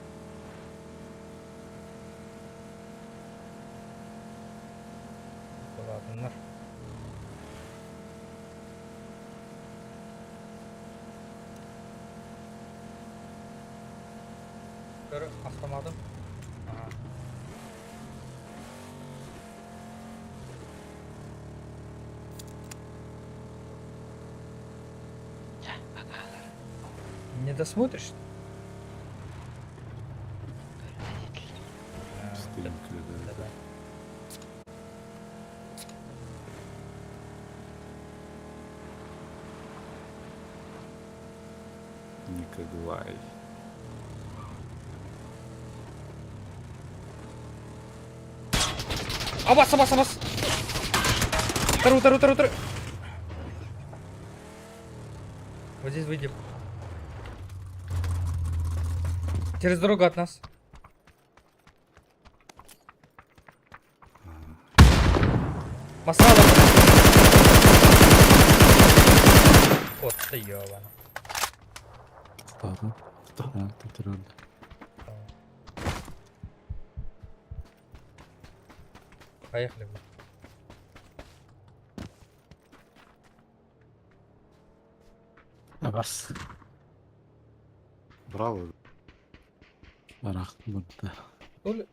Speaker 1: Ладно. Көр автоматом. Ага. Это смотришь?
Speaker 4: Стрим да.
Speaker 1: Да.
Speaker 4: Николай.
Speaker 1: Абас, абас, абас! Вторую, вторую, вторую, вторую. Вот здесь выйдем. Через дорогу от нас. Масала. Вот ты ёбана.
Speaker 3: Ладно. А, тут рад.
Speaker 1: Поехали.
Speaker 3: Абас.
Speaker 4: Браво.
Speaker 3: Барах burada.
Speaker 1: То ли...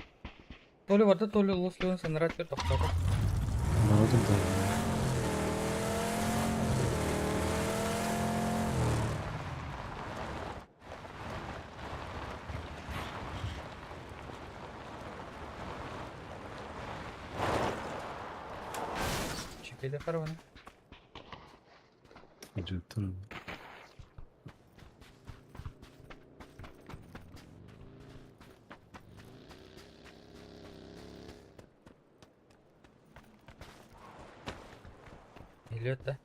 Speaker 1: То ли вода, то ли лос леон санрать тоқтады.
Speaker 3: Народу да.
Speaker 1: Чекайда карваны.
Speaker 3: Acı
Speaker 1: Илет да.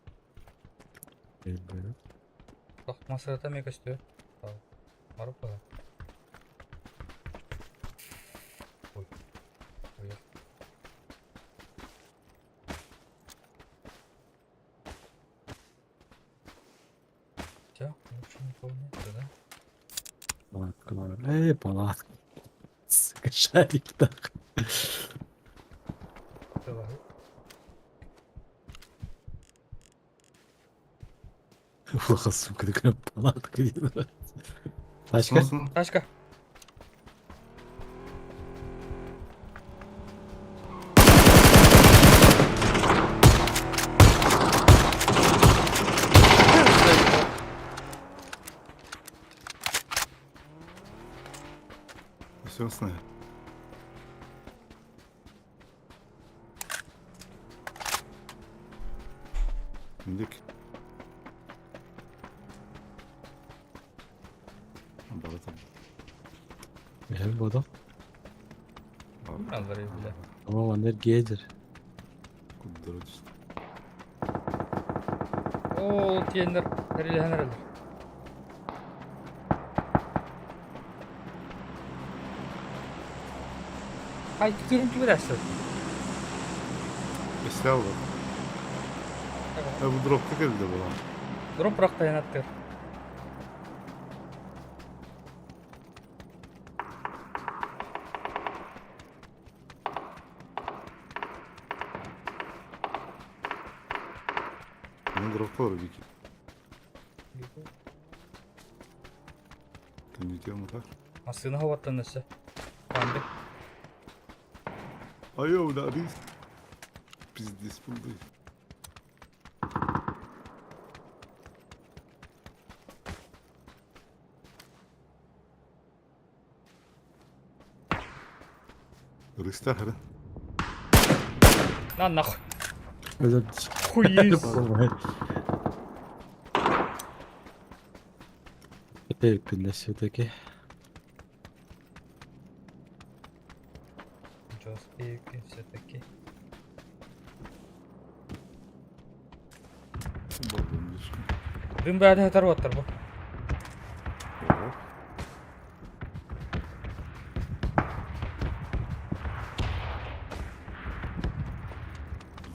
Speaker 1: Масырата мен көстү. Барып бала. Ой. Ой. Все, больше никого нет, да?
Speaker 3: Палатка var. Ey палатка. Сука, шарик так.
Speaker 1: Давай.
Speaker 3: Плохо, сука, такая палатка не нравится. Тачка?
Speaker 1: Тачка.
Speaker 4: Все знаю. Индик. Баратам.
Speaker 3: Gel bu
Speaker 1: Аллар бля.
Speaker 3: Tamam anner gelir.
Speaker 4: Куддырыч.
Speaker 1: О, тиэннер тэрилэһэн эрэллэр. Ай, түтүрүн түбүрәсі.
Speaker 4: Эслял бар. Ә бу дропка келди була.
Speaker 1: Дроп бирок таянаттыр.
Speaker 4: Мен дропка бар бики. Күндүтем так.
Speaker 1: Масына хаваттан өссө. Камбек.
Speaker 4: Айо, бля, рис. Пиздец булды. Рыста хара.
Speaker 1: На нахуй.
Speaker 3: Özür
Speaker 1: Хуйс.
Speaker 3: dilerim. все-таки.
Speaker 1: Джоспик все-таки. Дым бәді хатар оттар бу.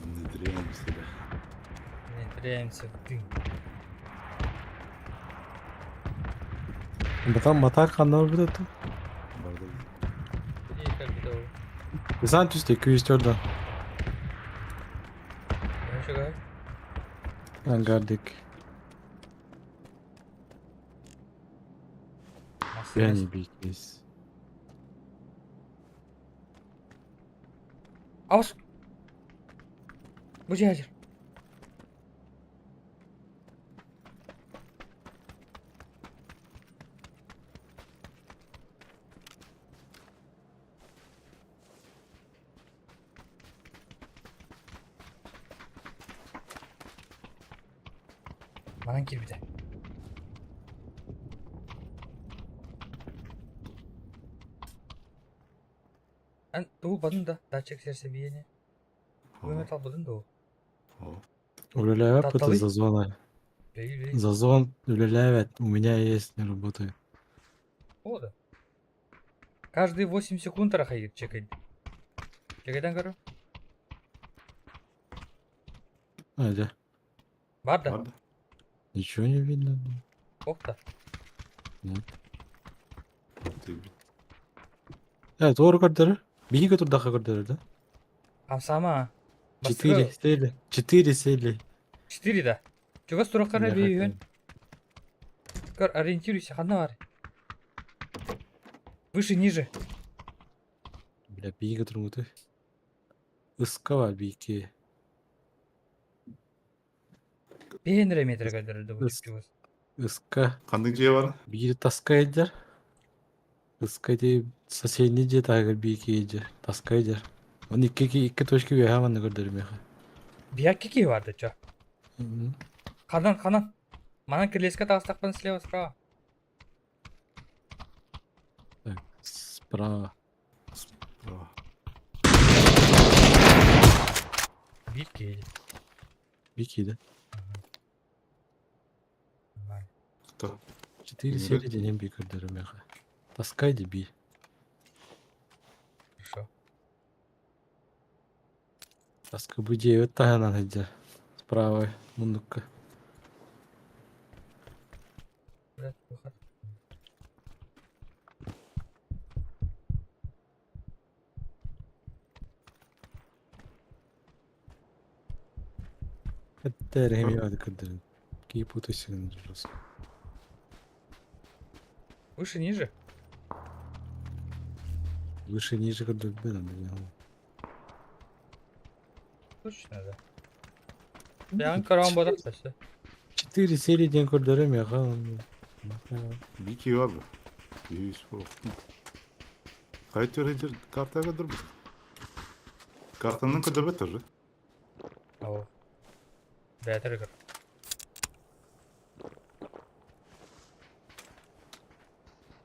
Speaker 4: Внедряемся, да.
Speaker 1: Внедряемся в дым.
Speaker 3: Батам матар канал bir de tu.
Speaker 4: Барда.
Speaker 1: И как бы
Speaker 3: Sen üstte 204'den.
Speaker 1: Шагай.
Speaker 3: Ангардик. Yani бикис.
Speaker 1: Абас. Бу жер. Манан киирбитэ. Эн тугу бадын да датчик сердцебиения? Көмө талбытын дуо?
Speaker 3: Үлэлээбэт
Speaker 1: Татталый?
Speaker 3: за зона.
Speaker 1: Бэйи бэйи.
Speaker 3: Зазон үлэлээбэт. У меня есть, не работает.
Speaker 1: О да. Каждые 8 секунд рахайыр чекай. Чекайдан көрө.
Speaker 3: А, да.
Speaker 1: Бар да.
Speaker 3: Ничего не видно.
Speaker 1: Ох да.
Speaker 3: Нет. Э, doğru көрдөрөр. Биһиги турдахха көрдөрөр да.
Speaker 1: Хамсама.
Speaker 3: Четыре сели. Четыре сели.
Speaker 1: 4 да. Чугас тураххара бейүн. Көр, ориентируйся, ханна бар. Выше, ниже.
Speaker 3: Бля, биһиги турмуту. Ыска бар бики.
Speaker 1: Бейін метр көрдөрөр да бу
Speaker 3: Ыс-
Speaker 1: чугас.
Speaker 3: Ыска.
Speaker 4: Ханнык дьиэ бар?
Speaker 3: Биир таска идер. Ыска ди соседний дьиэ таһыгар бики идер. Таска идер. Он икки икки точка үөһэ манна көрдөрөр миэхэ.
Speaker 1: Биякки ки бар да чо. Ханан, ханан. Манан кирилеска таастақпан слева справа.
Speaker 3: Так, справа.
Speaker 4: Справа.
Speaker 1: Биир киһи.
Speaker 3: Бики, да?
Speaker 4: Кто?
Speaker 3: Четыре сели дэнэн би көрдөрөр миэхэ. Таска иди би.
Speaker 1: Хорошо.
Speaker 3: Таска бу дьиэбит таһынан сылдьар. Справа муннукка.
Speaker 1: Блядь, выход.
Speaker 3: Это ремиады көрдөрөр. Кии путайсың жестко.
Speaker 1: Выше, ниже.
Speaker 3: Выше ниже көрдөрбөт аны.
Speaker 1: Точно, да. Бян карам бодақ тасы.
Speaker 3: Четыре серии диэн көрдөрөр миэхэ.
Speaker 4: Бики бар бу. Бис бу. Хайа төрөйдер картага дурбут. Картанын көдөбөт тоже.
Speaker 1: О. Бәтер көр.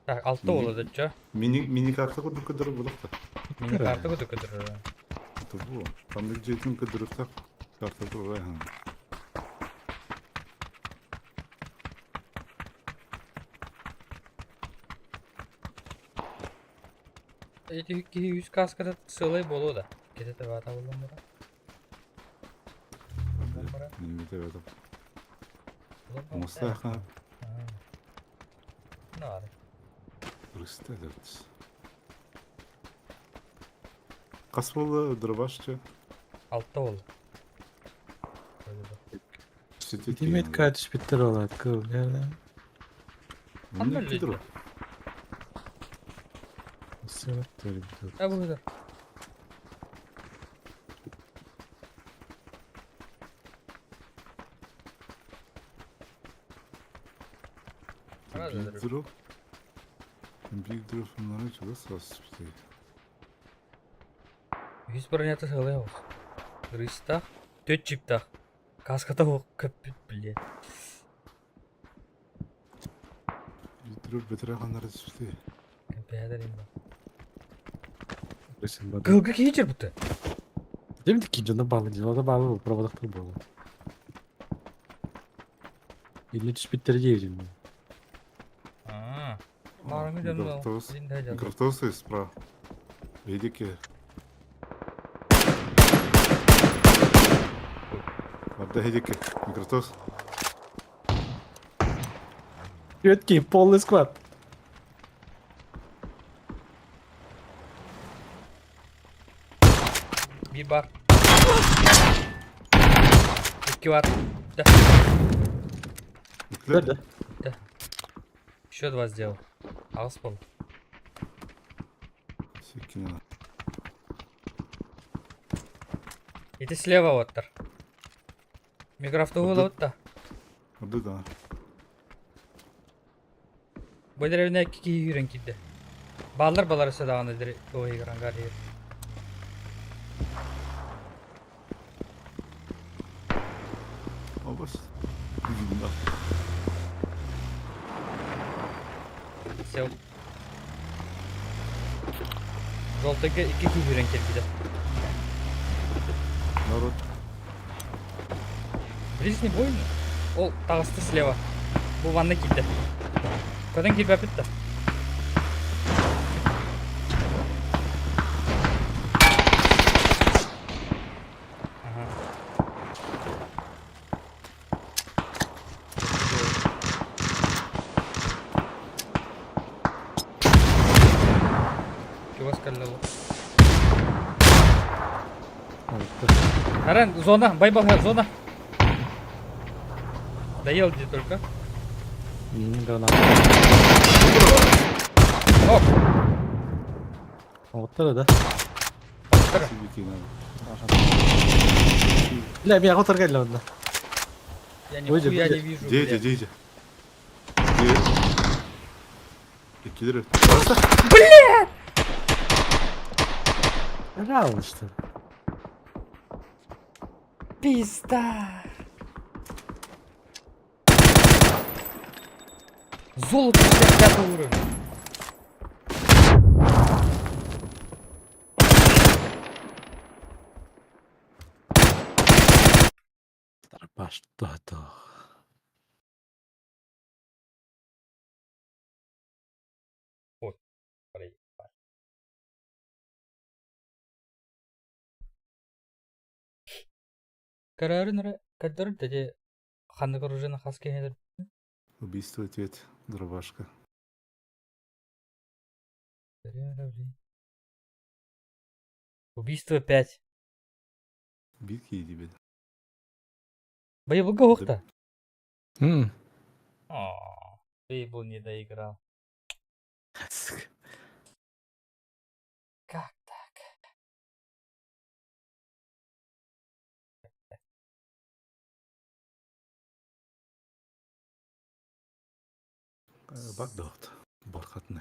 Speaker 1: Так, алты олады чо.
Speaker 4: Мини мини карта курдук көдөрөр булакта.
Speaker 1: Мини карта көтө көтөрөр.
Speaker 4: Это бу. Ханнык дьиэтин көдөрүктак карта турар хан.
Speaker 1: Эти киһи үс каскада сылай болу да. Кете табата болон бара.
Speaker 4: Мини табата. Оңоста хан.
Speaker 1: Нары.
Speaker 4: Рыста дэрт. Хас буолла дробашчы?
Speaker 1: Алта болду.
Speaker 3: Тимет качып биттер олат кыл.
Speaker 1: Ханна үллейді? А бу да.
Speaker 4: Big drop. Big drop onlara чугас аспыты.
Speaker 1: Үс бронята сылай ол. Рыстах, төт чиптах. Каската ол көппүт блядь.
Speaker 4: Big drop бетер ханнары түспүтэ.
Speaker 1: Бәдер инде. Кылгы кийчер бутты.
Speaker 3: Демди ки жона балы, жона балы проводах болу. Или түспүттер дейбин.
Speaker 1: А. Барыңы жонно.
Speaker 4: Микроавтобус справа. Ведики. Барда хедики. Микроавтобус.
Speaker 3: Четкий полный склад.
Speaker 1: Bir бар. Икки бар. Да.
Speaker 4: Да,
Speaker 3: да.
Speaker 1: Да. Еще два сделал. Аҕыс бол.
Speaker 4: Секина.
Speaker 1: Ити слева оттар. Микроавтобус вот да.
Speaker 4: Вот да.
Speaker 1: Бу деревне икки киһи үүрэн киирдэ. Бааллар балар өссө даҕаны дири туоһуйгар ангар иһэр.
Speaker 4: Обас. Иди нахуй.
Speaker 1: Сел. Желтыйга икки киһи кэлбитэ.
Speaker 4: Народ.
Speaker 1: Ближний бой Ол таҕыста слева. Бу ванна киирдэ. Көтөн киирбэппит да. Ага. Чугас кэллэ ол. Аран, зона, байбал, зона. Доел где только.
Speaker 3: Граната.
Speaker 1: Оп!
Speaker 3: Оттар да.
Speaker 4: Сибики надо.
Speaker 3: Бля, меня хотор кэллэ онно.
Speaker 1: Я
Speaker 3: Ой,
Speaker 1: нихуя
Speaker 3: где-
Speaker 1: не вижу,
Speaker 4: Дети,
Speaker 1: блядь.
Speaker 4: дети. Где? Кидеры.
Speaker 3: Раунд, что ли?
Speaker 1: Пизда. Золото 65 уровня.
Speaker 3: Тарбаш, что то.
Speaker 1: Вот. Проебать. Карарын который деди ханнык оружие хас кенедер.
Speaker 4: Убийство ответ. Дробашка.
Speaker 1: Убийство 5.
Speaker 4: Битки иди, блядь.
Speaker 1: Боевого охта.
Speaker 3: М.
Speaker 1: Бейбл не доиграл.
Speaker 3: Сука.
Speaker 1: Как так?
Speaker 4: Багдад. Бархатный.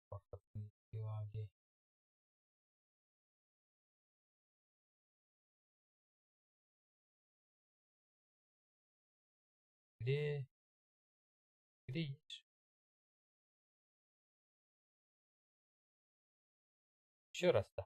Speaker 1: Бархатный Георгий. Где? Где есть? Еще раз, да.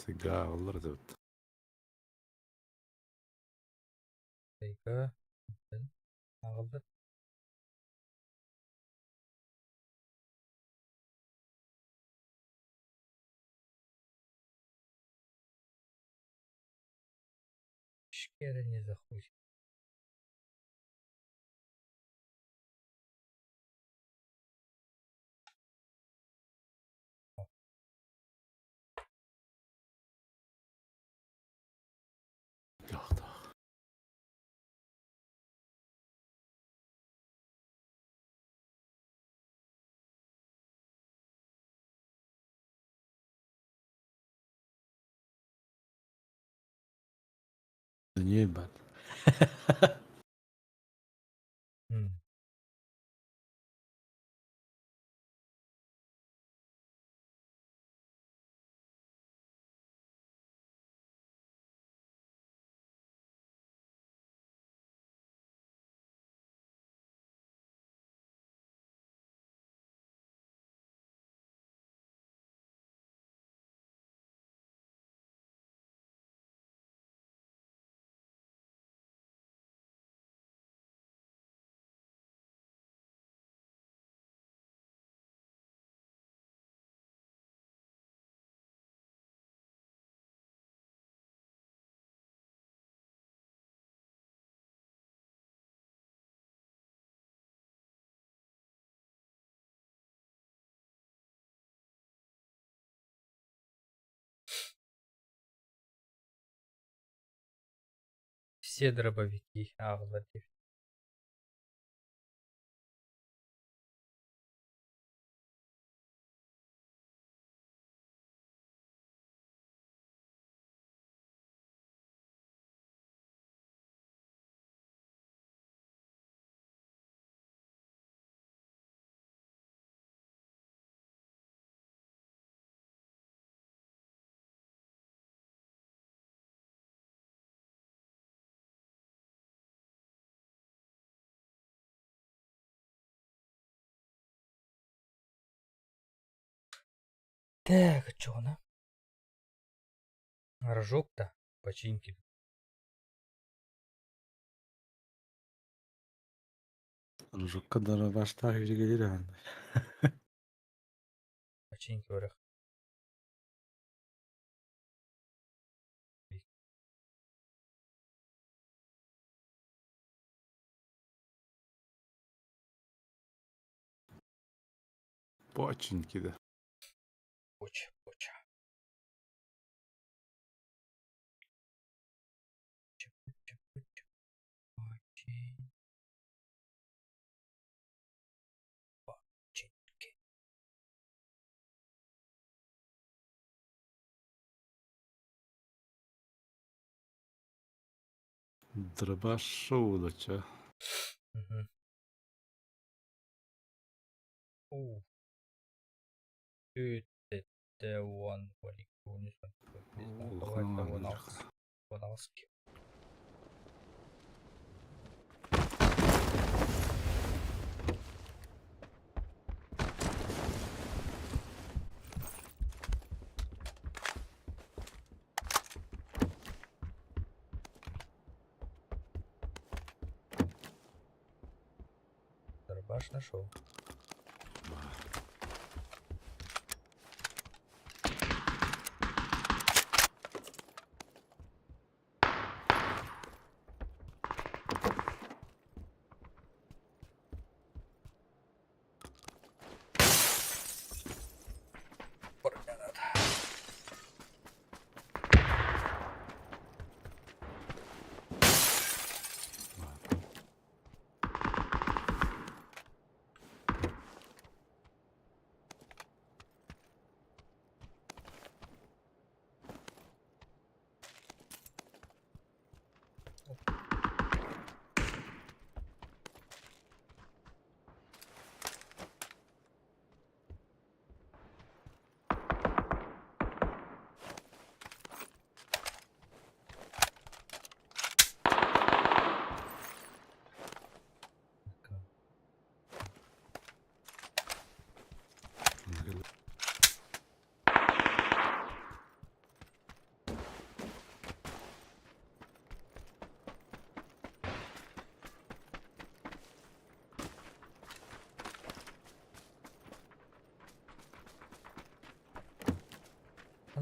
Speaker 4: Сега олар деп.
Speaker 1: Тайга. Ағылды. Шкера не захуй.
Speaker 4: Яхтах.
Speaker 3: Не ебать.
Speaker 1: М. Все дробовики ааҕыллар диэбит. Так, оччоҕуна Рожок да починки.
Speaker 3: Рожокка дробаштаах үчүгэйдир ахан.
Speaker 1: Починки барах.
Speaker 4: Починки, да.
Speaker 1: Поча, поча. Поча, поча, поча. Почин. Починки.
Speaker 4: Дробаш шоу, да чё?
Speaker 1: Мгм. Уу. 170
Speaker 4: Улахан
Speaker 1: 16 Дробаш нашел.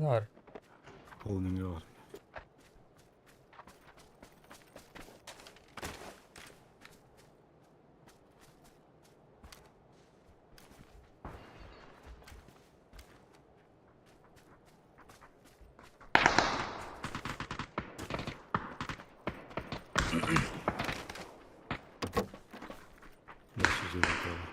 Speaker 1: Анар.
Speaker 4: Полный бар. Дальше же готово.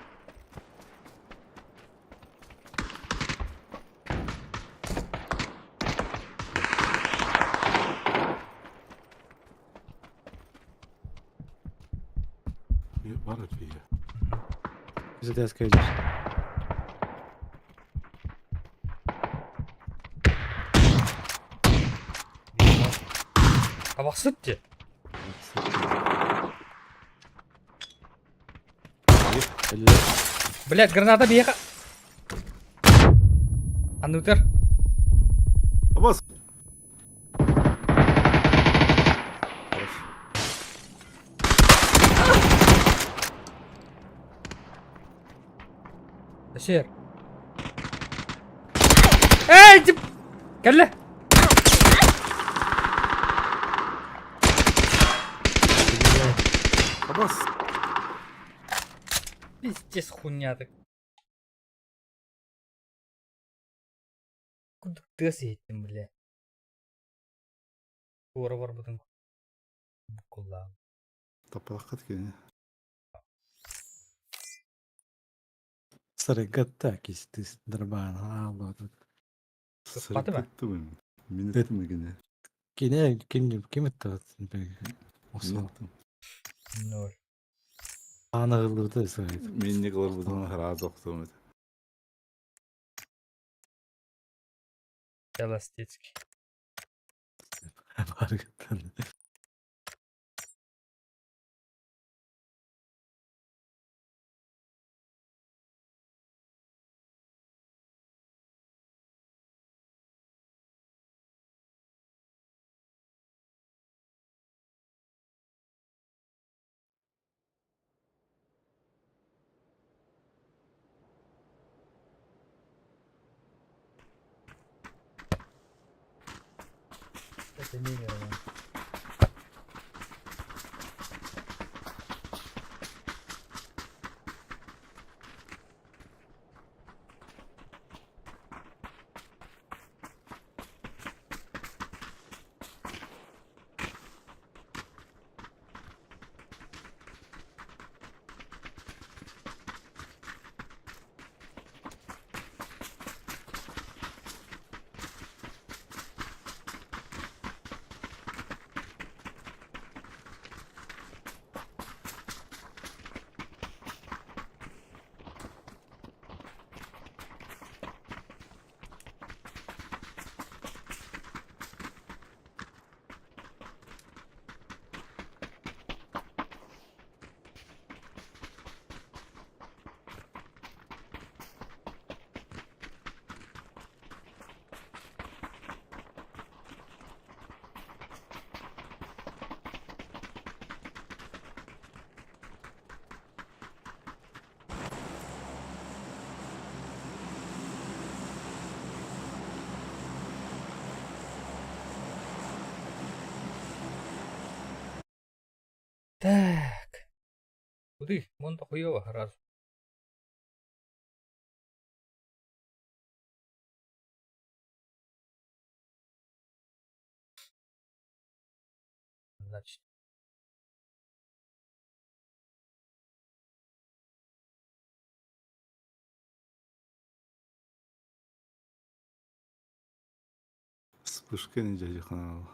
Speaker 4: Бар это
Speaker 3: Bize de gelir.
Speaker 1: Табақсыт де. Блять, граната бияка. Анутер.
Speaker 4: Абас!
Speaker 1: Сер. Эй, тип! Кэллэ!
Speaker 4: Абас!
Speaker 1: Пиздец хуйня ты. Куда ты этим, бля? Ура, бар. Буккуллаан.
Speaker 4: Таппатаххыт кини.
Speaker 3: Сарыгатта кистис дарбаана ааллаатыт.
Speaker 1: Ыппаты ма?
Speaker 4: Сарыгаттыбын. Мин ыттым кини.
Speaker 3: Кини ким ким ыттыбыт?
Speaker 4: Мин ыттым.
Speaker 1: Ноль.
Speaker 3: Аана ыллыбыта сарайт.
Speaker 4: Мин не кыларбытын хараат охтум этэ.
Speaker 1: Эластицкий.
Speaker 3: Барыгыттан.
Speaker 1: Это не верно. Так. Куды? Вон то хуёво сразу. Значит.
Speaker 4: Вспышка не дядя канал.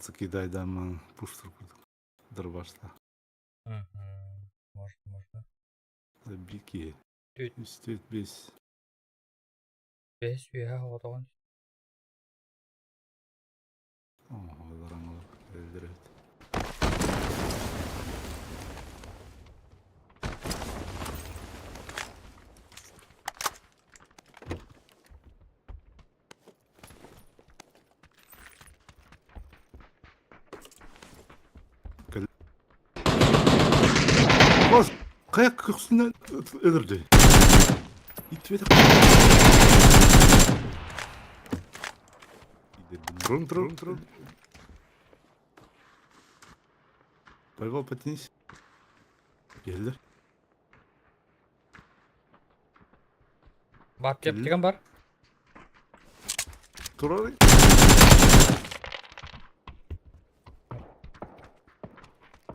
Speaker 4: Закидай даман пуштур курдук. Дырбашта.
Speaker 1: Мгм. Можно, можно.
Speaker 4: Бики.
Speaker 1: Түт.
Speaker 4: Үстет бес.
Speaker 1: Бес үйә оғытаған.
Speaker 4: О, өлдүрөт. Бос, каяк көксүнөн өлүрдү. Итбеди. Трум, трум, трум. Байбал, потянись. Келдер.
Speaker 1: Бар
Speaker 4: Келді.
Speaker 1: кептеген бар.
Speaker 4: Тура.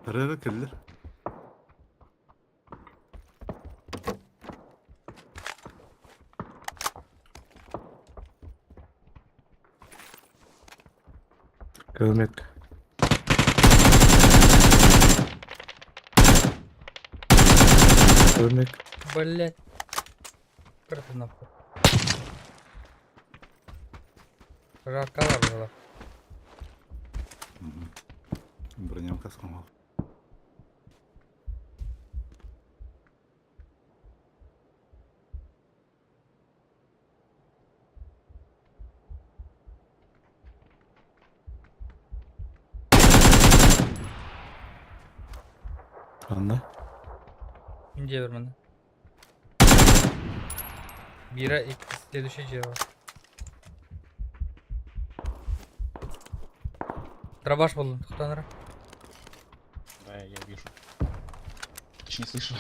Speaker 4: Тарара келдер.
Speaker 3: Километр. Өрнек.
Speaker 1: Блять. Кырты нахуй. Жаркалар была.
Speaker 4: Броням каскам ал.
Speaker 3: Анда.
Speaker 1: Инде бір міне. Бира следующий жер бар. Дробаш болдым, тоқтаңдар.
Speaker 14: Да, я вижу. Точнее слышу.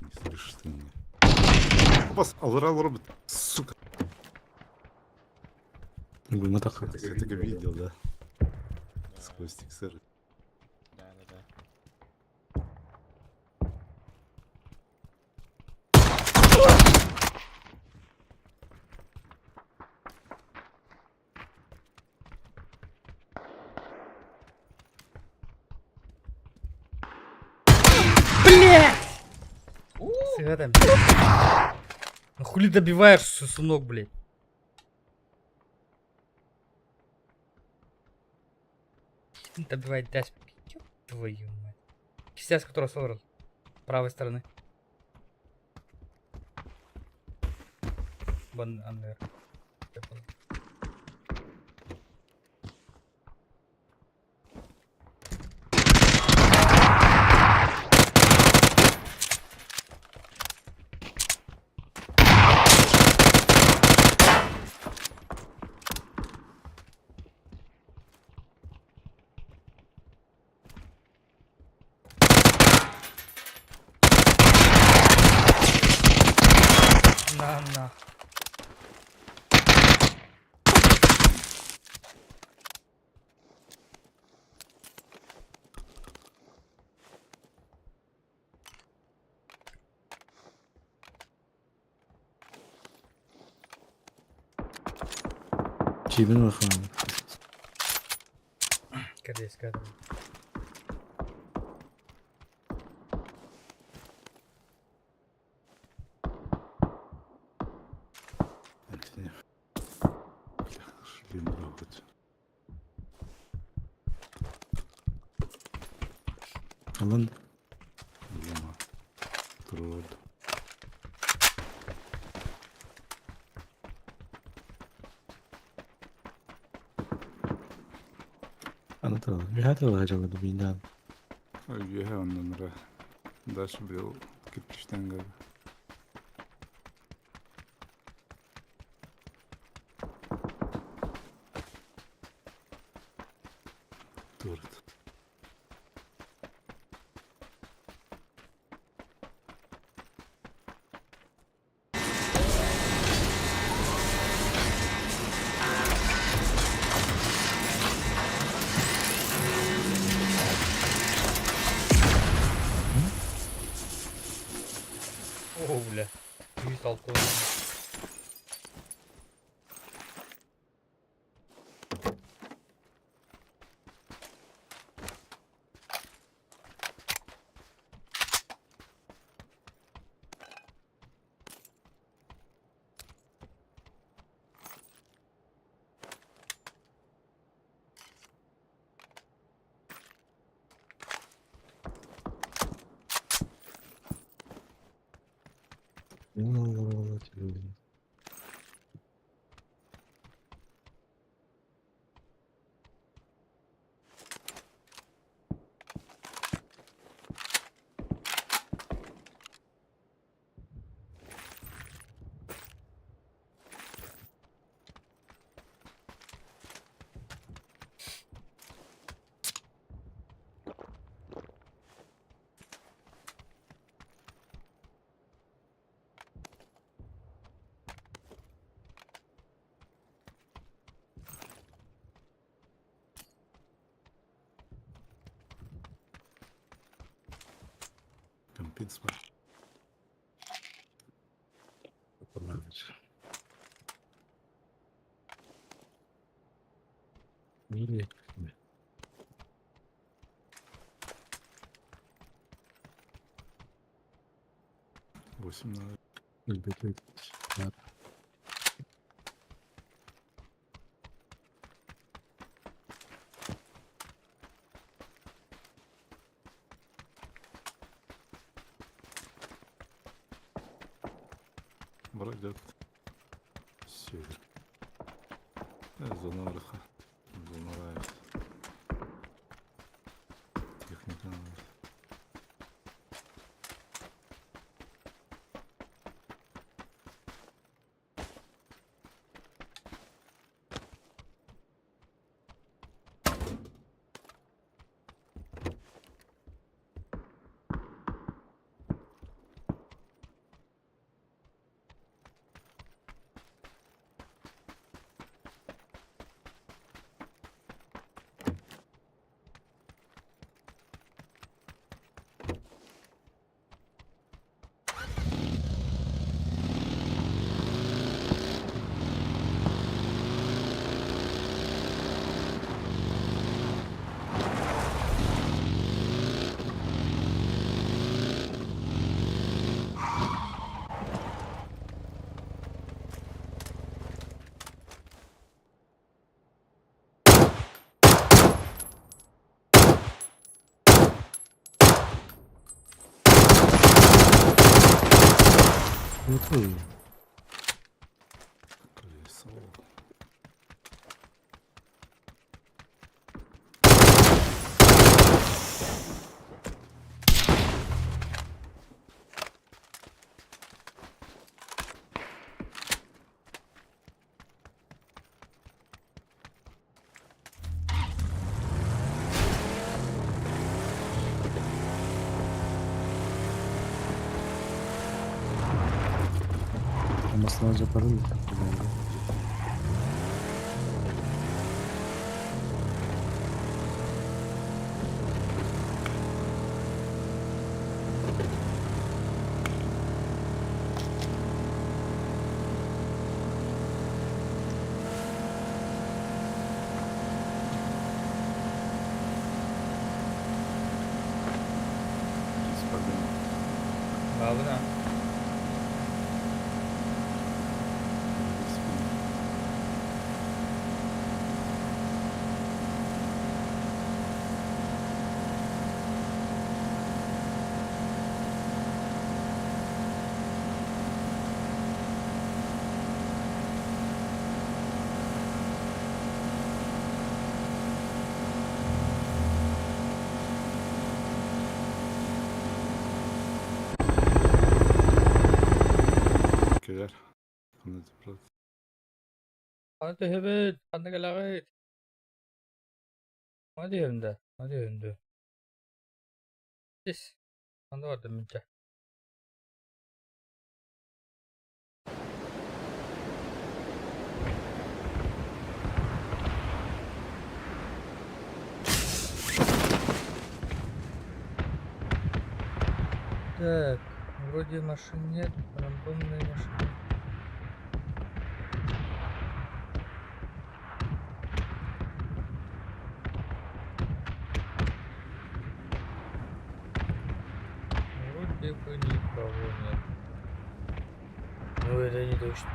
Speaker 4: Не слышишь ты меня. Бас, алыр робот. Сука.
Speaker 3: Бүгүҥҥү тахха.
Speaker 4: Все-таки видел, да? Сквозь текстуры.
Speaker 14: Да, да, да.
Speaker 1: Сыга там. Ну хули добиваешь, сосунок, блядь. Добивать даст. Ёб твою мать. Пиздец, который собрал. Правой стороны. Вон, наверх. На, на.
Speaker 3: Кибин улахан.
Speaker 1: Кэрдиэскэ.
Speaker 4: Шлем работать.
Speaker 3: Алан.
Speaker 4: Лема. Трод.
Speaker 3: Аны тыл. Миха тыл хажалады биндан.
Speaker 4: Үөһэ оннунара. Дальше брел кирпичтен гады. Торт.
Speaker 1: О, бля. 106.
Speaker 4: Компин смотри.
Speaker 3: Или.
Speaker 4: Восемь надо.
Speaker 3: Да.
Speaker 4: Бродят. Север. Зона отдыха. Зона рая. Техника надо.
Speaker 3: Уту.
Speaker 4: Колесо.
Speaker 3: Olmasını yaparım mı?
Speaker 4: Бесполезно.
Speaker 1: Баабына.
Speaker 4: Спина. Кэлэр. Ханна брат.
Speaker 1: Ханна түһэбит? Ханна кэлэҕит? Ханна түһэбин да? Ханна түһэбин дуу? Ис. Ханна бардым мин чэ. Так, вроде машин нет, рандомные машины. Вроде бы никого нет. Ну это не точно.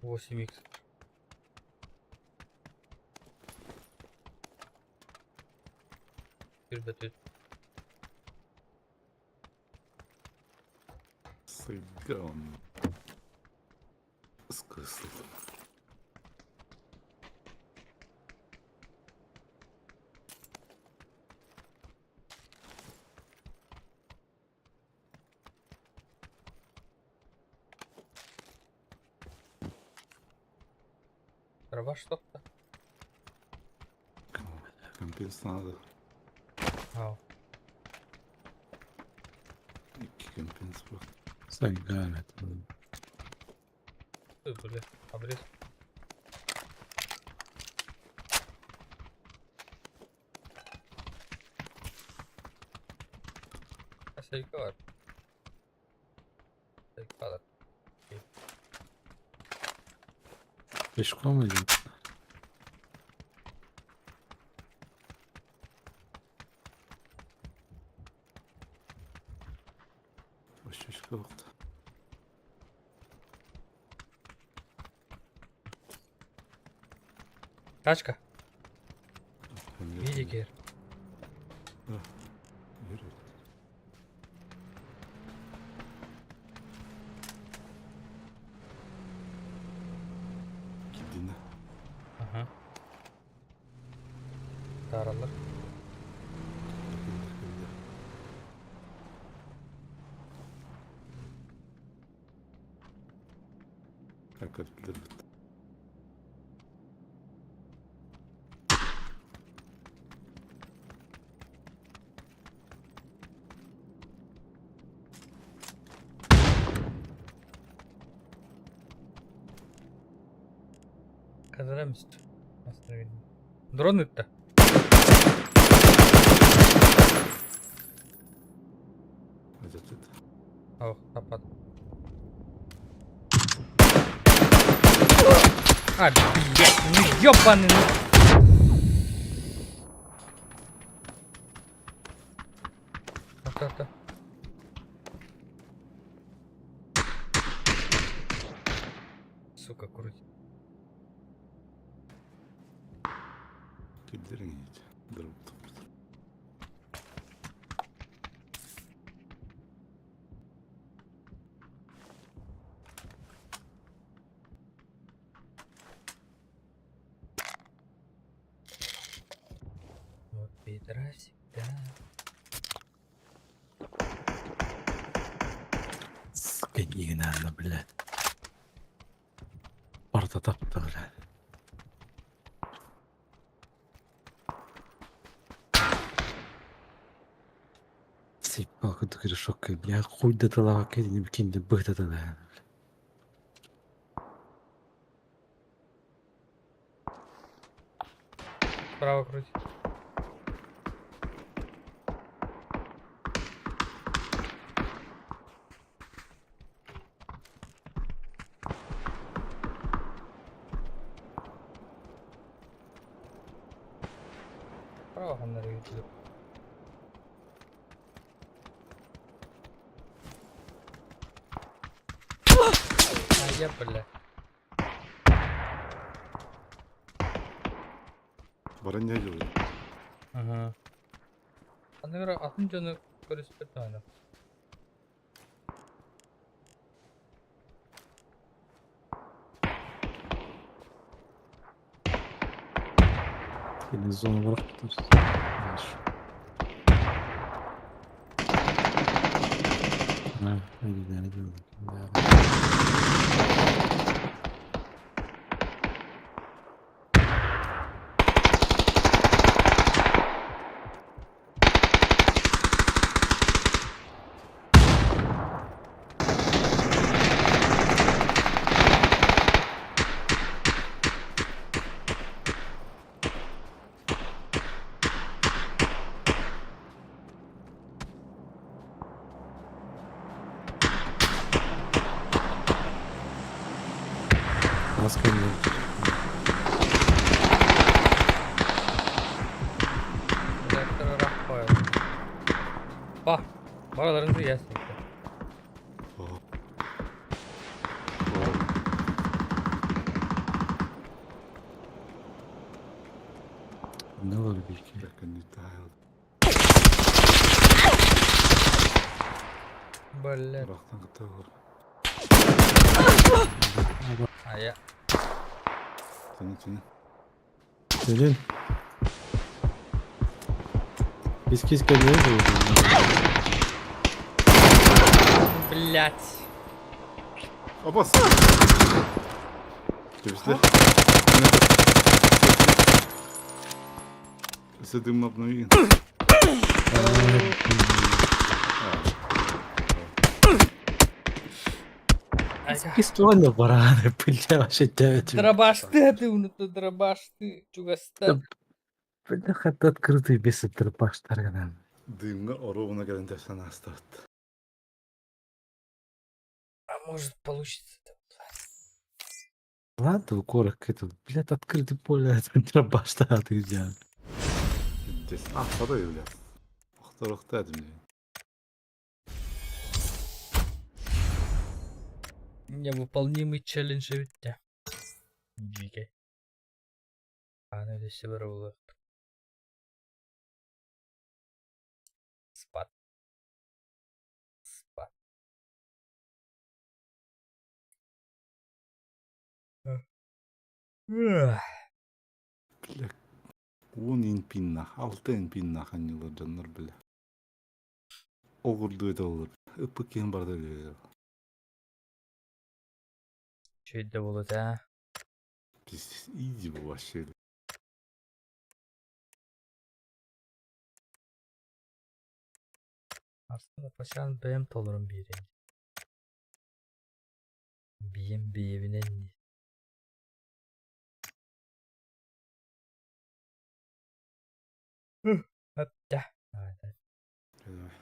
Speaker 1: 8 икс. Кирбетит.
Speaker 4: Сыган. Скысл.
Speaker 1: Трава что-то?
Speaker 4: Компенс надо.
Speaker 1: Ау.
Speaker 4: Икки компенс бар.
Speaker 3: Сайган это.
Speaker 1: Тут, бля, обрез. Сейка var. Сейка var.
Speaker 3: Пешком идет.
Speaker 4: Ощущка вакыт.
Speaker 1: Тачка. Види кер.
Speaker 4: Да. Верю. Кидина.
Speaker 1: Ага. Таралар.
Speaker 4: Кэллэрбит.
Speaker 1: Казарамист. Дрон ытта. Ох, таппат. А, блядь, ну ёбаный, ну. Ата, Сука, круть.
Speaker 4: Киллэриҥ Дроп.
Speaker 1: Вот Петра всегда.
Speaker 3: Сука, не надо, блядь. Барда тапты, блядь. Сиппа курдук решетка, бля, хуй да тылаҕа кэлин кинди быһытаталаан.
Speaker 1: Справа круть. Справа ханнары ютуб. А я, бля.
Speaker 4: Баран дьылы.
Speaker 1: Ага. Аныгыра атын дьону көрүспэт даҕаны.
Speaker 3: Yine zona bıraktılar. Ha, öyle yani gördüm. Nasıl gönderdik?
Speaker 1: Bah, бараларын ясный.
Speaker 3: Ne var bir ki?
Speaker 1: Бля. А я.
Speaker 4: Тяни, тяни.
Speaker 3: Senin. Biz kis kendimiz
Speaker 1: Блять.
Speaker 4: Abbas. Кэбистэ. Өссө дым обновили.
Speaker 3: Пистолет бараны, бля, вообще девять.
Speaker 1: Дробаш ты, ты, ну ты дробаш ты, чугаста.
Speaker 3: Бля, хат открытый без дробаш таргана.
Speaker 4: Дымга оруобуна кэлэн тэпсэн ааспыт.
Speaker 1: А может получится.
Speaker 3: Ладно, корок это, блядь, открытый поле, это дробаш ты где?
Speaker 4: Здесь. А, второй, блядь. Охтор охтар
Speaker 1: Невыполнимый челлендж ведь. Дикий. А, ну здесь было. Спад. Спад.
Speaker 4: Бля. Уон инпинна, алта инпинна ханнылар дьоннор бля. Оҕурдуу это олор. Ыппыт киһин барда бля.
Speaker 1: Үчүгэй да буолуо этэ ээ.
Speaker 4: Пиздец, изи был вообще.
Speaker 1: Арсен Апачан бэйэм толорон биэриэм. Биэм биэбинэн дии. Өттэ.
Speaker 4: Давай.
Speaker 1: Давай.